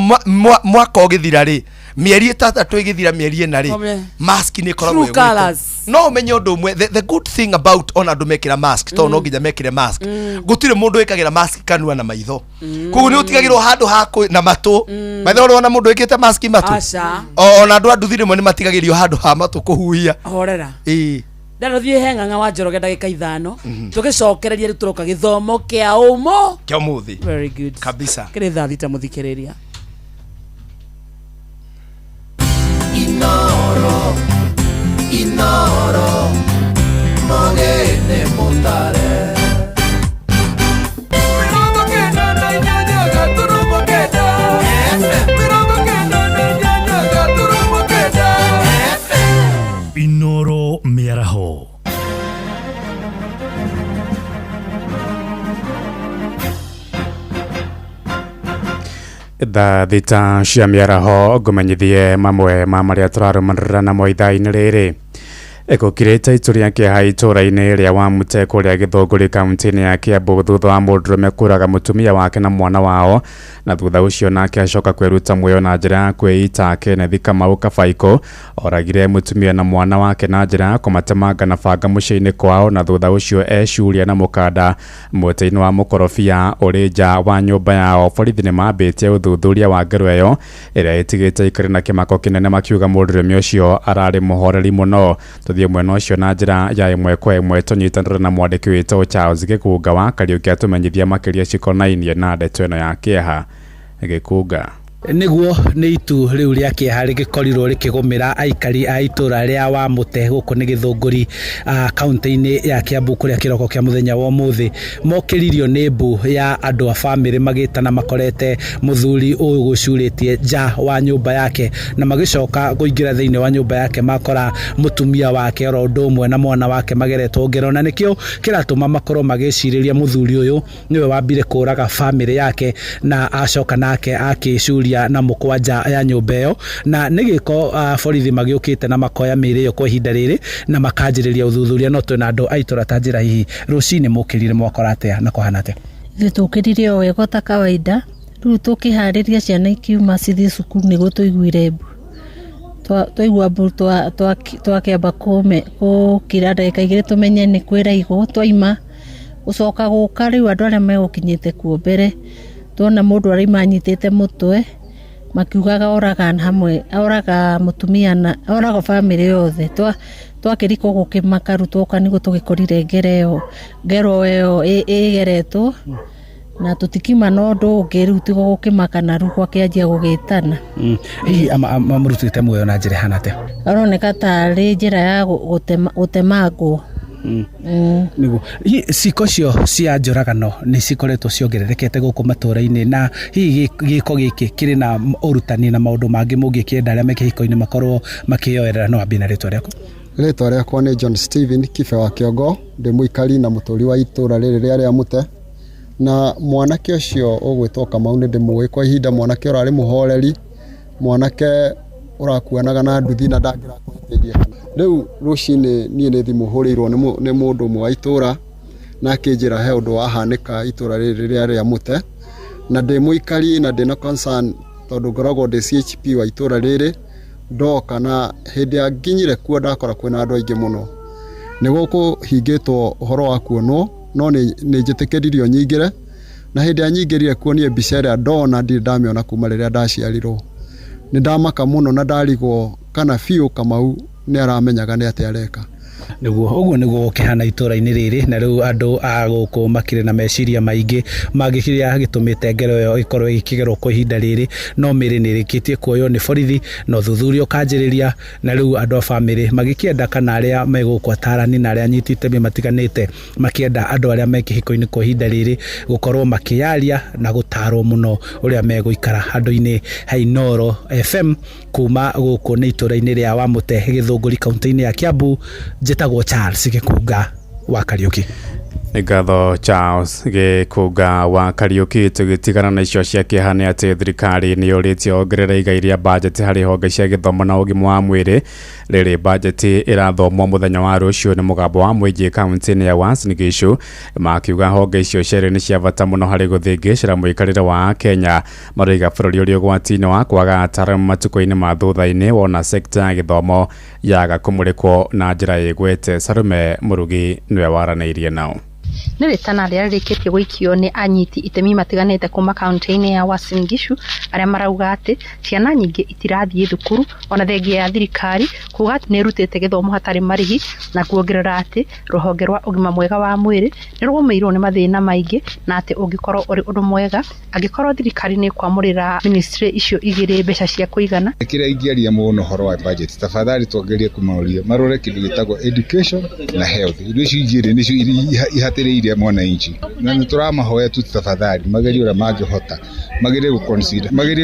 mwaka ũgĩthira rĩ, mĩeri 6 ĩgĩthira, mĩeri 4 rĩ, mask nĩ ĩkoragwo True ĩgwĩte. colours. No ũmenye ũndũ ũmwe, the good thing about ona andũ mekĩra mask, tondũ no nginya mekĩre mask, gũtirĩ mũndũ wĩkagĩra mask kanua na maitho. Koguo nĩ ũtigagĩrwo handũ ha na matũ. Maitho, ũrona mũndũ wĩkĩte mask matũ? Aca. Ona andũ a nduthi rĩmwe nĩ matigagĩrio handũ ha matũ kũhuhia. Horera. Ĩĩ. Ndarothiĩ he Ng'ang'a wa Njoroge ndagĩka 5, tũgĩcokereria rĩu tũroka gĩthomo kĩa ũmũ kĩa ũmũthĩ. Very good. Kabisa. Kĩrĩ thaa 6, mũthikĩrĩria. Inoro, Inoro, Mogene Mutare. 98.9 98.9. Inoro mĩaraho. Thaa 6 cia mĩaraho, ngũmenyithie mamwe ma marĩa tũrarũmanĩrĩra namo ithaa-inĩ rĩrĩ. Gũkirĩte itu rĩa kĩeha itũũra-inĩ rĩa Wamute kũrĩa Gĩthũngũri kaunti-inĩ ya Kiambu thutha wa mũndũrũme kũraga mũtumia wake na mwana wao, na thutha ũcio nake acoka kwĩruta muoyo na njĩra ya kwĩita. Kenneth Kamau Kabaikũ oragire mũtumia na mwana wake na njĩra ya kũmatemanga na banga mũciĩ-inĩ kwao, na thutha ũcio ecuria na mũkanda mũtĩ-inĩ wa mũkorobia ũrĩ nja wa nyũmba yao. Borithi nĩ mambĩtie ũthuthuria wa ngero ĩyo ĩrĩa ĩtigĩte ikĩrĩ na kĩmako kĩnene, makiuga mũndũrũme ũcio ararĩ mũhoreri mũno. Tũthiĩ mwena ũcio na njĩra ya ĩmwe kwa ĩmwe, tũnyitanĩre na mwandĩki witũ Charles Gĩkunga wa Kariũki atũmenyithia makĩria cikonainie na ndeto ĩno ya kĩeha. Gĩkunga. Nĩguo nĩ itu rĩu rĩa kĩeha rĩgĩkorirwo rĩkĩgũmĩra aikari a itũra rĩa Wamũte gũkũ nĩ Gĩthũngũri kaunti-inĩ ya Kiambu kũrĩa kĩroko kĩa mũthenya wa ũmũthĩ mokĩririo nĩ mbu ya andũ a bamĩrĩ magĩtana makorete mũthuri ũyũ gũcurĩtie nja wa nyũmba yake na magĩcoka kũingĩra thĩinĩ wa nyũmba yake makora mũtumia wake oro ũndũ ũmwe na mwana wake mageretwo ngero, na nĩkĩo kĩratũma makorwo magĩcirĩria mũthuri ũyũ nĩwe wambire kũraga bamĩrĩ yake na acoka nake akĩcuria na mũkwanja ya nyũmba ĩyo, na nĩ gĩko borithi magĩũkĩte na makoya mĩĩrĩ ĩyo kwa ihinda rĩrĩ na makanjĩrĩria ũthuthuria. No twĩna andũ a itũra ta njĩra hihi rũcinĩ mũkĩrire mwakora atĩa na kũhana atĩa? Ithuĩ tũkĩrire o wega ta kawaida, rĩu tũkĩharĩria ciana ikiuma cithiĩ cukuru nĩguo tũiguire mbu. Twaigua mbu twakĩamba gũkira ndagĩka igĩrĩ tũmenye nĩ kwĩraigwo, twaima gũcoka gũka rĩu andũ arĩa megũkinyĩte kuo mbere tuona mũndũ araima anyitĩte mũtwe makiugaga oraga hamwe, oraga mũtumia na oraga bamĩrĩ yothe. Twakĩrika ũguo kĩmaka rĩu twoka nĩguo tũgĩkorire ngero ĩyo ĩgeretwo na tũtikiuma na ũndũ ũngĩ rĩu tigo gũkĩmaka na rĩu gwakĩanjia gũgĩtana. Hihi amũrutĩte muoyo na njĩra ĩhana atĩa? Aroneka tarĩ njĩra ya gũtemangwo. Nĩguo hihi ciĩko icio cia njũragano nĩ cikoretwo ciongererekete gũkũ matũra-inĩ, na hihi gĩko gĩkĩ kĩrĩ na ũrutani na maũndũ mangĩ mũngĩkĩenda arĩa me kĩhiko-inĩ makorwo makĩyoerera? No wambie na rĩtwa rĩaku. Rĩtwa rĩakwa nĩ John Steven Kibe wa Kĩongo, ndĩ mũikari na mũtũri wa itũra rĩrĩ rĩa Rĩamũte, na mwanake ũcio ũgwĩtwo Kamau nĩ ndĩmũĩ kwa ihinda, mwanake ũrarĩ mũhoreri, mwanake ũrakuanaga na nduthi na ndangĩrakũhĩtĩirie. Rĩu rũcinĩ niĩ nĩ thimũ hũrĩirwo nĩ mũndũ ũmwe wa itũra na akĩnjĩra he ũndũ wahanĩka itũra rĩrĩ rĩa Rĩamũte, na ndĩ mũikari na ndĩna concern tondũ ngoragwo ndĩ CHP wa itũra rĩrĩ, ndoka na hĩndĩ ya nginyire kuo ndakora kwĩna andũ aingĩ mũno. Nĩ gũkũhingĩtwo ũhoro wa kuonwo, no nĩ njĩtĩkĩririo nyingĩre, na hĩndĩ ya nyingĩrire kuo niĩ mbica ĩrĩa ndona ndirĩ ndamĩona kuma rĩrĩa ndaciarirwo. Nĩ ndamaka mũno na ndarigwo kana biũ Kamau nĩ aramenyaga nĩ atĩa areka. Nĩguo ũguo nĩguo gũkĩhana itũra-inĩ rĩrĩ, na rĩu andũ a gũkũ makĩrĩ na meciria maingĩ mangĩ kĩrĩa gĩtũmĩte ngero ĩyo ĩkorwo ĩgĩkĩgerwo kwa ihinda rĩrĩ, no mĩĩrĩ nĩ ĩrĩkĩtie kuoywo nĩ borithi na ũthuthuria ũkanjĩrĩria, na rĩu andũ a bamĩrĩ magĩkĩenda kana arĩa me gũkũ atarani na arĩa anyiti itemi matiganĩte makĩenda andũ arĩa me kĩhiko-inĩ kwa ihinda rĩrĩ gũkorwo makĩyaria na gũtarwo mũno ũrĩa megũikara handũ-inĩ ha Inooro FM. Kuma gũkũ nĩ itũra-inĩ rĩa Wamũte Gĩthũngũri kaunti-inĩ ya Kiambu, njĩtagwo Charles Gĩkunga wa Kariũki. Nĩ ngatho Charles Gĩkunga wa Kariũki. Tũgĩtigana na icio cia kĩeha nĩ atĩ thirikari nĩ yũrĩtie ongerera igai rĩa bajeti harĩ honge cia gĩthomo na ũgima wa mwĩrĩ. Rĩrĩ bajeti ĩrathomwo mũthenya wa rũciũ nĩ mũgambo wa mũingĩ kaunti-inĩ ya Uasin Gishu, makiuga honge icio cierĩ nĩ cia bata mũno harĩ gũthĩngĩcĩra mũikarĩre wa Kenya. Maroiga bũrũri ũrĩ ũgwati-inĩ wa kwaga ataaramu matukũ-inĩ ma thutha-inĩ wona sekta ya gĩthomo yaga kũmũrĩkwo na njĩra ĩgwete. Sarume Mũrugi nĩwe waranĩirie nao. Nĩ rĩtana rĩrĩa rĩrĩkĩtie gũikio nĩ anyiti itemi matiganĩte kuma kaunti-inĩ ya Uasin Gishu arĩa marauga atĩ ciana nyingĩ itirathiĩ thukuru ona thengia ya thirikari kuga atĩ nĩ ĩrutĩte gĩthomo hatarĩ marĩhi, na kuongerera atĩ rũhonge rwa ũgima mwega wa mwĩrĩ nĩ rũgũmĩirwo nĩ mathĩna maingĩ, na atĩ ũngĩkorwo ũrĩ ũndũ mwega angĩkorwo thirikari nĩ ĩkwamũrĩra ministry icio igĩrĩ mbeca cia kũigana. Kĩrĩa ingĩaria mũno ũhoro wa budget, tafadhali tuongerie kũmaũria marore kĩndũ gĩtagwo education na health. Indo icio igĩrĩ nĩcio ihatĩrĩirie mwananchi, na nĩ tũramahoya tu tafadhali magerie ũrĩa mangĩhota, magerie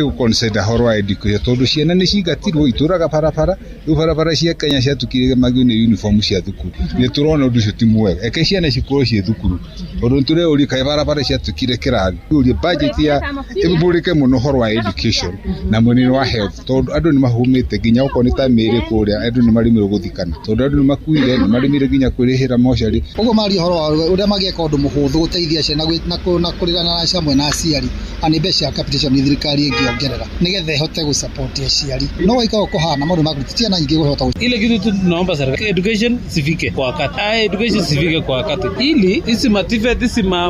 gũconsider ũhoro wa education, tondũ ciana nĩ cingatirwo itũraga barabara, rĩu barabara cia Kenya ciatukire magio nĩ uniform cia thukuru. Nĩ tũrona ũndũ ũcio ti mwega, eke ciana cikorwo ciĩ thukuru, tondũ nĩ tũreũria kaĩ barabara ciatukire kĩrathi. Ũrie budget ya ĩmũrĩke mũno ũhoro wa education na mwena wa health, tondũ andũ nĩ mahũmĩte nginya okorwo nĩ ta mĩĩrĩ kũrĩa andũ nĩ marĩmĩrwo gũthikana, tondũ andũ nĩ makuire, nĩ marĩmire nginya kwĩrĩhĩra mocarĩ. Ũguo maria ũhoro wa ũrĩa mangĩka ũndũ mũhũthũ gũteithia ciana na kũrĩra na hamwe na aciari, nĩ mbeca cia capitation nĩ thirikari ĩngĩongerera nĩgetha ĩhote gũsupport aciari, no gwaikara kũhana maũndũ ma kũruta ciana nyingĩ kũhota. Ile kitu tu tunaomba serikali, education sifike kwa wakati, education sifike kwa wakati, ili hizi ma TVET hizi ma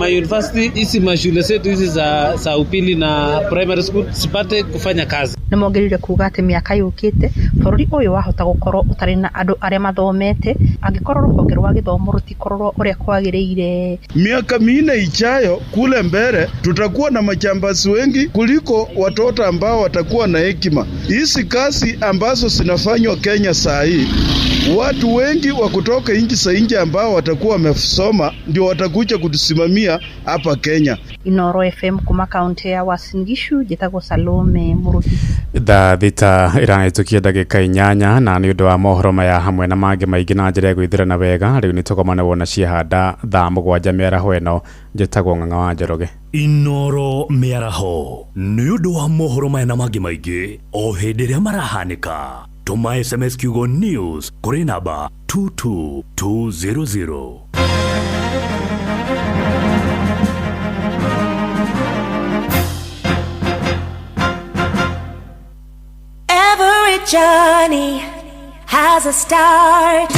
university hizi mashule zetu hizi za upili na primary school sipate kufanya kazi. Nĩ mongereire kuga atĩ mĩaka yũkĩte bũrũri ũyũ wahota gũkorwo ũtarĩ na andũ arĩa mathomete angĩkorwo rũhonge rwa gĩthomo rũtikorwo ũrĩa kwagĩrĩire. Miaka 4 ijayo kule mbele tutakuwa na majambazi wengi kuliko watoto ambao watakuwa na hekima. Hizi kazi ambazo zinafanywa Kenya saa hii, watu wengi wa kutoka nchi za nje ambao watakuwa wamesoma ndio watakuja kutusimamia hapa Kenya. Inoro FM kuma kaunti ya Uasin Gishu, njĩtagwo Salome Murugi. Thaa 6 ĩrahĩtũkia ndagĩka 8 na nĩ ũndũ wa mohoro maya hamwe na mangĩ maingĩ na njĩra ya gwĩthĩrana wega rĩu nĩ tũgomane wona ciahanda thaa 7 mĩaraho ĩno. Njĩtagwo Ng'ang'a wa Njoroge. Inoro mĩaraho nĩ ũndũ wa mohoro maya na mangĩ maingĩ o hĩndĩ ĩrĩa marahanĩka. Tũma SMS kiugo news kũrĩ namba 22200. Every journey has a start.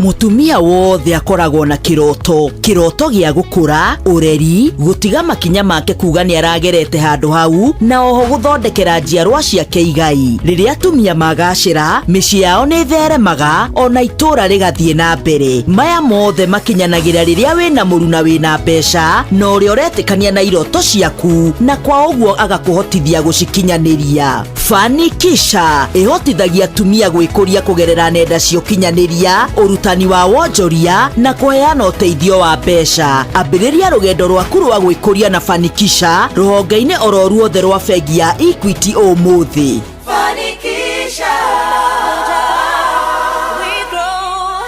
Mutumia wothe akoragwo na kiroto, kiroto gĩa gũkũra, ũreri, gũtiga makinya make kuga nĩ aragerete handũ hau, na oho gũthondekera njiarwa ciake igai. Rĩrĩa atumia magacĩra, mĩciĩ yao nĩ ĩtheremaga, ona itũũra rĩgathiĩ na mbere. Maya mothe makinyanagĩra rĩrĩa wĩna mũruna wĩna mbeca, na ũrĩa ũretĩkania na iroto ciaku, na kwa ũguo agakũhotithia gũcikinyanĩria. Fanikisha ĩhotithagia atumia gwĩkũria kũgerera nenda cia ũkinyanĩria, ũrutani wa wonjoria na kũheana ũteithio wa mbeca. Ambĩrĩria rũgendo rwaku rwa gwĩkũria na Fanikisha rũhonge-inĩ oro ruothe rwa bengi ya Equity ũmũthĩ. Fanikisha, we grow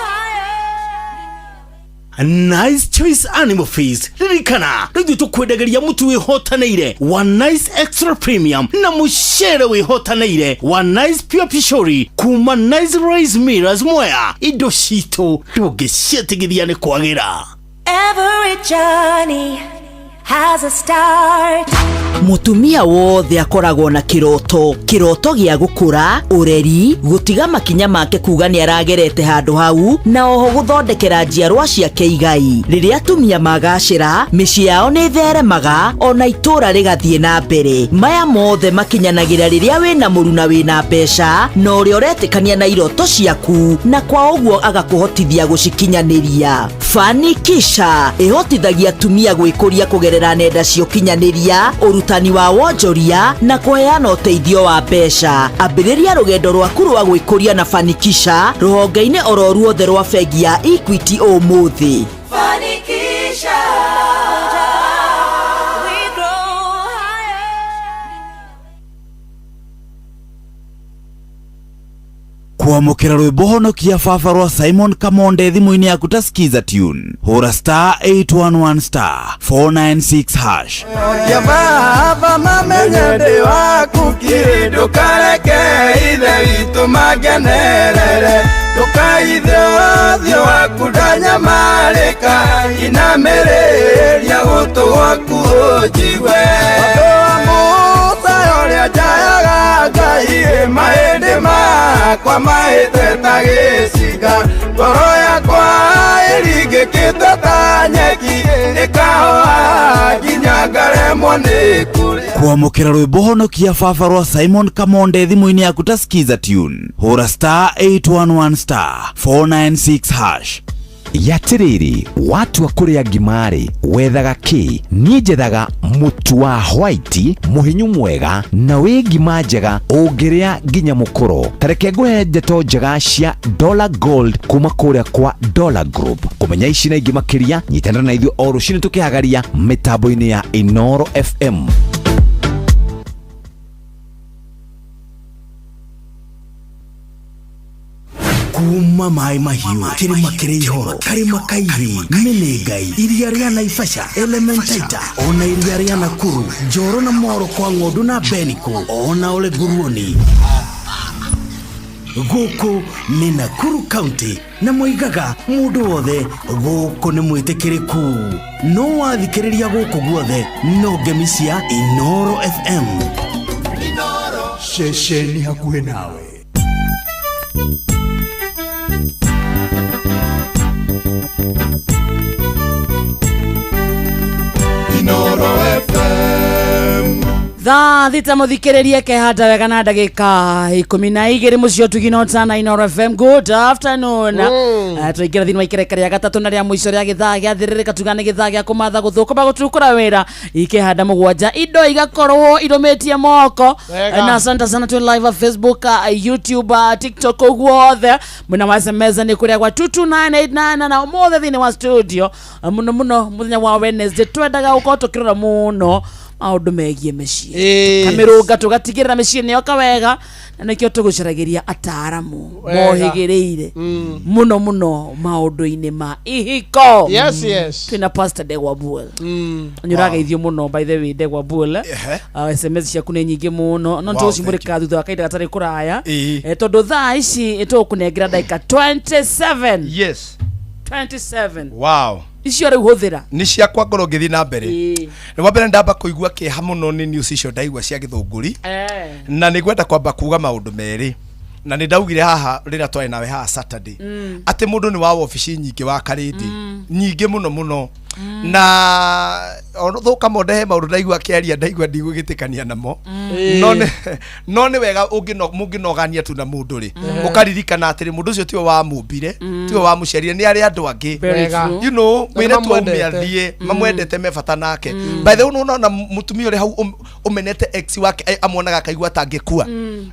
higher. Nice Choice Animal Feeds ririkana rĩu ithuĩ tũkwendagĩria mũtu wĩhotanĩire wa Nice Extra Premium na mũcere wĩhotanĩire wa Nice Pure Pishori kuma Nice Rice Millers Mwea. Indo citũ ndũngĩciĩtigithia nĩ kwagĩra. Every journey has a start. Mutumia wothe akoragwo na kiroto, kiroto gĩa gũkũra, ũreri, gũtiga makinya make kuga nĩ aragerete handũ hau, na oho gũthondekera njiarwa ciake igai. Rĩrĩa atumia magacĩra, mĩciĩ yao nĩ ĩtheremaga, ona itũũra rĩgathiĩ na mbere. Maya mothe makinyanagĩra rĩrĩa wĩna mũruna wĩna mbeca, na ũrĩa ũretĩkania na iroto ciaku, na kwa ũguo agakũhotithia gũcikinyanĩria. Fanikisha ĩhotithagia atumia gwĩkũria kũgerera nenda cia ũkinyanĩria, ũrutani wa wonjoria na kũheana ũteithio wa mbeca. Ambĩrĩria rũgendo rwaku rwa gwĩkũria na Fanikisha rũhonge-inĩ oro ruothe rwa bengi ya Equity ũmũthĩ. Fanikisha, we grow higher. Kwamũkĩra rwĩmbo honokia baba rwa Simon Kamonde thimũ-inĩ yaku ta Skiza tune. Hũra star 811 star 496 hash. Ya baba mamenye ndĩ waku kiri, ndũkareke ithe witũ mangenerere, ndũkaithe ũthiũ waku ndanyamarĩka, inamĩrĩria gũtũ gwaku ũnjigue. Ũndũ wa Musa ũrĩa njayaga Ngai, mahĩndĩ makwa mahĩte ta gĩcinga, ngoro yakwa ĩringĩkĩte ta nyeki, ĩkahoha nginya ngaremwo nĩ kũrĩa. Kwamũkĩra rwĩmbo honokia baba rwa Simon Kamonde thimũ-inĩ yaku ta Skiza tune. Hũra star 811 star 496 hash. Yatiriri watua kuria ngima-rĩ wethaga kĩ? Niĩ njethaga mũtu wa white mũhinyu mwega na wĩ ngima njega ũngĩrĩa nginya mũkũro. Ta reke ngũhe ndeto njega cia Dollar Gold kuma kũrĩa kwa Dollar Group. Kũmenya ici na ingĩ makĩria nyitanĩra na ithuĩ o rũcinĩ tũkĩhagaria mĩtambo-inĩ ya Inoro FM. Kuma maĩ mahiũ kĩrĩma kĩrĩ ihoro karĩma kairi mĩnĩngai iria rĩa Naivasha Elementaita ona iria rĩa Nakuru Njoro na Moro kwa ng'ondu na Beniko ona ole nguruoni. Gũkũ nĩ Nakuru County na moigaga mũndũ wothe gũkũ nĩ mwĩtĩkĩrĩku. No wathikĩrĩria gũkũ guothe no ngemi cia Inoro FM. Ceceni hakuhĩ nawe. Inoro FM Thaa thita mũthikĩrĩrie kehanda wega na ndagĩka 12 mũcio tugina na Inooro FM. Good afternoon. Twaingĩra thĩinĩ wa ikereka rĩa gatatũ na rĩa mũico rĩa gĩthaa gĩa thĩrĩrĩka, tuga nĩ gĩthaa gĩa kũmatha gũthũkũma gũtukũra wĩra ikĩhanda mũgwanja, indo igakorwo irũmĩtie moko. Wega. Na asante sana, twĩ live Facebook, YouTube, TikTok, guothe. Mwena wa SMS nĩ kũrĩa gwa 22989. Na ũmũthĩ thĩinĩ wa studio, mũno mũno mũthenya wa Wednesday, twendaga gũkorwo tũkĩrora mũno maũndũ megiĩ mĩciĩ, kamĩrũnga, tũgatigĩrĩra mĩciĩ nĩyoka wega, na nĩkĩo tũgũcaragĩria ataaramu Wega. mohĩgĩrĩire mũno mũno maũndũ-inĩ ma ihiko. Yes, yes. Twĩna Pastor Ndegwa Buel. Nĩ ũrageithio mũno, by the way, Ndegwa Buel. SMS ciaku nĩ nyingĩ mũno, no nĩtũgũcimũrĩka thutha wa kahinda gatarĩ kũraya. Tondũ thaa ici tũgũkũnengera ndagĩka 27. 27. Icio rĩu hũthĩra. Nĩ ciakwa ngorwo ngĩthiĩ na mbere. Nĩ wa mbere, ndamba kũigua kĩeha mũno nĩ news icio ndaigua cia Gĩthũngũri. Na nĩ ngwenda kwamba kuga maũndũ merĩ, na nĩ ndaugire haha rĩrĩa twarĩ nawe haha Saturday, atĩ mũndũ nĩ wa wabici nyingĩ, wa karĩndĩ nyingĩ mũno mũno, na thũka monde he maũndũ ndaigua akĩaria, ndaigua ndigũgĩtĩkania namo. No nĩ wega mũngĩnogania tu na mũndũ rĩ, ũkaririkana atĩrĩ, mũndũ ũcio tiwe wamũmbire, tiwe wamũciarire, nĩ arĩ andũ angĩ. Very Wega. true. Na Mwĩre tu aume, mamwendete. athiĩ, mamwendete, me bata nake. By the way, nĩwona mũtumia ũrĩa hau ũmenete ex wake, amuonaga akaigua atangĩkua.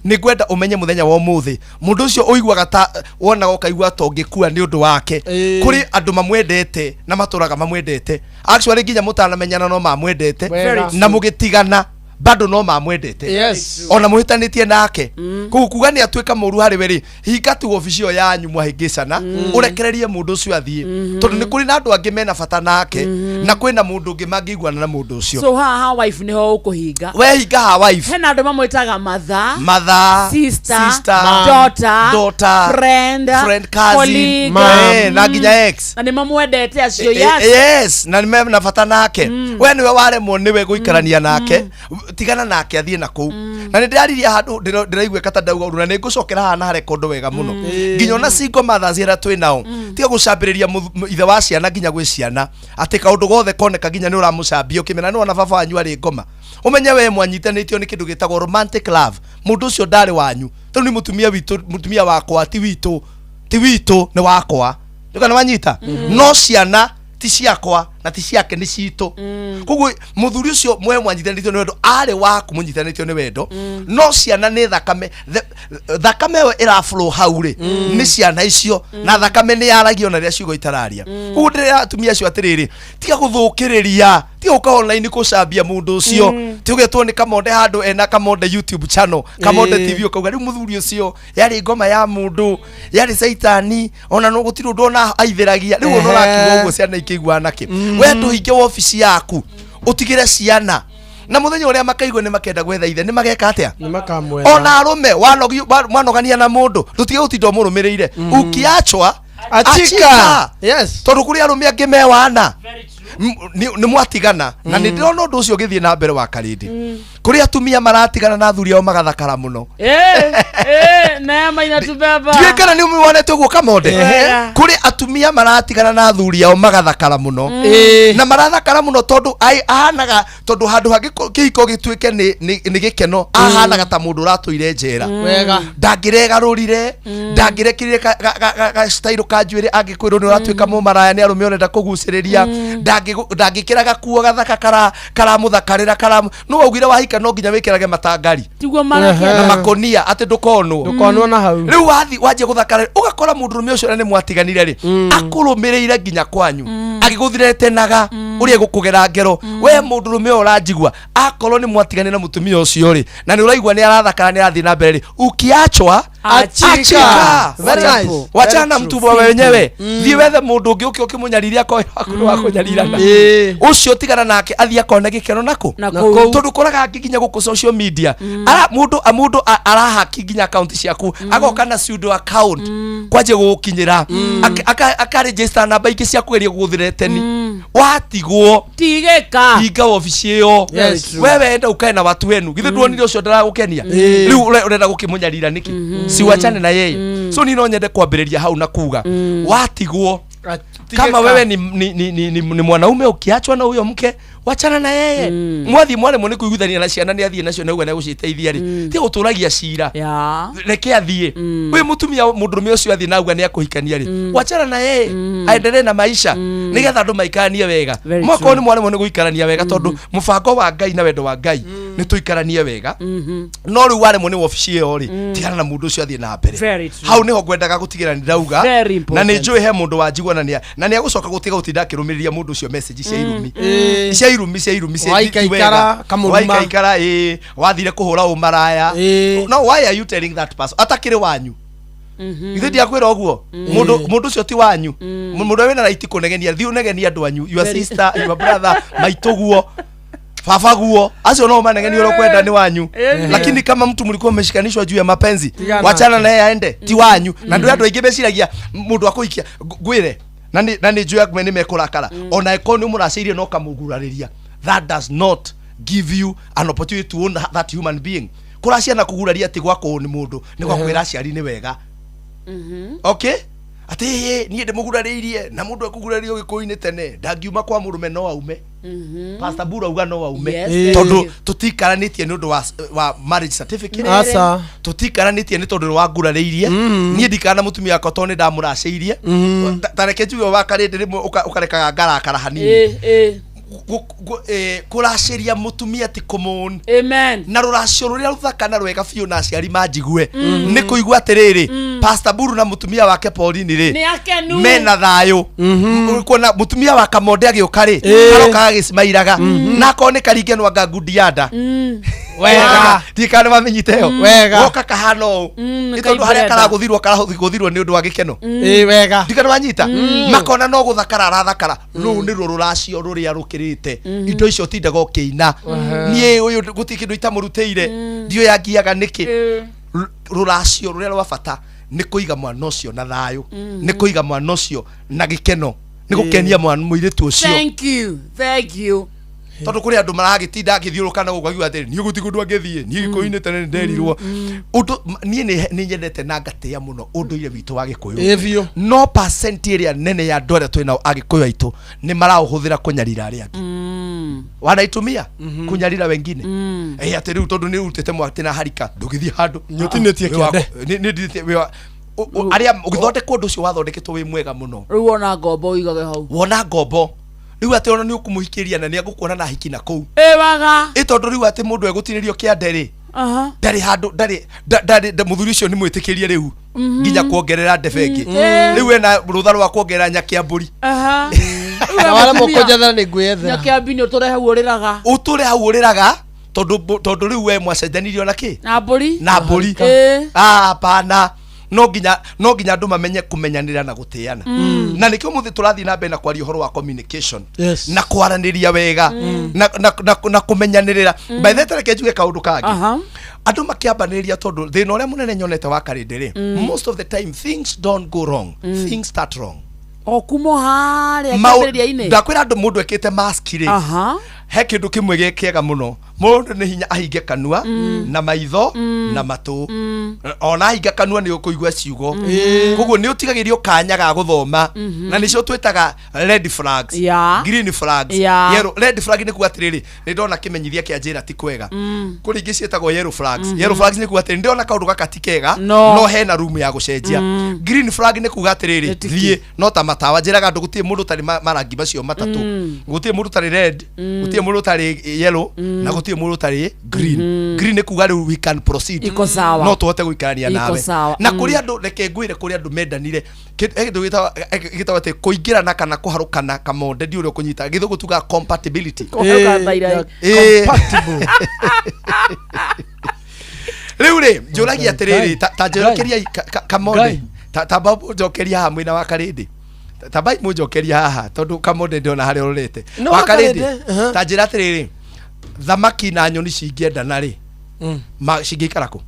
Nĩ ngwenda ũmenye mũthenya wa ũmũthĩ, mũndũ ũcio ũiguaga ta wonaga ũkaigua ta ũngĩkua nĩ ũndũ wake, kũrĩ andũ mamwendete na matũraga mamwendete. Actually, nginya mũtanamenyana no mamwendete. Wega. Na mũgĩtigana bado no mamwendete. Ona mũhĩtanĩtie nake, koguo kuga nĩ atuĩka mũru harĩ we rĩ, hinga tu obici ĩyo yanyu mwahĩngĩcana, ũrekererie mũndũ ũcio athiĩ, tondũ nĩ kũrĩ na andũ angĩ mena bata nake, na kwĩna mũndũ ũngĩ mangĩiguana na mũndũ ũcio. So haha wife nĩho ũkũhinga. We hinga ha wife. Hena andũ mamwĩtaga mother, mother, sister, sister, daughter, daughter, friend, friend, cousin, colleague, na nginya ex. Na nĩ mamwendete acio. Yes, yes, na nĩ mena bata nake. We nĩwe waremwo nĩwe gũikarania nake, tigana nake athiĩ na kũu. Na nĩ ndĩraririe handũ ndĩraigua kata ndauga ũru, na nĩ ngũcokera haha na harekondo wega mũno. Nginya ona single mothers arĩa twĩ nao, tiga gũcambĩrĩria ithe wa ciana nginya gwĩ ciana, atĩ kaũndũ gothe koneka nginya nĩ ũramũcambia, ũkĩmera nĩ wona baba wanyu arĩ ngoma. Ũmenye we mwanyitanĩtio nĩ kĩndũ gĩtagwo romantic love. Mũndũ ũcio ndarĩ wanyu. Tondũ nĩ mũtumia witũ, mũtumia wakwa ti witũ, ti witũ, nĩ wakwa. Nĩkana wanyita? No ciana ti ciakwa na ti ciake, nĩ citũ. Koguo mũthuri ũcio mwe mwanyitanĩtio nĩ wendo, arĩ waku mũnyitanĩtio nĩ wendo, no ciana nĩ thakame. Thakame ĩyo ĩra flow hau rĩ, nĩ ciana icio, na thakame nĩ yaragio na rĩrĩa ciugo itararia. Koguo ndĩrera atumia acio atĩrĩrĩ, tiga gũthũkĩrĩria, tiga gũka online gũcambia mũndũ ũcio. Ti ũgetwo nĩ Kamonde handũ ena Kamonde YouTube channel, Kamonde TV, ũkauga rĩu mũthuri ũcio yarĩ ngoma ya mũndũ, yarĩ caitani, ona no gũtirĩ ũndũ ona aithĩragia. Rĩu ona ũrakiuga ũguo, ciana ikĩiguana nakĩ? We ndũhinge wabici yaku, ũtigĩre ciana, na mũthenya ũrĩa makaigua nĩ makenda gwetha ithe, nĩ mageka atĩa? Nĩ makamwetha. Ona arũme, wanogania na mũndũ, ndũtige gũtinda ũmũrũmĩrĩire. Ukiachwa, Achika. Yes. Tondũ kũrĩ arũme angĩ me wana. Nĩ mwatigana, na nĩ ndĩrona ũndũ ũcio ũgĩthiĩ na mbere wa karĩndĩ, kũrĩ atumia maratigana na athuri ao magathakara mũno. Neema inatubeba. Ndiũĩ kana nĩ wonete ũguo, Kamonde. Wega. Kũrĩ atumia maratigana na athuri ao magathakara mũno. Na marathakara mũno tondũ ahanaga, tondũ handũ hangĩ kĩhiko gĩtuĩke nĩ gĩkeno, ahanaga ta mũndũ ũratũire njera. Ndangĩregarũrire, ndangĩrekire ga style ka njuĩrĩ, angĩkwĩrwo nĩ ũratuĩka mũmaraya nĩ arũme ũrenda kũgucĩrĩria. Ndangĩkĩra gakuo gathaka karamũthakarĩra kara no waugire wahika no nginya wĩkĩrage matangari tiguo na marakena. Makonia atĩ ndũkonwo. Ndũkonwo na hau. Rĩu wathi wanjia gũthakara, ũgakora mũndũrũme ũcio ũrĩa nĩ mwatiganire rĩ, akũrũmĩrĩire nginya kwanyu, agĩgũthiretenaga ũrĩa egũkũgera ngero. We mũndũrũme ũyũ ũranjigua, akorwo nĩ mwatiganire na mũtumia ũcio rĩ, na nĩ ũraigua nĩ arathakara, nĩ arathiĩ na mbere rĩ, ukiachwa, Achika. Very nice. Wachana na Very mtu true. wa wenyewe, thiĩ wethe mũndũ ũngĩ, ũke ũkĩmũnyariria akorwo waku nĩ wa kũnyarirana. Ũcio tigana nake, athiĩ akone gĩkeno nakũ. Na kũu. Tondũ ũkoraga angĩ nginya gũkũ social media, ara mũndũ arahaki nginya account ciaku, agoka na pseudo account kwanjia gũgũkinyĩra, akaregister namba ingĩ cia kũgeria gũgũthreteni. Watigwo, tigĩka. Hinga wabici ĩyo. Yes. We wenda ukae na watu wenu, githĩ nduonire ũcio ndaragũkenia? Rĩu ũrenda gũkĩmũnyarira nĩkĩ? Si wachane na yeye. So ni no nyende kwambĩrĩria hau na kuga, watigwo, kama wewe ni mwanaume, ukiachwa na huyo mke, Wachana na yeye. Mwathiĩ mwaremwo nĩ kũiguithania na ciana nĩ athiĩ nacio na uga nĩ egũciteithia rĩ, tiga gũtũragia cira. Reke athiĩ. Ũyũ mũtumia mũndũrũme ũcio athiĩ na auga nĩ akũhikania rĩ, wachana na yeye, aendelee na maisha nĩgetha andũ maikaranie wega. Very Mwakorwo true. nĩ mwaremwo nĩ gũikarania wega, tondũ mũbango wa Ngai na wendo wa Ngai nĩ tũikaranie wega, no rĩu waremwo nĩ wabici ĩyo rĩ, tigana na mũndũ ũcio athiĩ na mbere. Very true. Hau nĩho ngwendaga gũtigĩra nĩ ndauga. Very Na important. nĩ njũĩ he mũndũ wanjigua na nĩ agũcoka gũtiga gũtinda akĩrũmĩrĩria mũndũ ũcio message cia irumi, cia irumi, cia irumi, cia Waikaikara, kamũruma. Waikaikara, ĩ wathire kũhũra ũmaraya. No why are you telling that person atakĩrĩ wanyu? Ithe ndiakwĩra ũguo, mũndũ mũndũ ũcio ti wanyu. Mũndũ ũrĩa wĩna right kũnegenia, thiĩ ũnegenie andũ anyu, your sister, your brother, maitũguo, baba guo, acio no manegenie ũrĩa ũkwenda, nĩ wanyu. Lakini kama mtu mlikuwa mmeshikanishwa juu ya mapenzi, Tigana wachana nake. naye aende, ti wanyu. Na ndio andũ aingĩ meciragia mũndũ akũhikia ngwĩre na nĩ njũĩ amwe nĩ mekũrakara, ona ĩkorwo nĩ ũmũracĩirie no kamũgurarĩria, that does not give you an opportunity to own that human being. Kũracia na kũguraria ti gwa kũũni mũndũ, nĩ gwa kwĩra aciari nĩ wega. Okay, atĩ ĩ niĩ ndĩmũgurarĩirie na mũndũ ekũgurario gĩkũyũ-inĩ tene ndangiuma kwa mũrũme, no aume. Pastor Buru auga no aume. Yes, Tondũ thank you. tũtikaranĩtie nĩ ũndũ wa marriage certificate. Aca. Tũtikaranĩtie nĩ tondũ nĩwangurarĩirie. Niĩ ndikana na mũtumia wakwa tondũ nĩ ndamũracĩirie. Ta reke njuge wakarĩndĩ rĩmwe ũkarekaga ngarakara hanini. Kũracĩria mũtumia ti kũmũn Amen. na rũracio rũrĩa rũthaka na rwega biũ na aciari manjigue nĩ kũigua atĩrĩrĩ, Pastor Buru na mũtumia wake Pauline rĩ, Nĩ akenu. mena thayũ. Kuona mũtumia wa Kamonde agĩũka rĩ, karoka gagĩcimairaga na akorwo nĩ karinge nwanga ngudianda. Wega. Ndikana mamenyite ĩyo. Wega. Goka kahana ũũ nĩ tondũ harĩa kaimbrenda. karagũthirwo nĩ ũndũ wa gĩkeno. Ĩ wega. Ndikana wanyita makona no gũthakara arathakara, rũu nĩruo rũracio rũrĩa rũkĩrĩte indo icio tindaga ũkĩina niĩ ũyũ gũtirĩ kĩndũ itamũrutĩire, ndiũ yangiaga nĩkĩ. Rũracio rũrĩa rwa bata nĩ kũiga mwana ũcio na thayũ, nĩ kũiga mwana ũcio na gĩkeno, nĩ gũkenia mwana mũirĩtu ũcio. Thank you. Thank you. Tondũ kũrĩ andũ maragĩtinda akĩthiũrũka na gũkũ akiuga atĩrĩ, niĩ gũtirĩ kũndũ angĩthiĩ, niĩ gĩkũyũ-inĩ tene nĩ nderirwo ũndũ. Niĩ nĩ nyendete na ngatĩĩa mũno ũndũire witũ wa Ĩ gĩkũyũ, biũ. No percent ĩrĩa nene ya andũ arĩa twĩ nao agĩkũyũ aitũ nĩ maraũhũthĩra kũnyarira arĩa angĩ, wanaitumia kunyarira wengine. Ĩ atĩ rĩu tondũ nĩ ũrutĩte mwatĩ na harika ndũgĩthiĩ handũ. Nĩ ũtinĩtie Wĩ wa- kĩande. nĩ ndinĩtie- wĩ wa- arĩa ũgĩthondeka ũndũ ũcio wathondeketwo wĩ mwega mũno. Rĩu wona ngombo ũigage hau. Wona ngombo rĩu atĩ ona nĩ ũkũmũhikĩria na nĩ agũkuona na hiki na kũu. Ĩ waga. Ĩ tondũ rĩu atĩ mũndũ egũtinĩrio kĩande rĩ, Aha. ndarĩ handũ ndarĩ ndarĩ mũthuri ũcio nĩ mwĩtĩkĩrie rĩu nginya kuongerera ndebe ĩngĩ. Rĩu ena rũtha rwa kuongerera nyakia mbũri. Aha. Na waremwo kũnjethera nĩ ngwĩyethera. Nyakĩambi nĩ ũtũre hau ũrĩraga. Ũtũre hau ũrĩraga tondũ rĩu we mwacenjanirio na kĩ? Na mbũri. Na mbũri. Ah, hapana, no nginya andũ mamenye kũmenyanĩra na gũtĩana, na nĩkĩo mũthĩ tũrathiĩ na mbere na kwaria ũhoro wa communication na kwaranĩria wega na kũmenyanĩrĩra. By the way, reke njuge kaũndũ kangĩ. Andũ makĩambanĩrĩria, tondũ thĩna ũrĩa mũnene nyonete wa karĩndĩ rĩ, most of the time things don't go wrong, things start wrong. O kuma harĩa kĩambĩrĩria-inĩ. Ndakwĩra andũ mũndũ ekĩte mask rĩ, he kĩndũ kĩmwe gĩ kĩega mũno, mũndũ nĩ hinya ahinge kanua na maitho na matũ. Ona ahinga kanua nĩ ũkũigua ciugo, koguo nĩ ũtigagĩrio kanya ga gũthoma, na nĩcio twĩtaga red flags, green flags, yellow. Red flag nĩ kuga atĩrĩrĩ, nĩ ndona kĩmenyithia kĩa njĩra ti kwega. Kũrĩ ingĩ ciĩtagwo yellow flags. Yellow flags nĩ kuga atĩrĩ, ndĩrona kaũndũ gaka ti kega, No. no hena room ya gũcenjia. Green flag nĩ kuga atĩrĩrĩ, thiĩ no ta matawa njĩraga andũ gũtirĩ mũndũ ũtarĩ marangi macio matatũ. Gũtirĩ mũndũ ũtarĩ red, gũtirĩ mũndũ ũtarĩ yellow, na gũtirĩ mũndũ ũtarĩ green. Green nĩ kuga rĩu we can proceed. Iko sawa. No tũhote gũikarania Iko nawe. sawa. Na kũrĩ andũ, reke ngwĩre, kũrĩ andũ mendanire. He kĩndũ gĩtagwo atĩ kũingĩrana kana kũharũkana, kamonde ndi ũrĩa ũkũnyita gĩthũngũ tugaga compatibility. Kũharũkana thaira. Compatible. Rĩu rĩ, njũragia atĩrĩrĩ, ta njokeria kamonde. Ngai. Ta njokeria haha mwena wa karĩndĩ. Ta bai mũnjokeria haha tondũ kamonde ndĩona harĩa ũrorete. No, wa wa karĩndĩ. Karĩndĩ, aha. Ta njĩra atĩrĩrĩ, thamaki na nyoni cingĩendana rĩ, cingĩikara kũ?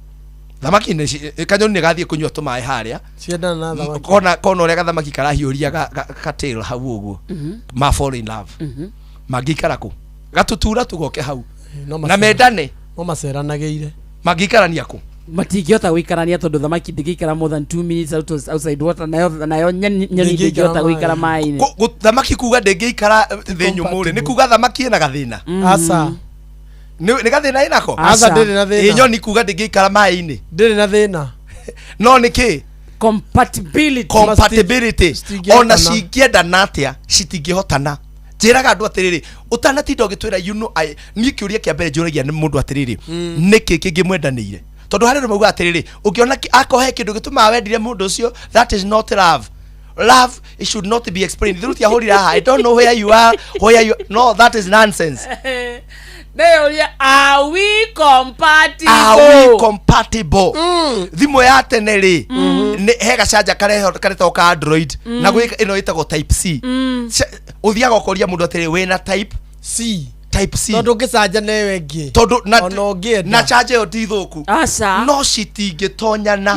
Thamaki nĩ kanyoni nĩ gathiĩ kũnyua tũmaĩ harĩa. Ciendana na thamaki. Kona ũrĩa gathamaki karahiũria ga tail hau ũguo, ma fall in love, mangĩikara kũ? Gatutura tugoke hau No na mendane. No maceranagĩire. Mangĩikarania kũ? Matingĩhota gũikarania tondũ thamaki ndĩngĩikara more than 2 minutes outside water, nayo nyoni Ndĩngĩikara ndĩngĩhota gũikara maĩ-inĩ. Thamaki kuga ndĩngĩikara thĩ nyũmũ rĩ, nĩ kuga thamaki ĩna gathĩna? Aca. Nĩ gathĩna ĩnako? Aca, ndĩrĩ na thĩna. Ĩ nyoni kuga ndĩngĩikara maĩ-inĩ? Ndĩrĩ na thĩna. No nĩ kĩ? Compatibility. Compatibility. Citingĩhotana. Ona cingĩendana atĩa, citingĩhotana. Njĩraga andũ atĩrĩrĩ, ũtanatinda ũgĩtwĩra, niĩ kĩũria kĩa mbere njũragia nĩ mũndũ atĩrĩrĩ, nĩkĩ kĩngĩmwendanĩire? Tondũ harĩ andũ maugaga atĩrĩrĩ, ũngĩona akorwo he kĩndũ gĩtũmaga wendire mũndũ ũcio, that is not love. Love, it should not be explained. Through tiahũrire haha, I don't know where you are, where you, no, that is nonsense. Nĩyũria, are we compatible? Are we compatible? Thimũ ya tene rĩ, nĩ he gacanja karetagwo ka Android, na gwĩ ĩno ĩtagwo Type C. Ũthiaga ũkoria mũndũ atĩrĩ, wĩna Type C? Type C. Tondũ ũngĩcanja na ĩyo ĩngĩ, tondũ na, ona ũngĩenda, na charger ĩyo ti thũku. Aca. No citingĩtonyana,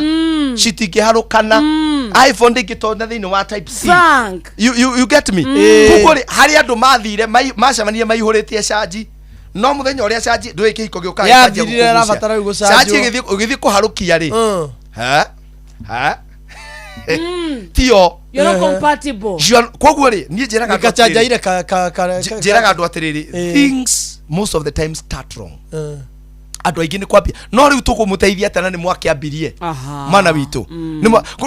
citingĩharũkana. iPhone ndĩngĩtonya thĩinĩ wa Type C. Frank. You get me? Koguo rĩ, harĩ andũ mathire macemanirie maihũrĩtie canji, no mũthenya ũrĩa canji ndũĩ kĩhiko gĩũkaga gĩkanjia Yathirire, gũkũgucia. ĩrabatara rĩu gũcanjwo. Canji ũgĩthiĩ kũharũkia rĩ, ha ha tio. You're not compatible. Koguo rĩ, niĩ njĩraga andũ Gacanja atĩrĩrĩ- ire ka ka ka njĩraga andũ atĩrĩrĩ, things most of the time start wrong. Andũ aingĩ nĩ kwambia, no rĩu tũkũmũteithia atĩa na nĩ mwakĩambirie? Mana witũ.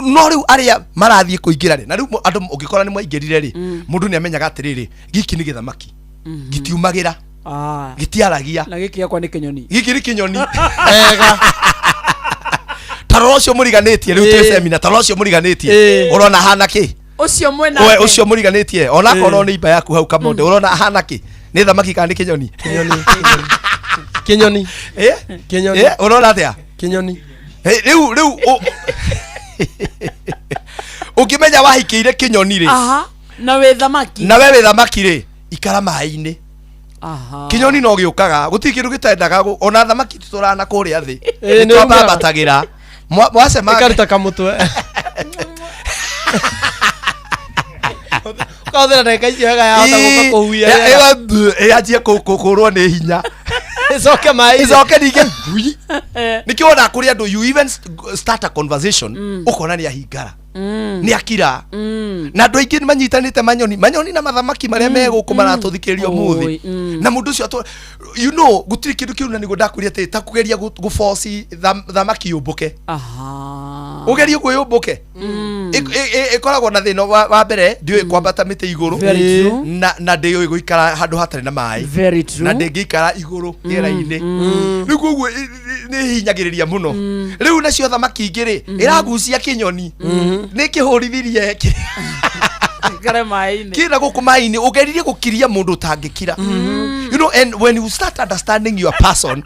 No rĩu arĩa marathiĩ kũingĩra rĩ, na rĩu andũ ũngĩkora nĩ mwaingĩrire rĩ, mũndũ nĩ amenyaga atĩrĩrĩ, gĩkĩ nĩ gĩthamaki, gĩtiumagĩra, gĩtiaragia. Na gĩkĩ gĩakwa nĩ kĩnyoni. Gĩkĩ nĩ kĩnyoni. Wega. Tarora ũcio mũriganĩtie rĩu twĩ semina, tarora ũcio mũriganĩtie, ũrona hana kĩ? Ũcio mwena. We ũcio mũriganĩtie, onakorwo nĩ imba yaku hau kamonde, ũrona hana kĩ? Nĩ thamaki kana nĩ kĩnyoni? Kĩnyoni. Kĩnyoni. Eh? Kĩnyoni. Eh, ũrona atĩa? Kĩnyoni. Eh, rĩu ũngĩmenya wahikĩire kĩnyoni rĩ, Aha, na wĩ thamaki. Na we wĩ thamaki rĩ, ikara maĩ-inĩ. Kĩnyoni no gĩũkaga, gũtirĩ kĩndũ gĩtendaga ona thamaki tũtũraga na kũrĩa thĩ. Ĩĩ, nĩ Nĩtwambambatagĩra. Mwacema Ĩkaruta kamũtwe. Ũkahũthĩra ndagĩka icio wega, yahota gũka kũhuhia rĩera. Yanjie kũrwo nĩ hinya. Ĩcoke maĩ-inĩ. Ĩcoke ningĩ ngui. Nĩkĩo wona kũrĩ andũ, you even start a conversation, ũkona nĩ ahingara, nĩ akira. Na andũ aingĩ nĩ manyitanĩte manyoni manyoni na mathamaki marĩa me gũkũ maratũthikĩrĩria ũmũthĩ. Oi, Na mũndũ ũcio gũtirĩ kĩndũ kĩu, na nĩguo ndakwĩria atĩ ta kũgeria gũboci thamaki yũmbũke. Ũgerie kwĩyũmbũke, ĩkoragwo na thĩna wa mbere, ndiũĩ kwambata mĩtĩ igũrũ. Very true. Na ndĩũĩ gũikara handũ hatarĩ na maĩ. Very true. Na ndĩngĩikara igũrũ rĩera-inĩ. Rĩu koguo nĩ hinyagĩrĩria mũno. Rĩu nacio thamaki ingĩ rĩ, ĩragucia kĩnyoni, nĩ kĩhũrithirie Ikare maĩ-inĩ. Kĩna gũkũ maĩ-inĩ, ũgeririe gũkiria mũndũ ũtangĩkira. And when you start understanding your person,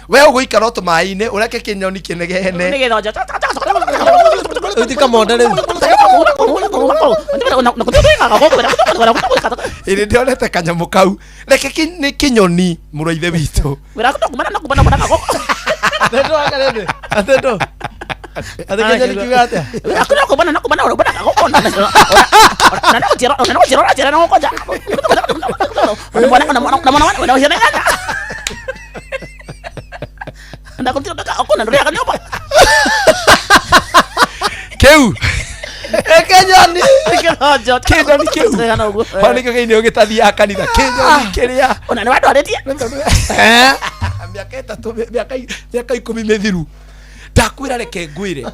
we ũgũikara o tũmaĩ-inĩ, ũreke kĩnyoni kĩnegene. Nĩgetha Rĩu ti kamonde rĩu. Ĩrĩ ndĩonete kanyamũ kau, reke nĩ kĩnyoni, mũrũ wa ithe witũ. Atendo akarende. Atendo. Atĩ kĩnyoni kiuga atĩa? Kĩu Kĩnyoni. Kĩnyoni kĩu ona nĩkĩo kĩinĩ ũgĩtathiaga kanitha, kĩnyoni kĩrĩa Ona nĩ wandwarĩtie. Mĩaka 3, mĩaka 10 mĩthiru, ndakwĩra, reke ngwĩre.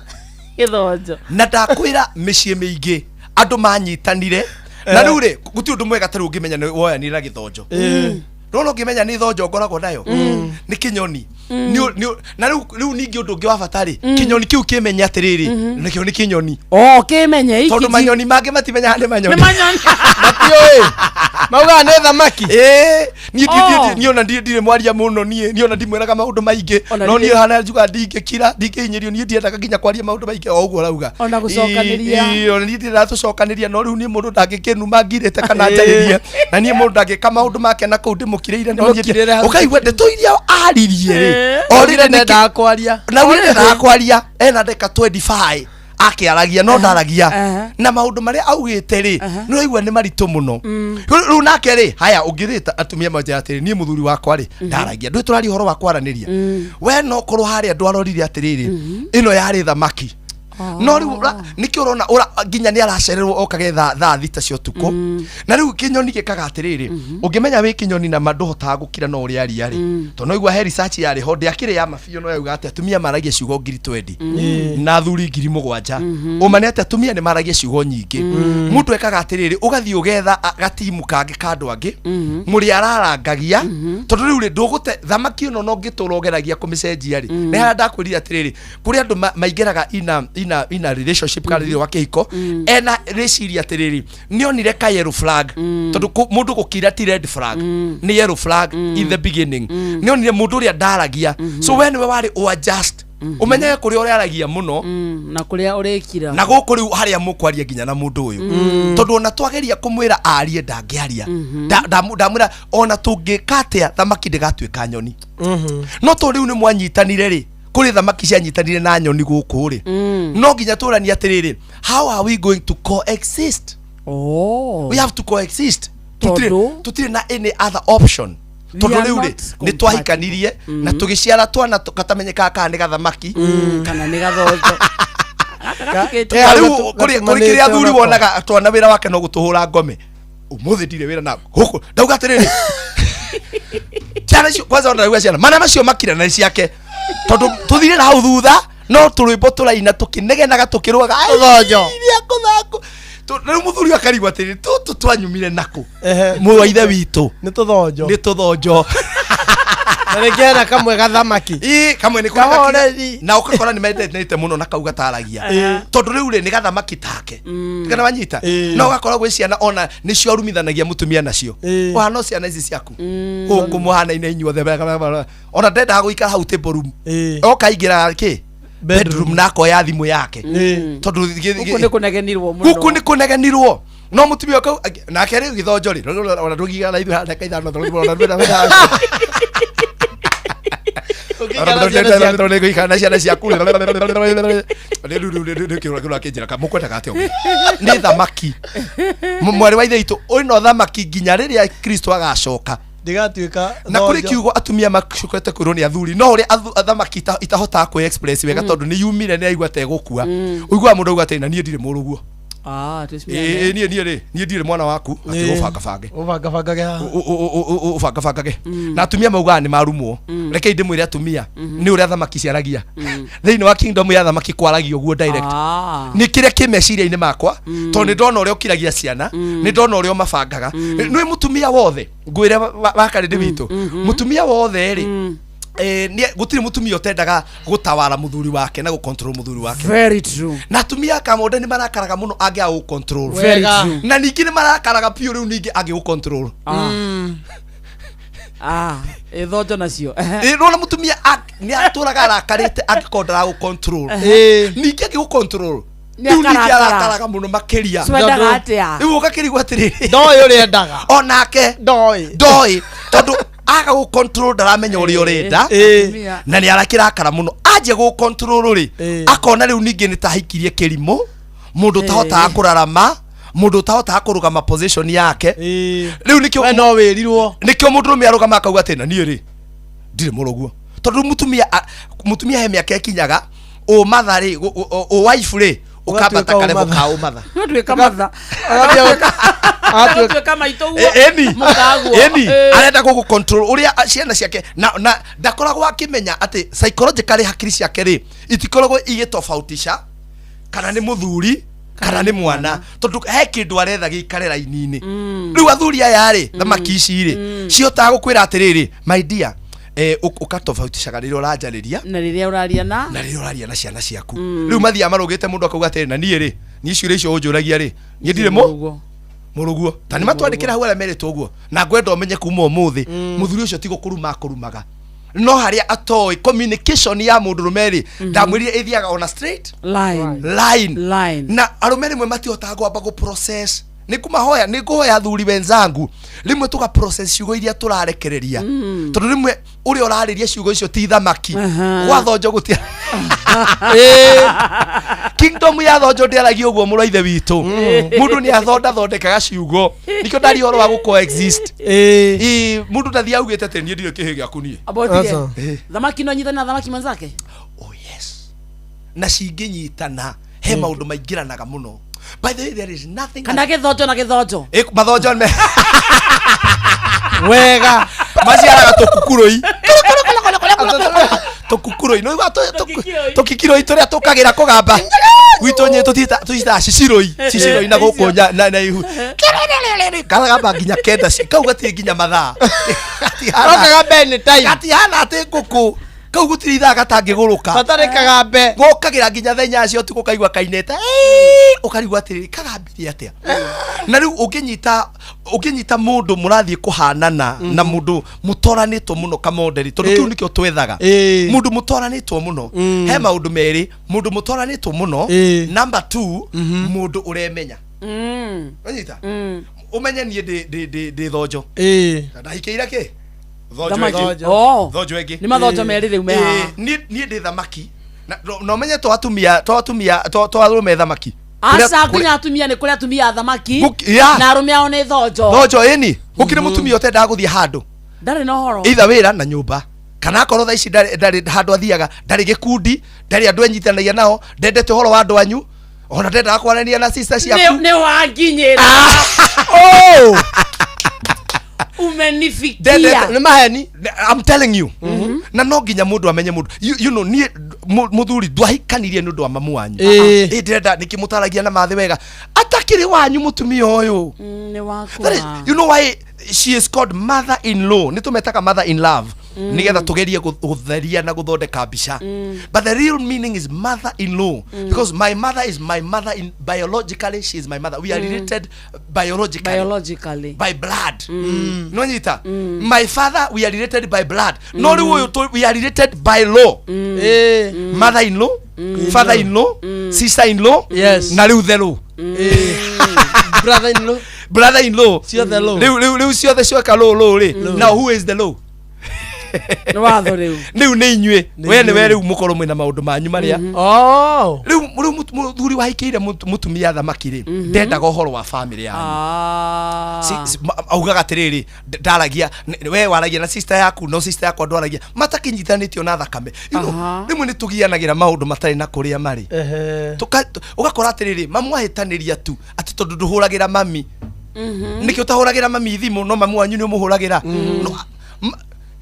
Gĩthonjo. Na ndakwĩra mĩciĩ mĩingĩ andũ manyitanire, na rĩu rĩ, gũtirĩ ũndũ mwega ta rĩu ũngĩmenya nĩ woyanire na gĩthonjo. Nona ũngĩmenya nĩ thonjo ngoragwo nayo, nĩ kĩnyoni. Na rĩu ningĩ ũndũ ũngĩ wa bata rĩ, kĩnyoni kĩu kĩmenye atĩrĩrĩ, nĩkĩo nĩ kĩnyoni. O kĩmenye iki. Tondũ manyoni mangĩ matimenyaga nĩ manyoni. Nĩ manyoni. Matiũĩ. Maugaga nĩ thamaki. Ĩĩ, niĩ niĩ ona ndirĩ mwaria mũno, niĩ ona ndimwĩraga maũndũ maingĩ. Ona No ndirĩ- niĩ hana njugaga ndingĩkira, ndingĩhinyĩrio, niĩ ndiendaga nginya kwaria maũndũ maingĩ o ũguo ũrauga. Ona gũcokanĩria. Ĩĩ, ona niĩ ndirĩ tũcokanĩria, no rĩu niĩ mũndũ ndangĩkĩnuma ngirĩte kana njarĩrie, na niĩ mũndũ ndangĩka maũndũ make na kũu ndĩmũkirĩire, no niĩ Ndĩmũkirĩre hau. ũkaigua ndeto iria aririe rĩ, o Augire rĩrĩ ndendaga kwaria. Na ugire ndendaga kwaria, ena ndagĩka 25. Akĩaragia no ndaragia na maũndũ marĩa augĩte rĩ, nĩ ũraigua nĩ maritũ mũno. Rĩu nake rĩ, haya, ũngĩrĩta atumia manjĩra atĩrĩ, niĩ mũthuri wakwa rĩ ndaragia, ndũĩ tũraria ũhoro wa kwaranĩria, we no korwo harĩa ndwarorire atĩrĩrĩ, ĩno yarĩ thamaki. No rĩu nĩkĩo ũrona nginya nĩ aracererwo okage thaa 6 cia ũtukũ. Na rĩu kĩnyoni gĩkaga atĩrĩrĩ, ũngĩmenya wĩ kĩnyoni na ma ndũhotaga gũkira no ũrĩa aria rĩ, tondũ no igua he research yarĩ ho, ndĩakĩrĩ ya mabiũ, no yauga atĩ atumia maragia ciugo 20,000 na athuri 7,000. Ũma nĩ atĩ atumia nĩ maragia ciugo nyingĩ. Mũndũ ekaga atĩrĩrĩ, ũgathiĩ ũgetha gatimu kangĩ ka andũ angĩ mũrĩ ararangagia, tondũ rĩu rĩ ndũgũte thamaki ĩno no ngĩtũra ũgeragia kũmĩcenjia rĩ. Nĩ harĩa ndakwĩrire atĩrĩrĩ, kũrĩ andũ maingĩraga ina relationship kana thĩinĩ wa kĩhiko ena rĩciria atĩrĩrĩ, nĩonire ka yellow flag, tondũ mũndũ gũkira ti red flag, nĩ yellow flag in the beginning. Nĩonire mũndũ ũrĩa ndaragia, so we nĩwe warĩ o adjust, ũmenyage kũrĩa ũrĩaragia mũno na kũrĩa ũrĩkira. Na gũkũ rĩu harĩa mũkwaria nginya na mũndũ ũyũ, tondũ ona twageria kũmwĩra arie ndangĩaria. Ndamwĩra ona tũngĩka atĩa thamaki ndĩgatuĩka nyoni, no tondũ rĩu nĩ mwanyitanire rĩ, kũrĩ thamaki cianyitanire na nyoni gũkũ rĩ, no nginya tũranie atĩrĩrĩ, how are we going to coexist? Oh. We have to coexist. Tondũ? Tũtirĩ na any other option, We tondũ are rĩu rĩ not nĩ twahikanirie na tũgĩciara twana katamenyekaga kana nĩ gathamaki kana nĩ gathonjo. Ta rĩu kũrĩ kĩrĩa athuri wonaga twana wĩra wake no gũtũhũra ngome, ũmũthĩ ndirĩ wĩra na gũkũ, ndauga atĩrĩrĩ, ciana icio kwanza ona ndauga ciana mana macio makira na nĩ ciake, tondũ tũthire na hau thutha no tũrwĩmbo tũraina tũkĩnegenaga tũkĩrũaga Tũthonjo. kũthako. Rĩu mũthuri akarigwo atĩrĩrĩ, tũtũ twanyumire nakũ, mũrũ wa ithe witũ? Nĩ tũthonjo. Nĩ tũthonjo. Na rĩngĩ hena kamwe gathamaki. Ĩ, kamwe nĩ Kahoreri. Na ũgakora nĩ mendanĩte mũno na kau gataragia, tondũ rĩu rĩ nĩ gathamaki take kana wanyita. No ũgakora gwĩ ciana ona nĩcio arumithanagia mũtumia nacio, wahana ciana ici ciaku gũkũ mũhanaine inyuothe, ona ndendaga gũikara hau table room, oka aingĩraga kĩ bedroom na akoya thimũ yake, tondũ Gũkũ nĩ kũnegenirwo mũno. Gũkũ nĩ kũnegenirwo no mũtumia kau nake rĩu gĩthonjo rĩ, ona ndũngĩigana na ithuĩ haha ndagĩka 5, ona na ciana ciaku kĩnjĩra mũkwendaga atĩa ũguo? Nĩ thamaki. Mwarĩ wa ithe witũ, ĩno thamaki nginya rĩrĩa Kristo agacoka Ndĩgatuĩka na kũrĩ thonjo. Kiugo atumia macokete kwĩrwo nĩ athuri, no ũrĩa thamaki itahotaga kwĩ express wega, tondũ nĩ yumire nĩ aigua ta ĩgũkua, ũiguaga mũndũ auga atĩ na niĩ ndirĩ mũrũguo. Ah, twĩcimia. Ĩĩ, niĩ rĩ, niĩ ndirĩ mwana waku atĩ ũbangabange. Ũbangabangage haha. Ũbangabangage. Na atumia maugaga nĩ marumwo. Rekei ndĩmwĩre, atumia, nĩ ũrĩa thamaki ciaragia thĩinĩ wa kingdom ya thamaki, kwaragia ũguo direct. Nĩ kĩrĩa kĩ meciria-inĩ makwa, tondũ nĩ ndona ũrĩa ũkiragia ciana, nĩ ndona ũrĩa ũmabangaga. Nĩ mũtumia wothe ngwĩre wakarĩndĩ witũ, mũtumia wothe rĩ, gũtirĩ mũtumia ũtendaga gũtawara mũthuri wake na gũcontrol mũthuri wake. Very true. Na atumia kamonde nĩ marakaraga mũno angĩaga gũcontrol. Very true. Na ningĩ nĩ marakaraga biũ rĩu ningĩ angĩgũcontrol. Ah, ĩthonjo nacio. Ĩ, nĩwona mũtumia nĩ atũraga arakarĩte angĩkorwo ndaragũcontrol. Ningĩ angĩgũcontrol Nĩ rĩu ningĩ akarakara. arakaraga mũno makĩria. So endaga atĩa? Rĩu ũgakĩrigwo atĩrĩrĩ, Ndoĩ ũrĩa endaga. Onake ndoĩ. Ndoĩ, tondũ aga gũcontrol ndaramenya ũrĩa ũrenda. Atumia. Na nĩ arakĩrakara mũno anjia gũcontrol rĩ, akona rĩu ningĩ nĩ tahikirie kĩrimũ, mũndũ ũtahotaga kũrarama, mũndũ ũtahotaga kũrũgama position yake. Rĩu nĩkĩo We no wĩrirwo. Nĩkĩo mũndũrũme arũgama akauga atĩ na niĩ rĩ ndirĩ mũrũguo, tondũ mũtumia he mĩaka ĩkinyaga ũmatha rĩ, ũwaifu rĩ, ũkambata Ũgatuĩka karevo ũmatha. ka ũmatha. Ũgatuĩka matha. Ũgatuĩka maitũ guo. Ĩni. Mũkaguo. Ĩni arenda gũgũ control ũrĩa ciana ciake na ndakoragwo akĩmenya atĩ psychologically hakiri ciake rĩ itikoragwo igĩtofautisha kana nĩ mũthuri kana nĩ mwana, tondũ he kĩndũ aretha gĩikare raini-inĩ. Rĩu athuri aya rĩ, thamaki ici rĩ cihotaga gũkwĩra atĩrĩrĩ, my dear, ũgatofautishaga rĩrĩa ũranjarĩria na rĩrĩa ũraria na na rĩrĩa ũraria na ciana ciaku. Rĩu mathiaga marũgĩte, mũndũ akauga atĩrĩ, na niĩ rĩ, niĩ ciũria icio ũnjũragia rĩ, niĩ ndirĩ Mũrũguo. Mũrũguo. Ta nĩ matwandĩkĩra hau arĩa merĩtwo ũguo, na ngwenda ũmenye kuma ũmũthĩ mũthuri ũcio ti gũkũruma akũrumaga, no harĩa atoĩ communication ya mũndũrũme rĩ, ndamwĩrire ĩthiaga ona straight line. Line. Line. Na arũme rĩmwe matihotaga kwamba gũ process. Nĩ kũmahoya, nĩ ngũhoya athuri wenzangu rĩmwe tũga process ciugo iria tũrarekereria, tondũ rĩmwe ũrĩa ũrarĩria ciugo icio ti thamaki. Gwa thonjo gũtia kingdom ya thonjo ndĩaragia ũguo, mũrũ wa ithe witũ. Mũndũ nĩ athondathondekaga ciugo, nĩkĩo ndaria ũhoro wa gũ coexist. Ĩ, mũndũ ndathiĩ augĩte atĩ niĩ ndirĩ kĩhĩ gĩaku niĩ. Abotige. Ĩ. Thamaki no nyitane na thamaki mwenzake. Na cingĩnyitana he maũndũ maingĩranaga mũno. By the way, there is nothing Kana gĩthonjo na gĩthonjo. Ĩ, mathonjo me wega maciaraga tũkukurũi, tũkukurũi no igua tũkikirũi tũrĩa tũkagĩra kũgamba gwitũ nyĩ tũcitaga cicirũi, cicirũi na gũkũ na ihu karagamba nginya kenda kau gatirĩ nginya mathaa. Kagambe anytime. Gatihana atĩ ngũkũ kau gũtirĩ ithaa gatangĩgũrũka. Batarĩ kagambe. Gũkagĩra nginya thaa 8 cia ũtukũ, kaigua kainĩte. "Ĩĩ", ũkarigwo atĩrĩrĩ, kagambirie atĩa? Na rĩu ũngĩnyita mũndũ mũrathiĩ kũhanana na mũndũ mũtoranĩtwo mũno kamonderi, tondũ kĩu nĩkĩo twethaga, mũndũ mũtoranĩtwo mũno. He maũndũ merĩ: mũndũ mũtoranĩtwo mũno, number 2, mũndũ ũremenya. Wanyita? Ũmenye niĩ ndĩ thonjo. Na ndahikĩire kĩ thonjo. Thamaki. Ĩngĩ. Oh. Thonjo ĩngĩ. Nĩ mathonjo merĩ rĩu me haha. Niĩ ndĩ thamaki na ũmenye to atumia to atumia to arũme thamaki. Aca, nginya atumia, nĩ kũrĩ atumia a thamaki Yeah. na arũme ao nĩ thonjo. Thonjo ĩni gũkĩrĩ mũtumia ũtendaga gũthiĩ handũ. Ndarĩ na ũhoro. Either wĩra na nyũmba, kana akorwo thaa ici ndarĩ handũ athiaga, ndarĩ gĩkundi, ndarĩ andũ enyitanagia nao, ndendete ũhoro wa andũ anyu, ona ndendaga kwaranĩria na sister ciaku. Nĩ wanginyĩra. Umenifikia. Nĩ maheni, I'm telling you. Na no nginya mũndũ amenye mũndũ, niĩ mũthuri ndwahikanirie nĩ ũndũ wa mamu wanyu. Ĩ, ndĩrenda nĩkĩ mũtaragia na mathĩ wega atakĩrĩ wanyu mũtumia ũyũ. Nĩ That is, wakwa. you know why she is called mother in law? Nĩ tũmetaga mother in love nĩgetha tũgerie gũtheria na gũthondeka mbica, but the real meaning is mother in law, because my mother is my mother in biologically. She is my mother. We are related biologically, biologically, by blood. No nyita, my father, we are related by blood. No rĩu ũyũ we are related by law. Mother in law, father in law, sister in law. Na rĩu the law. Brother in law. Brother in law. Ciothe law. Rĩu ciothe cioka law law rĩ. Now who is the law? Nĩ watho rĩu. Rĩu nĩ inyuĩ. Nĩ We nĩ we inyuĩ. rĩu mũkorwo mwĩna maũndũ manyu marĩa. Oh. Rĩu mũthuri wahikĩire mũtumia thamaki rĩ, ndendaga ũhoro wa family yanyu. Augaga atĩrĩrĩ, ndaragia we waragia na sister yaku, no sister yakwa ndwaragia matakĩnyitanĩtio na thakame. Rĩmwe nĩ tũgianagĩra maũndũ matarĩ na kũrĩa marĩ. Ũgakora atĩrĩrĩ, mamwahĩtanĩria tu atĩ tondũ ndũhũragĩra mami. Nĩkĩ ũtahũragĩra mami thimũ, no mamu wanyu nĩ ũmũhũragĩra? No,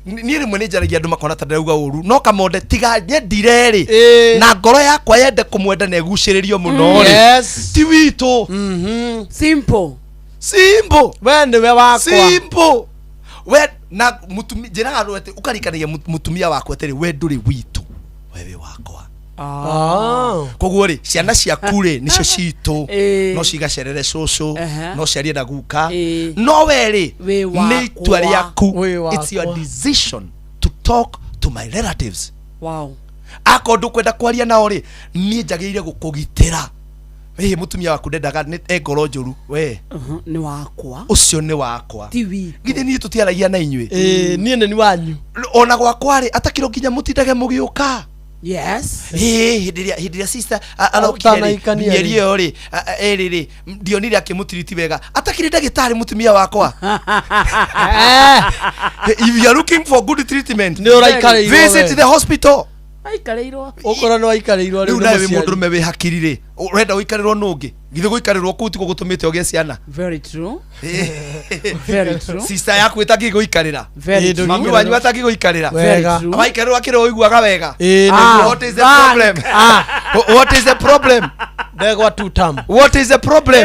niĩ rĩmwe nĩ njaragia andũ makona ta ndĩrauga ũru, no kamonde tiga nyendire rĩ, na ngoro yakwa yende kũmwenda na ĩgucĩrĩrio mũno rĩ, ti witũ. Simple. Simple. We nĩwe wakwa. Simple. We na mũtumia, njĩraga andũ atĩ ũkarikanagia mũtumia waku atĩrĩ, we ndũrĩ witũ, we wĩ wakwa. Koguo rĩ, ciana ciaku rĩ, nĩcio citũ. No cigacerere cũcũ, no ciarie na guka, no we rĩ, Wĩ nĩ itua wakwa. rĩaku. Wĩ It's your wakwa. decision to talk to my relatives. Akorwo ndũkwenda kwaria nao rĩ, niĩ njagĩrĩire gũkũgitĩra. Ĩhĩ, mũtumia waku ndendaga, nĩ e ngoro njũru we. Nĩ wakwa. Ũcio nĩ wakwa. Ti witũ. Githĩ niĩ tũtiaragia na inyuĩ? Ĩĩ, niĩ nĩ ni wanyu. Ona gwakwa rĩ, atakĩrwo nginya mũtindage mũgĩũka. Yes. Ĩĩ, hĩndĩ ĩrĩa sister arokire rĩ, Ũtanaikania rĩ. mĩeri ĩyo rĩ, ĩrĩ rĩ, ndionire akĩmũtiriti wega, atakĩrĩ ndagĩtarĩ mũtumia wakwa. If you are looking for good treatment, Nĩ ũraikarĩirwo visit we. the hospital. Aikarĩirwo. Ũkorwo nĩ waikarĩirwo Rĩu rĩu nĩ nawe wĩ mũciari. mũndũrũme wĩ hakiri rĩ, ũrenda gũikarĩrwo nũ ũngĩ? Githĩ gũikarĩrwo kũu tikuo gũtũmĩte ũgĩe ciana? Very true. Very true. Sister yaku ĩtangĩgũikarĩra, Very true. mami wanyu atangĩgũikarĩra, Wega. Very true. waikarĩrwo akĩrĩ ũiguaga wega. Ĩĩ, Ah. What is the Bank. problem? What is the problem? Ndegwa two term. What is the problem?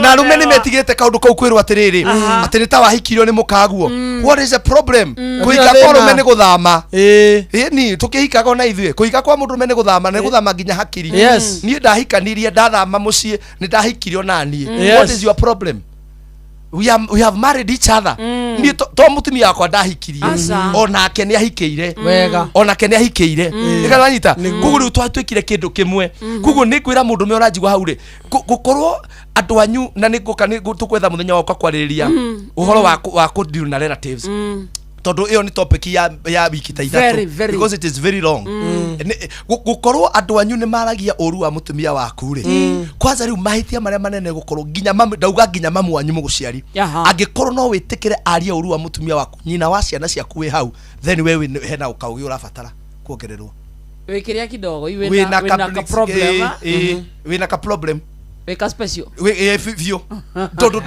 Na arume nĩ metigĩte kaũndũ kau kwĩrwo atĩrĩrĩ, atĩ nĩ ta wahikirio nĩ mũkaguo. What is the problem? Kũhika kwa Thĩna. arũme nĩ gũthama. Ĩĩ. Ĩni tũkĩhikaga ona ithuĩ, kũhika kwa mũndũrũme nĩ gũthama, na nĩ gũthama nginya hakiri. Yes. Niĩ ndahikanirie, ndathama mũciĩ, nĩ ndahikirio naniĩ. Yes. What is your problem? We have married each other. Niĩ to mũtumia wakwa ndahikirie, Aca. onake nĩ ahikĩire. Wega. Onake nĩ ahikĩire. Nĩkanyita koguo rĩu twatuĩkire kĩndũ kĩmwe. Koguo nĩ ngwĩra mũndũ ũmwe ũranjigua hau rĩ, gũkorwo andũ anyu na nĩ ngũka nĩ tũkwetha mũthenya wakwa kwarĩrĩria ũhoro wa kũ deal na relatives, tondũ ĩyo nĩ topic ya wiki ta Very, ithatũ, very. because it is very long. Gũkorwo andũ anyu nĩ maragia ũru wa mũtumia waku rĩ, kwanza rĩu mahĩtia marĩa manene gũkorwo nginya mamu, ndauga nginya mamu wanyu mũgũciari, angĩkorwo no wĩtĩkĩre arie ũru wa mũtumia waku, nyina wa ciana ciaku wĩ hau, then we hena kaũgĩ ũrabatara kuongererwo. Wĩkĩrĩa kidogo i wĩna wĩna ka problem, ah? Wĩna ka problem. Wĩ ka special. Biũ, tondũ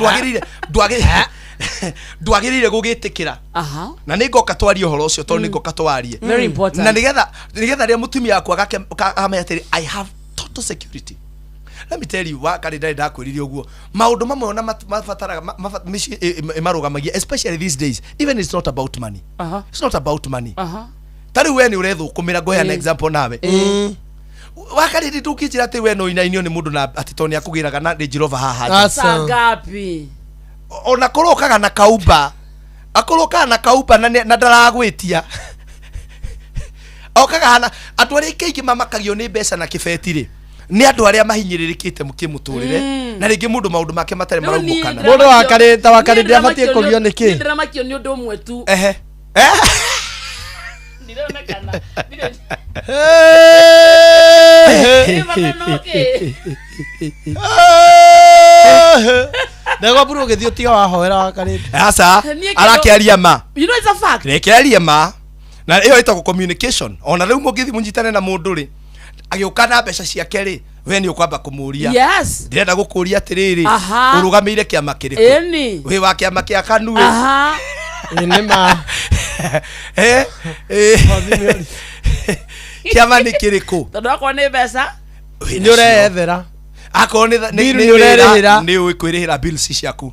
ndwagĩrĩire gũgĩtĩkĩra. Na nĩ ngoka twarie ũhoro ũcio, tondũ nĩ ngoka twarie. Very important. Na nĩgetha rĩrĩa mũtumia waku akamenya atĩrĩ, "I have total security." Let me tell you, wa karĩ ndarĩ ndakwĩrire ũguo, maũndũ mamwe ona mabataraga mĩciĩ ĩmarũgamagia, especially these days, even it's not about money. It's not about money. Ta rĩu we nĩ ũrethũkũmĩra, ngũheana example nawe wakarĩndĩ, ndũngĩnjĩra atĩ we no inainio nĩ mũndũ na atĩ tondũ nĩ akũgĩraga na Range Rover haha nja. Saa ngapi? Ona korwo okaga na kaumba, akorwo okaga na kaumba na na ndaragwĩtia, okaga hana. Andũ arĩa kaingĩ mamakagio nĩ mbeca na kĩbeti rĩ, nĩ andũ arĩa mahinyĩrĩrĩkĩte kĩmũtũrĩre, na rĩngĩ mũndũ maũndũ make matarĩ Rĩu niĩ maraumũkana. Mũndũ wa karĩ ta wa karĩ Niĩ ndĩabatiĩ kũgio nĩ kĩ? Niĩ ndĩramakio nĩ ũndũ ũmwe tu. Ehe. Ndironekana. Nĩ bata no kĩ? Ndegwa mburu ũgĩthiĩ ũtiga wahoera wa karĩ. Aca. Niĩ Arakĩaria ma. You know it's a fact. Reke arie ma, na ĩyo ĩtagwo communication. Ona rĩu mũngĩthiĩ mũnyitane na mũndũ rĩ, agĩũka na mbeca ciake rĩ, we nĩ ũkwamba kũmũria, "Ndĩrenda gũkũria atĩrĩrĩ, ũrũgamĩire kĩama kĩrĩkũ? Wĩ wa kĩama kĩa KANU ĩ?" Ĩ nĩ ma. Eh, eh. Kĩama nĩ kĩrĩkũ? Tondũ akorwo nĩ mbeca Nĩ ũreyethera. Akorwo nĩ Bill nĩ nĩ ũrerĩhĩra. wĩra, nĩ ũĩ kwĩrĩhĩra bills ciaku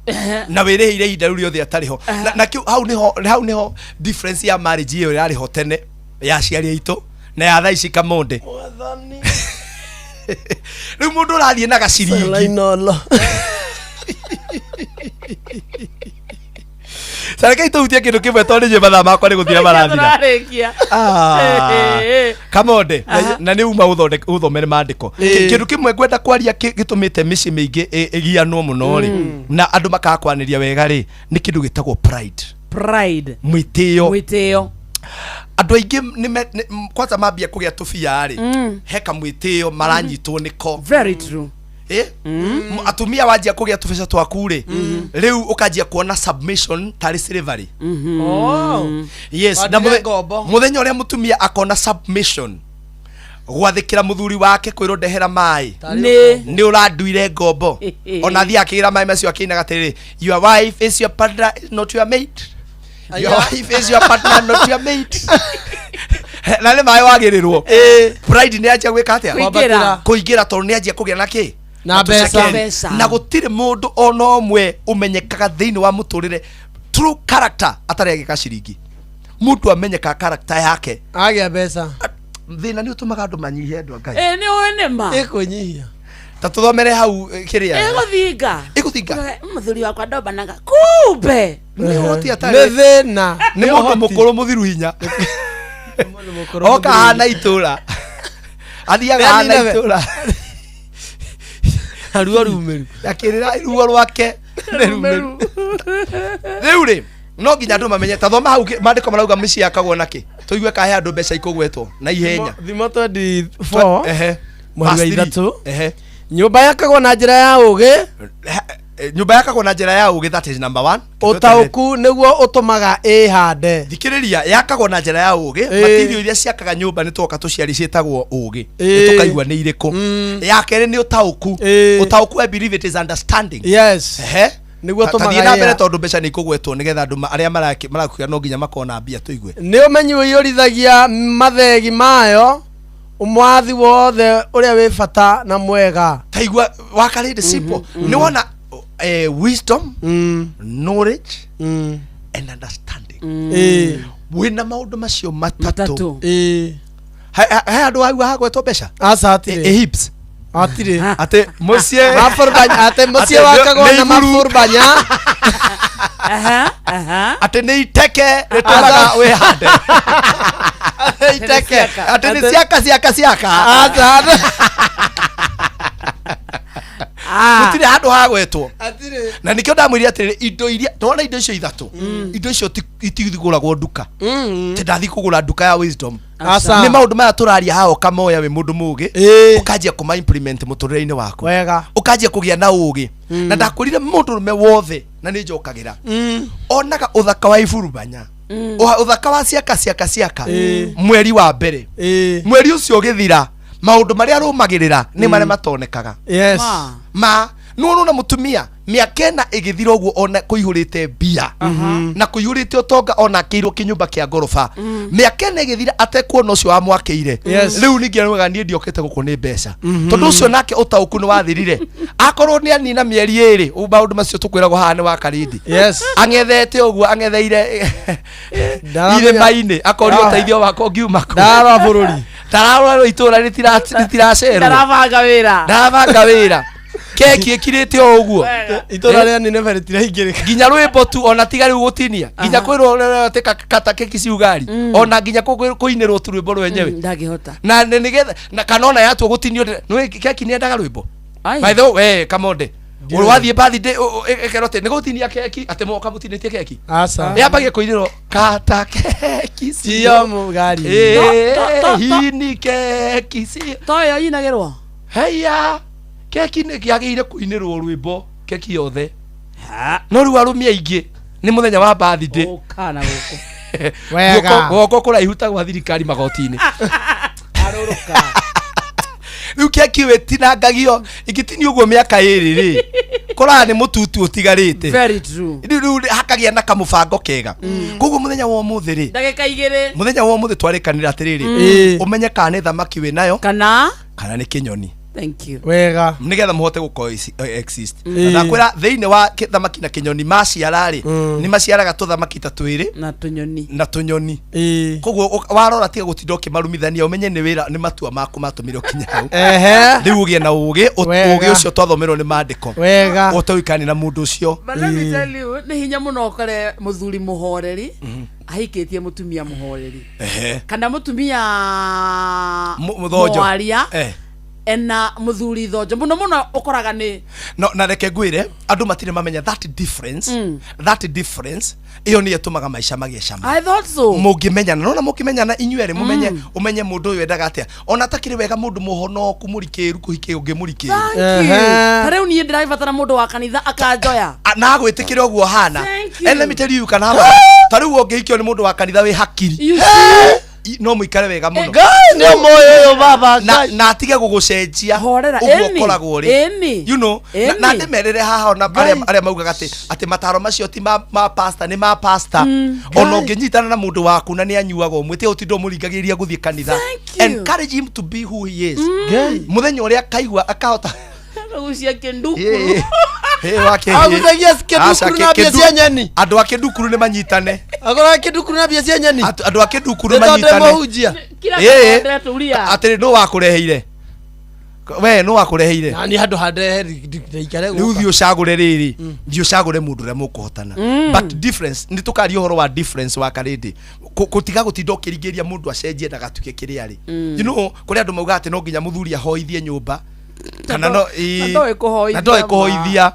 na wĩrĩhĩire ihinda rĩu rĩothe atarĩ ho. Na kĩu hau nĩho difference ya marriage ĩyo ĩrarĩ ho tene ya aciari aitũ na ya thaa ici, kamonde. Rĩu mũndũ ũrathiĩ na gaciringi. Lainolo. Sarekei tũhutie kĩndũ kĩmwe, tondũ nĩ mathaa makwa nĩ gũthira marathira. Tũrarĩkia. Ah, kamonde, na nĩ uma ũthomere maandĩko. Kĩndũ kĩmwe ngwenda kwaria gĩtũmĩte mĩciĩ mĩingĩ ĩgianwo mũno rĩ, na andũ makaga kwanĩria wega rĩ, nĩ kĩndũ gĩtagwo pride. Pride. Mwĩtĩo. Mwĩtĩo. Andũ aingĩ kwanza mambia kũgĩa tũbia rĩ, he kamwĩtĩo maranyitwo nĩko. Very true. Eh? Atumia, wanjia kũgĩa tũbeca twaku rĩ, rĩu ũkanjia kuona submission tarĩ slavery. Oh. Yes, na Wandire ngombo. Mũthenya ũrĩa mũtumia akona submission, gwathĩkĩra mũthuri wake, kwĩrwo ndehera maĩ, Nĩ. Nĩ ũranduire ngombo. Ona thiĩ akĩgĩra maĩ macio akĩinaga atĩrĩrĩ, "Your wife is your partner, not your mate. Your wife is your partner, not your mate." Na nĩ maĩ wagĩrĩrwo, pride nĩ anjia gwĩka atĩa? Kũingĩra. Kũingĩra, tondũ nĩ anjia kũgĩa na kĩ? Na mbeca. Tũcekeri. Mbeca. Na gũtirĩ mũndũ ona ũmwe ũmenyekaga thĩinĩ wa mũtũrĩre true character atarĩ agĩka ciringi. Mũndũ amenyekaga character yake agĩa mbeca. Thĩna nĩ ũtũmaga andũ manyihie andũ a Ngai. Ĩ nĩ ũĩ nĩ ma. Ĩkwĩnyihia. Ta tũthomere hau, kĩrĩa. Ĩgũthinga. Ĩgũthinga. Mũthuri wakwa ndombanaga kumbe. Nĩ ũhoti atarĩ. Nĩ thĩna. Nĩ mũndũ mũkũrũ mũthiru hinya, oka hana itũra, athiaga hana Nĩ itũra. Ruo rumĩru. Akĩrĩra ruo rwake nĩ rumĩru. Rĩu rĩ, no nginya andũ mamenye. Ta thoma hau, maandĩko marauga mĩciĩ yakagwo nakĩ, tũigue kahe andũ mbeca ikũgwetwo na ihenya. Thimo 24 mũhari wa Verse 3. 3. Ehe. Nyũmba yakagwo na njĩra ya ũgĩ. Nyũmba yakagwo na njĩra ya ũgĩ, that is number one. Ũtaũku nĩguo ũtũmaga ĩhande. Thikĩrĩria, yakagwo na njĩra ya ũgĩ. Material iria ciakaga nyũmba nĩ twoka tũciari ciĩtagwo ũgĩ. Nĩ tũkaigua nĩ irĩkũ. Ya kerĩ nĩ ũtaũku. Ũtaũku, I believe it is understanding. Yes. Ehe. Nĩguo Ta ũtũmaga thiĩ na mbere, tondũ mbeca nĩ ikũgwetwo nĩgetha andũ arĩa marakuga no nginya makona mbia, tũigue. Nĩ ũmenyi ũiyũrithagia mathegi mayo ũmwathi wothe ũrĩa wĩ bata na mwega. Taigua wakarĩndĩ, simple. Nĩ wona, wisdom, knowledge and understanding. Wĩna maũndũ macio matatũ. He handũ waigua hagwetwo mbeca? Aca, hatirĩ. Hips. Hatirĩ. Atĩ mũciĩ Maburbanya, atĩ mũciĩ Atĩ wakagwo nĩ na iburu. maburbanya. Aha, aha. Atĩ nĩ iteke rĩtũmaga wĩhande. Iteke. Atĩ nĩ ciaka ciaka ciaka. Gũtirĩ handũ hagwetwo. Na nĩkĩo ndamwĩrire atĩrĩrĩ, indo iria twana, indo icio ithatũ, indo icio itigũragwo nduka. Ti ndathiĩ kũgũra nduka ya wisdom. Aca. Nĩ maũndũ maya tũraria haha, ũkamoya wĩ mũndũ mũgĩ, ũkanjia kũma implement mũtũrĩre-inĩ waku. Wega. Ũkanjia kũgĩa na ũgĩ. Na ndakwĩrire mũndũrũme wothe, na nĩ njokagĩra, onaga ũthaka wa iburubanya, ũthaka wa ciaka ciaka ciaka mweri wa mbere. Mweri ũcio ũgĩthira, maũndũ marĩa arũmagĩrĩra nĩ marĩa matonekaga. Yes. Ma nĩ na mũtumia mĩaka 4 ĩgĩthira ũguo, ona kũihũrĩte mbia na kũihũrĩte ũtonga, ona akĩirwo kĩnyũmba kĩa ngoroba, mĩaka 4 ĩgĩthira atekuona ũcio wamwakĩire. Yes. Rĩu ningĩ araugaga niĩ ndiokĩte gũkũ nĩ mbeca, tondũ ũcio nake ũtaũku nĩ wathirire. Akorwo nĩ anina mĩeri 2, maũndũ macio tũkwĩragwo haha nĩ wa karindi. Ang'ethete ũguo ang'etheire irĩma-inĩ, akorio ũteithio wakwa ũngiuma kũ? Ndararora bũrũri. Ndararora itũra rĩtiracerwo. Ndarabanga wĩra. Ndarabanga wĩra, keki ĩkirĩte o ũguo. Itũra rĩa Nineve rĩtiraingĩrĩka. Nginya rwĩmbo tu, ona tiga rĩu gũtinia, nginya kwĩrwo atĩ kata keki ciugari, ona nginya kũinĩrwo tu rwĩmbo rwenyewe. Ndangĩhota. Na nĩgetha na kana ona yatua gũtinio, nĩ keki nĩ endaga rwĩmbo. Ai. By the way, kamonde ũrĩ wathiĩ birthday, ĩkerwo atĩ nĩ gũtinia keki, atĩ moka mũtinĩtie keki? Aca. Yambagia kũinĩrwo kata keki. Cio mũgari. Hini keki cio. To ĩyo inagĩrwo. Heya, keki nĩ yagĩrĩire kũinĩrwo rwĩmbo keki yothe, no rĩu arũme aingĩ nĩ mũthenya wa birthday. Kana gũkũ. Wega. Guoko kũraihu ta gwa thirikari magoti-inĩ. Rĩu keki ĩyo ĩtinangagio, ĩngĩtinio ũguo mĩaka 2 rĩ, koraga nĩ mũtutu ũtigarĩte. Very true. Rĩu hakagĩa na kamũbango kega. Koguo mũthenya wa ũmũthĩ rĩ, Ndagĩka 2. Mũthenya wa ũmũthĩ twarĩkanĩra atĩrĩrĩ, ũmenye kana nĩ thamaki wĩ nayo kana kana nĩ kĩnyoni. Thank you. Wega. Nĩgetha mũhote gũ exist. Na ndakwĩra thĩinĩ wa thamaki na kĩnyoni maciara rĩ, nĩ maciaraga tũthamaki ta twĩrĩ na tũnyoni. Na tũnyoni. Koguo warora, tiga gũtinda ũkĩmarumithania, ũmenye nĩ wĩra, nĩ matua maku matũmire ũkinye hau. Rĩu ũgĩe na ũgĩ Wega. ũgĩ ũcio twathomerwo nĩ mandĩko. Wega. Ũhote gũikarania na mũndũ ũcio. But let me tell you, nĩ hinya mũno ũkore mũthuri mũhoreri ahikĩtie mũtumia mũhoreri, kana mũtumia Mũthonjo. Mwaria ena mũthuri thonjo mũno mũno, ũkoraga nĩ No na reke ngwĩre, andũ matirĩ mamenya that difference. That difference ĩyo nĩyo ĩtũmaga maica magĩe cama. I thought so. Mũngĩmenyana, nona mũkĩmenyana inyuerĩ, mũmenye ũmenye mũndũ ũyũ endaga atĩa, ona atakĩrĩ wega mũndũ mũhonoku mũrikĩru kũhikia ũngĩ mũrikĩru. Thank you. Ta rĩu niĩ ndĩrabatara mũndũ wa kanitha akanjoya. Na agwĩtĩkĩre ũguo hana. Thank you. And let me tell you, kana ta rĩu ũngĩhikio nĩ mũndũ wa kanitha wĩ hakiri, You see? No mũikare wega mũno. Ngai nĩ ũmũĩ ũyũ baba. Na atige gũgũcenjia Horera. ũguo Ĩni. ũkoragwo rĩ. Ĩni. You know, Ĩni. na ndĩmerĩre haha, ona arĩa maugaga atĩ mataro macio ti ma pastor, nĩ ma pastor. Ona ũngĩnyitana na mũndũ waku na nĩ anyuaga ũmwe, tiga ũtinde ũmũringagĩrĩria gũthiĩ kanitha. Thank you. Encourage him to be who he is. Mũthenya ũrĩa akaigua akahota Akagucia kĩndukuru. Agucagia kĩndukuru na mbia cia nyeni. Andũ a kĩndukuru nĩ manyitane. Agoraga kĩndukuru na mbia cia nyeni. Andũ a kĩndukuru Nĩ tondũ manyitane. mũhunjia. Kila Ĩĩ. tulia. Atĩrĩ, nũ wakũreheire we? Nũ wakũreheire? Nani handũ handehe ndaikare Rĩu gũka. thiĩ ũcagũre rĩrĩ, thiĩ ũcagũre mũndũ ũrĩa mũkũhotana. But difference, nĩ tũkaria ũhoro wa difference wa karĩndĩ. Gũtiga gũtinda ũkĩringĩrĩria mũndũ acenjie ndagatuĩke kĩrĩa arĩ. Kũrĩ andũ maugaga atĩ no nginya mũthuri ahoithie nyũmba kana no Na ndoĩ kũhoithia na ndoĩ ma. kũhoithia,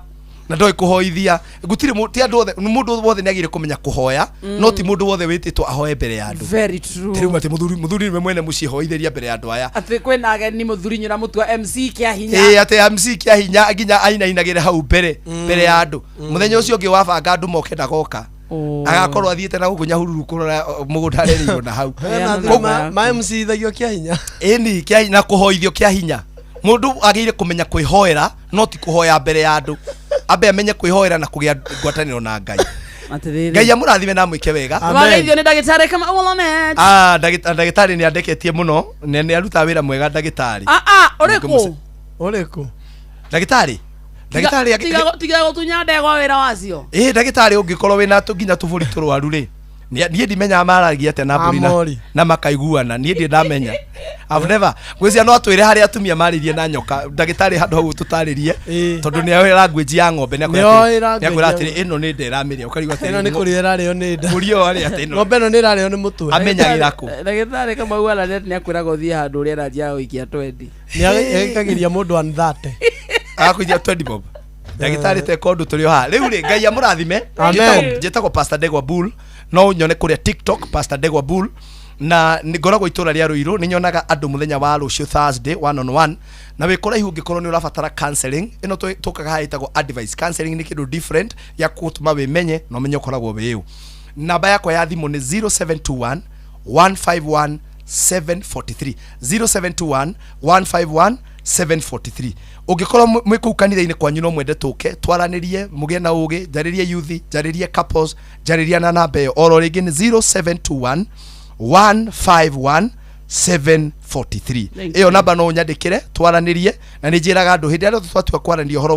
na ndoĩ kũhoithia. Gũtirĩ ti andũ othe, mũndũ wothe nĩ agĩrĩire kũmenya kũhoya, no ti mũndũ wothe wĩtĩtwo ahoe mbere ya andũ. Very true. Rĩu atĩ mũthuri nĩwe mwene mũciĩ, hoithĩria mbere ya andũ aya. Atĩ kwĩna ageni, mũthuri nyũra mũtua MC kĩa hinya. Ĩĩ, atĩ MC kĩa hinya, nginya ainainagĩre hau mbere ya andũ. Mũthenya ũcio ũngĩ wabanga andũ moke, ndagoka, agakorwo athiĩte na gũkũ Nyahururu kũrora mũgũnda arerĩirwo na hau. Hena athuri ma MC ithagio kĩa hinya. Ĩni, kĩa na kũhoithio kĩa hinya. Mũndũ agĩrĩire kũmenya kwĩhoera, no ti kũhoya mbere ya andũ. Ambe amenye kwĩhoera na kũgĩa ngwatanĩro na Ngai. Atĩrĩrĩ. Ngai amũrathime na amwĩke wega. Wageithio nĩ ndagĩtarĩ kama Wolonet. Ah, ndagĩtarĩ nĩ andeketie mũno na nĩ arutaga wĩra mwega ndagĩtarĩ. Ah ah, ũrĩkũ? Ũrĩkũ? Ndagĩtarĩ, ndagĩtarĩ. Tiga gũtunya ndegwa wĩra wacio. Ĩ, ndagĩtarĩ, ũngĩkorwo wĩna nginya tũbũri tũrwaru rĩ, Niĩ ndimenyaga maragia atĩa na mbũri Amori. na makaiguana. Niĩ ndirĩ ndamenya. I've never. Ngwĩciria no atwĩre harĩa atumia marĩirie na nyoka. Ndagĩtarĩ handũ hau tũtarĩrie. Tondũ nĩ oĩ language ya ng'ombe nĩ Nĩ oĩ language akwĩra ya atĩrĩ ĩno nĩ nda ĩramĩrĩa. Ũkarigwo atĩrĩ Ĩno nĩ kũrĩa ĩrarĩo nĩ nda. Mbũri ĩyo arĩa atĩ ĩno. Ng'ombe ĩno nĩ ĩrarĩo nĩ mũtwe. Amenyagĩra kũ? Ndagĩtarĩ Kamau Alan nĩ akwĩraga ũthiĩ handũ ũrĩa aranjia gũikia twendi. Nĩ agĩkagĩria mũndũ anthate. Agakuikia 20 bob. Ndagĩtarĩ teka ũndũ tũrĩ o haha. Rĩu rĩ Ngai amũrathime. Amen. Njĩtagwo Pastor Ndegwa Bull. No ũnyone kũrĩa TikTok Pastor Ndegwa Bull. Na nĩ ngoragwo itũra rĩa Ruiru. Nĩ nyonaga andũ mũthenya wa rũciũ Thursday one on one. Na wĩ kũraihu ũngĩkorwo nĩ ũrabatara counseling ĩno tũkaga haha ĩtagwo advice. Counseling nĩ kĩndũ different gĩa gũtũma wĩmenye na ũmenye ũkoragwo wĩ ũ. Namba yakwa ya thimũ nĩ 0721 151 743 0721 151 743. Ũngĩkorwo mwĩ kũu kanitha-inĩ kwanyu no mwende tũke twaranĩrie mũgĩe na ũgĩ, njarĩrie youth, njarĩrie couples, njarĩria na namba ĩyo oro rĩngĩ nĩ 0721 151 743. Thank Ĩyo namba no ũnyandĩkĩre twaranĩrie, na nĩ njĩraga andũ hĩndĩ ĩrĩa twatua kwaranĩria ũhoro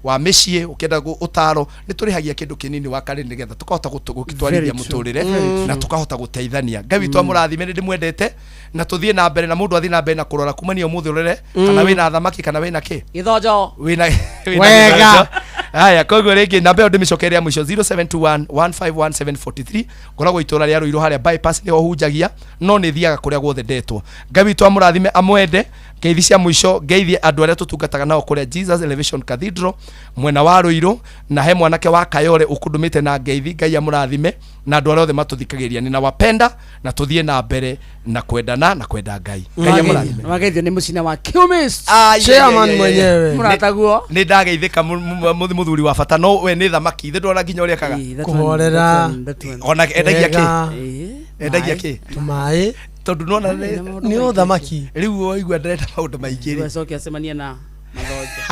wa mĩciĩ, ũkĩenda ũtaro nĩ tũrĩhagia kĩndũ kĩnini wa karĩ nĩgetha tũkahota gũgĩtwarithia Very true. mũtũrĩre Very na true. tũkahota gũteithania. Ngai witũ amũrathime, nĩ ndĩmwendete, na tũthiĩ na mbere na mũndũ athiĩ na mbere na kũrora kumania ũmũthĩ ũrore kana wĩna thamaki kana wĩna kĩ Gĩthonjo. wĩna wĩna Wega. gĩthonjo. Haya, koguo rĩngĩ namba ĩyo ndĩmĩcokeria ya mũico 0721 151 743. Ngoragwo itũra rĩa Ruiru harĩa bypass nĩho hunjagia, no nĩ thiaga kũrĩa guothe ndetwo. Ngai witũ amũrathime amwende. Ngeithi cia mũico ngeithie andũ arĩa tũtungataga nao kũrĩa Jesus Elevation Cathedral mwena wa Ruiru, na he mwanake wa Kayore ũkũndũmĩte na ngeithi. Ngai amũrathime na andũ arĩa othe matũthikagĩrĩria, nĩ nawapenda na tũthiĩ na mbere na kwendana na kwenda Ngai. Ngai amũrathime. Wageithio nĩ mũcina wa Qmist. Ai, Chairman ai, ai, ai, ai. mwenyewe. Mũrataguo. Nĩ ndageithĩka mũthuri wa bata, no we nĩ thamaki ithe ndona nginya ũrĩa ekaga Kũhorera. Ona endagia kĩ? Wega. Endagia kĩ? Tũmaĩ. Tondũ nona Nĩ ũthamaki. Rĩu waigua nderenda maũndũ maingĩ rĩ. Acoke acemanie na mathonjo.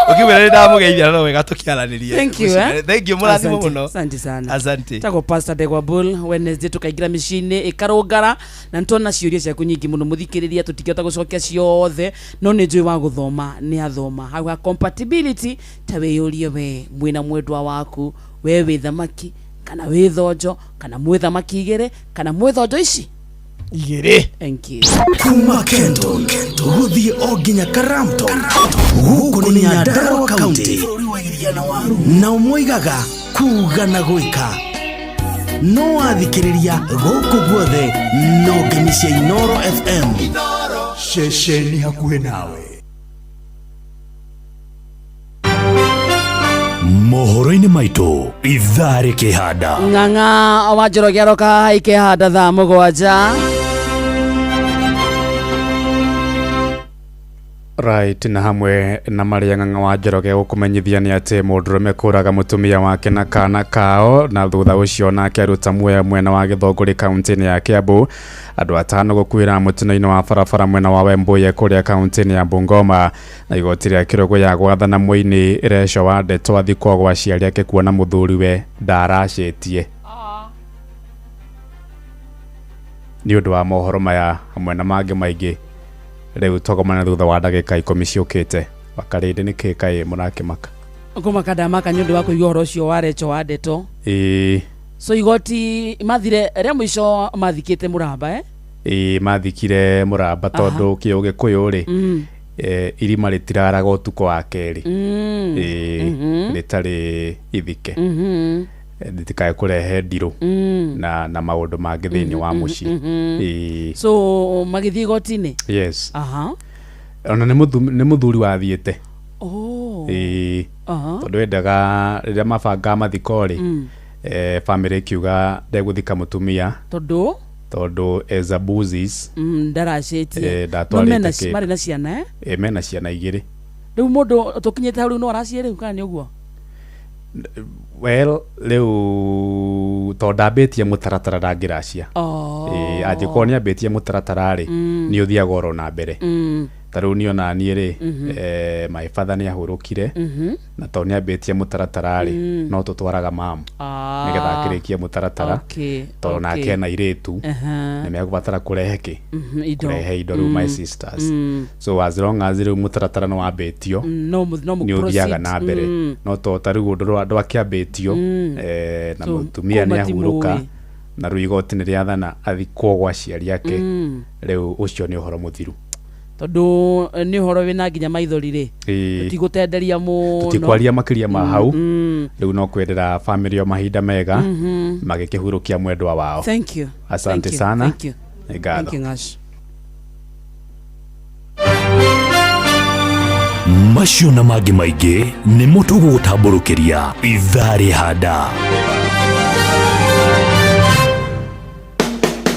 Ũkiuga nĩ ndamũgeithia no wega tũkĩaranĩrie. Thank you, eh? Thank you, mũrathimo Asante, mũno. Asante sana. Asante. Tagwo Pastor Ndegwa Bull Wednesday tukaingĩra mĩciĩ-inĩ ĩkarũngara na nĩtwona ciũria ciaku nyingĩ mũno mũthikĩrĩria, tũtingĩhota gũcokia ciothe, no nĩ njũĩ wa gũthoma nĩ athoma hau ha compatibility. Ta wĩyũrie we mwĩna mwendwa waku, we wĩ thamaki kana wĩ thonjo, kana mwĩ thamaki igĩrĩ kana mwĩ thonjo ici igĩrĩ. Thank you. Kuma Kenton gũthiĩ o nginya Karamton, gũkũ nĩ Nyandarua County, nao moigaga kuga na gwĩka no wathikĩrĩria gũkũ guothe no ngemi cia Inoro FM. Ceceni hakuhĩ nawe. Mohoro-inĩ maitũ ithaa rĩkĩhanda. Ng'ang'a wa Njoroge aroka ikĩhanda thaa 7. Right, na hamwe na marĩa Ng'ang'a wa Njoroge gũkũmenyithia nĩ atĩ mũndũrũme kũraga mũtumia wake na kana kao, na thutha ũcio nake aruta muoyo mwena wa Gĩthũngũri kaunti-inĩ ya Kiambu. Andũ 5 gũkuĩra mũtino-inĩ wa barabara mwena wa Wembuye kũrĩa kaunti-inĩ ya Bungoma, na igoti rĩa Kĩrũgũ ya gwathana mũini Recho wa Ndeto athikwo gwa aciari ake kuona mũthuriwe ndaracĩtie. Nĩ ũndũ wa mohoro maya hamwe na mangĩ maingĩ, rĩu tũgomane thutha wa ndagĩka 10 ciũkĩte. Wakarĩndĩ nĩ kĩ kaĩ mũrakĩmaka? Ngũmaka ndamaka nĩ ũndũ wa kũigua ũhoro ũcio wa Recho wa Ndeto. Ĩĩ. So igoti mathire rĩa mũico mathikĩte mũramba, eh? Ĩĩ, mathikire mũramba tondũ kĩũgĩkũyũ rĩ, irima rĩtiraraga ũtukũ wa kerĩ. Ĩĩ, rĩtarĩ ithike, rĩtikae kũrehe ndirũ na maũndũ mangĩ thĩinĩ wa mũciĩ. Ĩĩ. So magĩthiĩ igoti-inĩ? Yes. Aha. Ona nĩ mũthuri wathiĩte. Oh. Ĩĩ. Aha. Tondũ endaga rĩrĩa mabangaga mathiko rĩ, bamĩrĩ ĩkiuga ndegũthika mũtumia tondũ tondũ as a busis ndaracĩtie. Ndatwarĩte No mena kĩndũ. marĩ na ciana, eh? Mena ciana 2. Rĩu mũndũ tũkinyĩte hau rĩu no aracie rĩu kana nĩ ũguo? Well, rĩu tondũ ndambĩtie mũtaratara ndangĩracia. Oh. Ĩĩ, angĩkorwo nĩ ambĩtie mũtaratara rĩ, nĩ ũthiaga oro na mbere. Ta rĩu niĩ ona niĩ rĩ, my father nĩ ahurũkire, na tondũ nĩ ambĩtie mũtaratara rĩ, no tũtwaraga mamu nĩgetha akĩrĩkie mũtaratara, tondũ nake ena airĩtu, nĩ megũbatara kũrehe kĩ? Indo. Kũrehe indo rĩu, my sisters. So as long as rĩu mũtaratara nĩ wambĩtio, No no nĩ ũthiaga proceed. Na mbere. No to ta rĩu ũndũ ndwakĩambĩtio, na So, mũtumia kũu nĩ ahurũka, matimũĩ. Na rĩu igoti nĩ rĩathana athikwo gwa aciari ake, rĩu ũcio nĩ ũhoro mũthiru. Tondũ nĩ ũhoro wĩna nginya maithori rĩ, tũtigũtenderia mũno. Tũtikwaria makĩria ma hau. Rĩu no kwendera famĩlĩ o mahinda mega magĩkĩhurũkia mwendwa wao. Thank you. Asante Thank you. sana. Thank you. Nĩ ngatho. Thank you, Ngash. Macio na mangĩ maingĩ nĩmo tũgũgũtambũrũkĩria ithaa rĩhanda.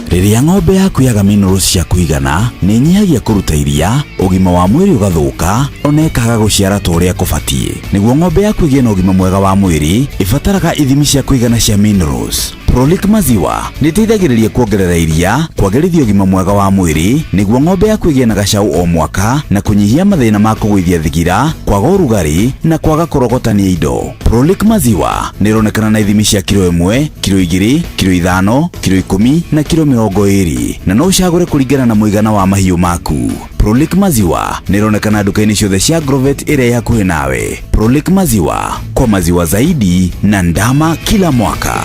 Rĩrĩa ng'ombe yaku yaga minerals cia kũigana, nĩ ĩnyihagia kũruta iria, ũgima wa mwĩrĩ ũgathũka, ona ĩkaga gũciara ta ũrĩa kũbatiĩ. Nĩguo ng'ombe yaku ĩgĩe na ũgima mwega wa mwĩrĩ, ĩbataraga ithimi cia kũigana cia minerals. Prolic Maziwa nĩ ĩteithagĩrĩria kuongerera iria, kwagĩrithia ũgima mwega wa mwĩrĩ, nĩguo ng'ombe yaku ĩgĩe na gacau o mwaka, na kũnyihia mathĩna ma kũgũithia thigira, kwaga ũrugarĩ na kwaga kũrogotania indo. Prolic Maziwa nĩ ĩronekana na ithimi cia kiro 1, kiro 2, kiro 5, kiro 10 na kiro 20, na no ũcagũre kũringana na mũigana wa mahiũ maku. Prolic Maziwa nĩ ĩronekana nduka-inĩ ciothe cia Agrovet ĩrĩa ĩ hakuhĩ nawe. Prolic Maziwa, kwa maziwa zaidi na ndama kila mwaka.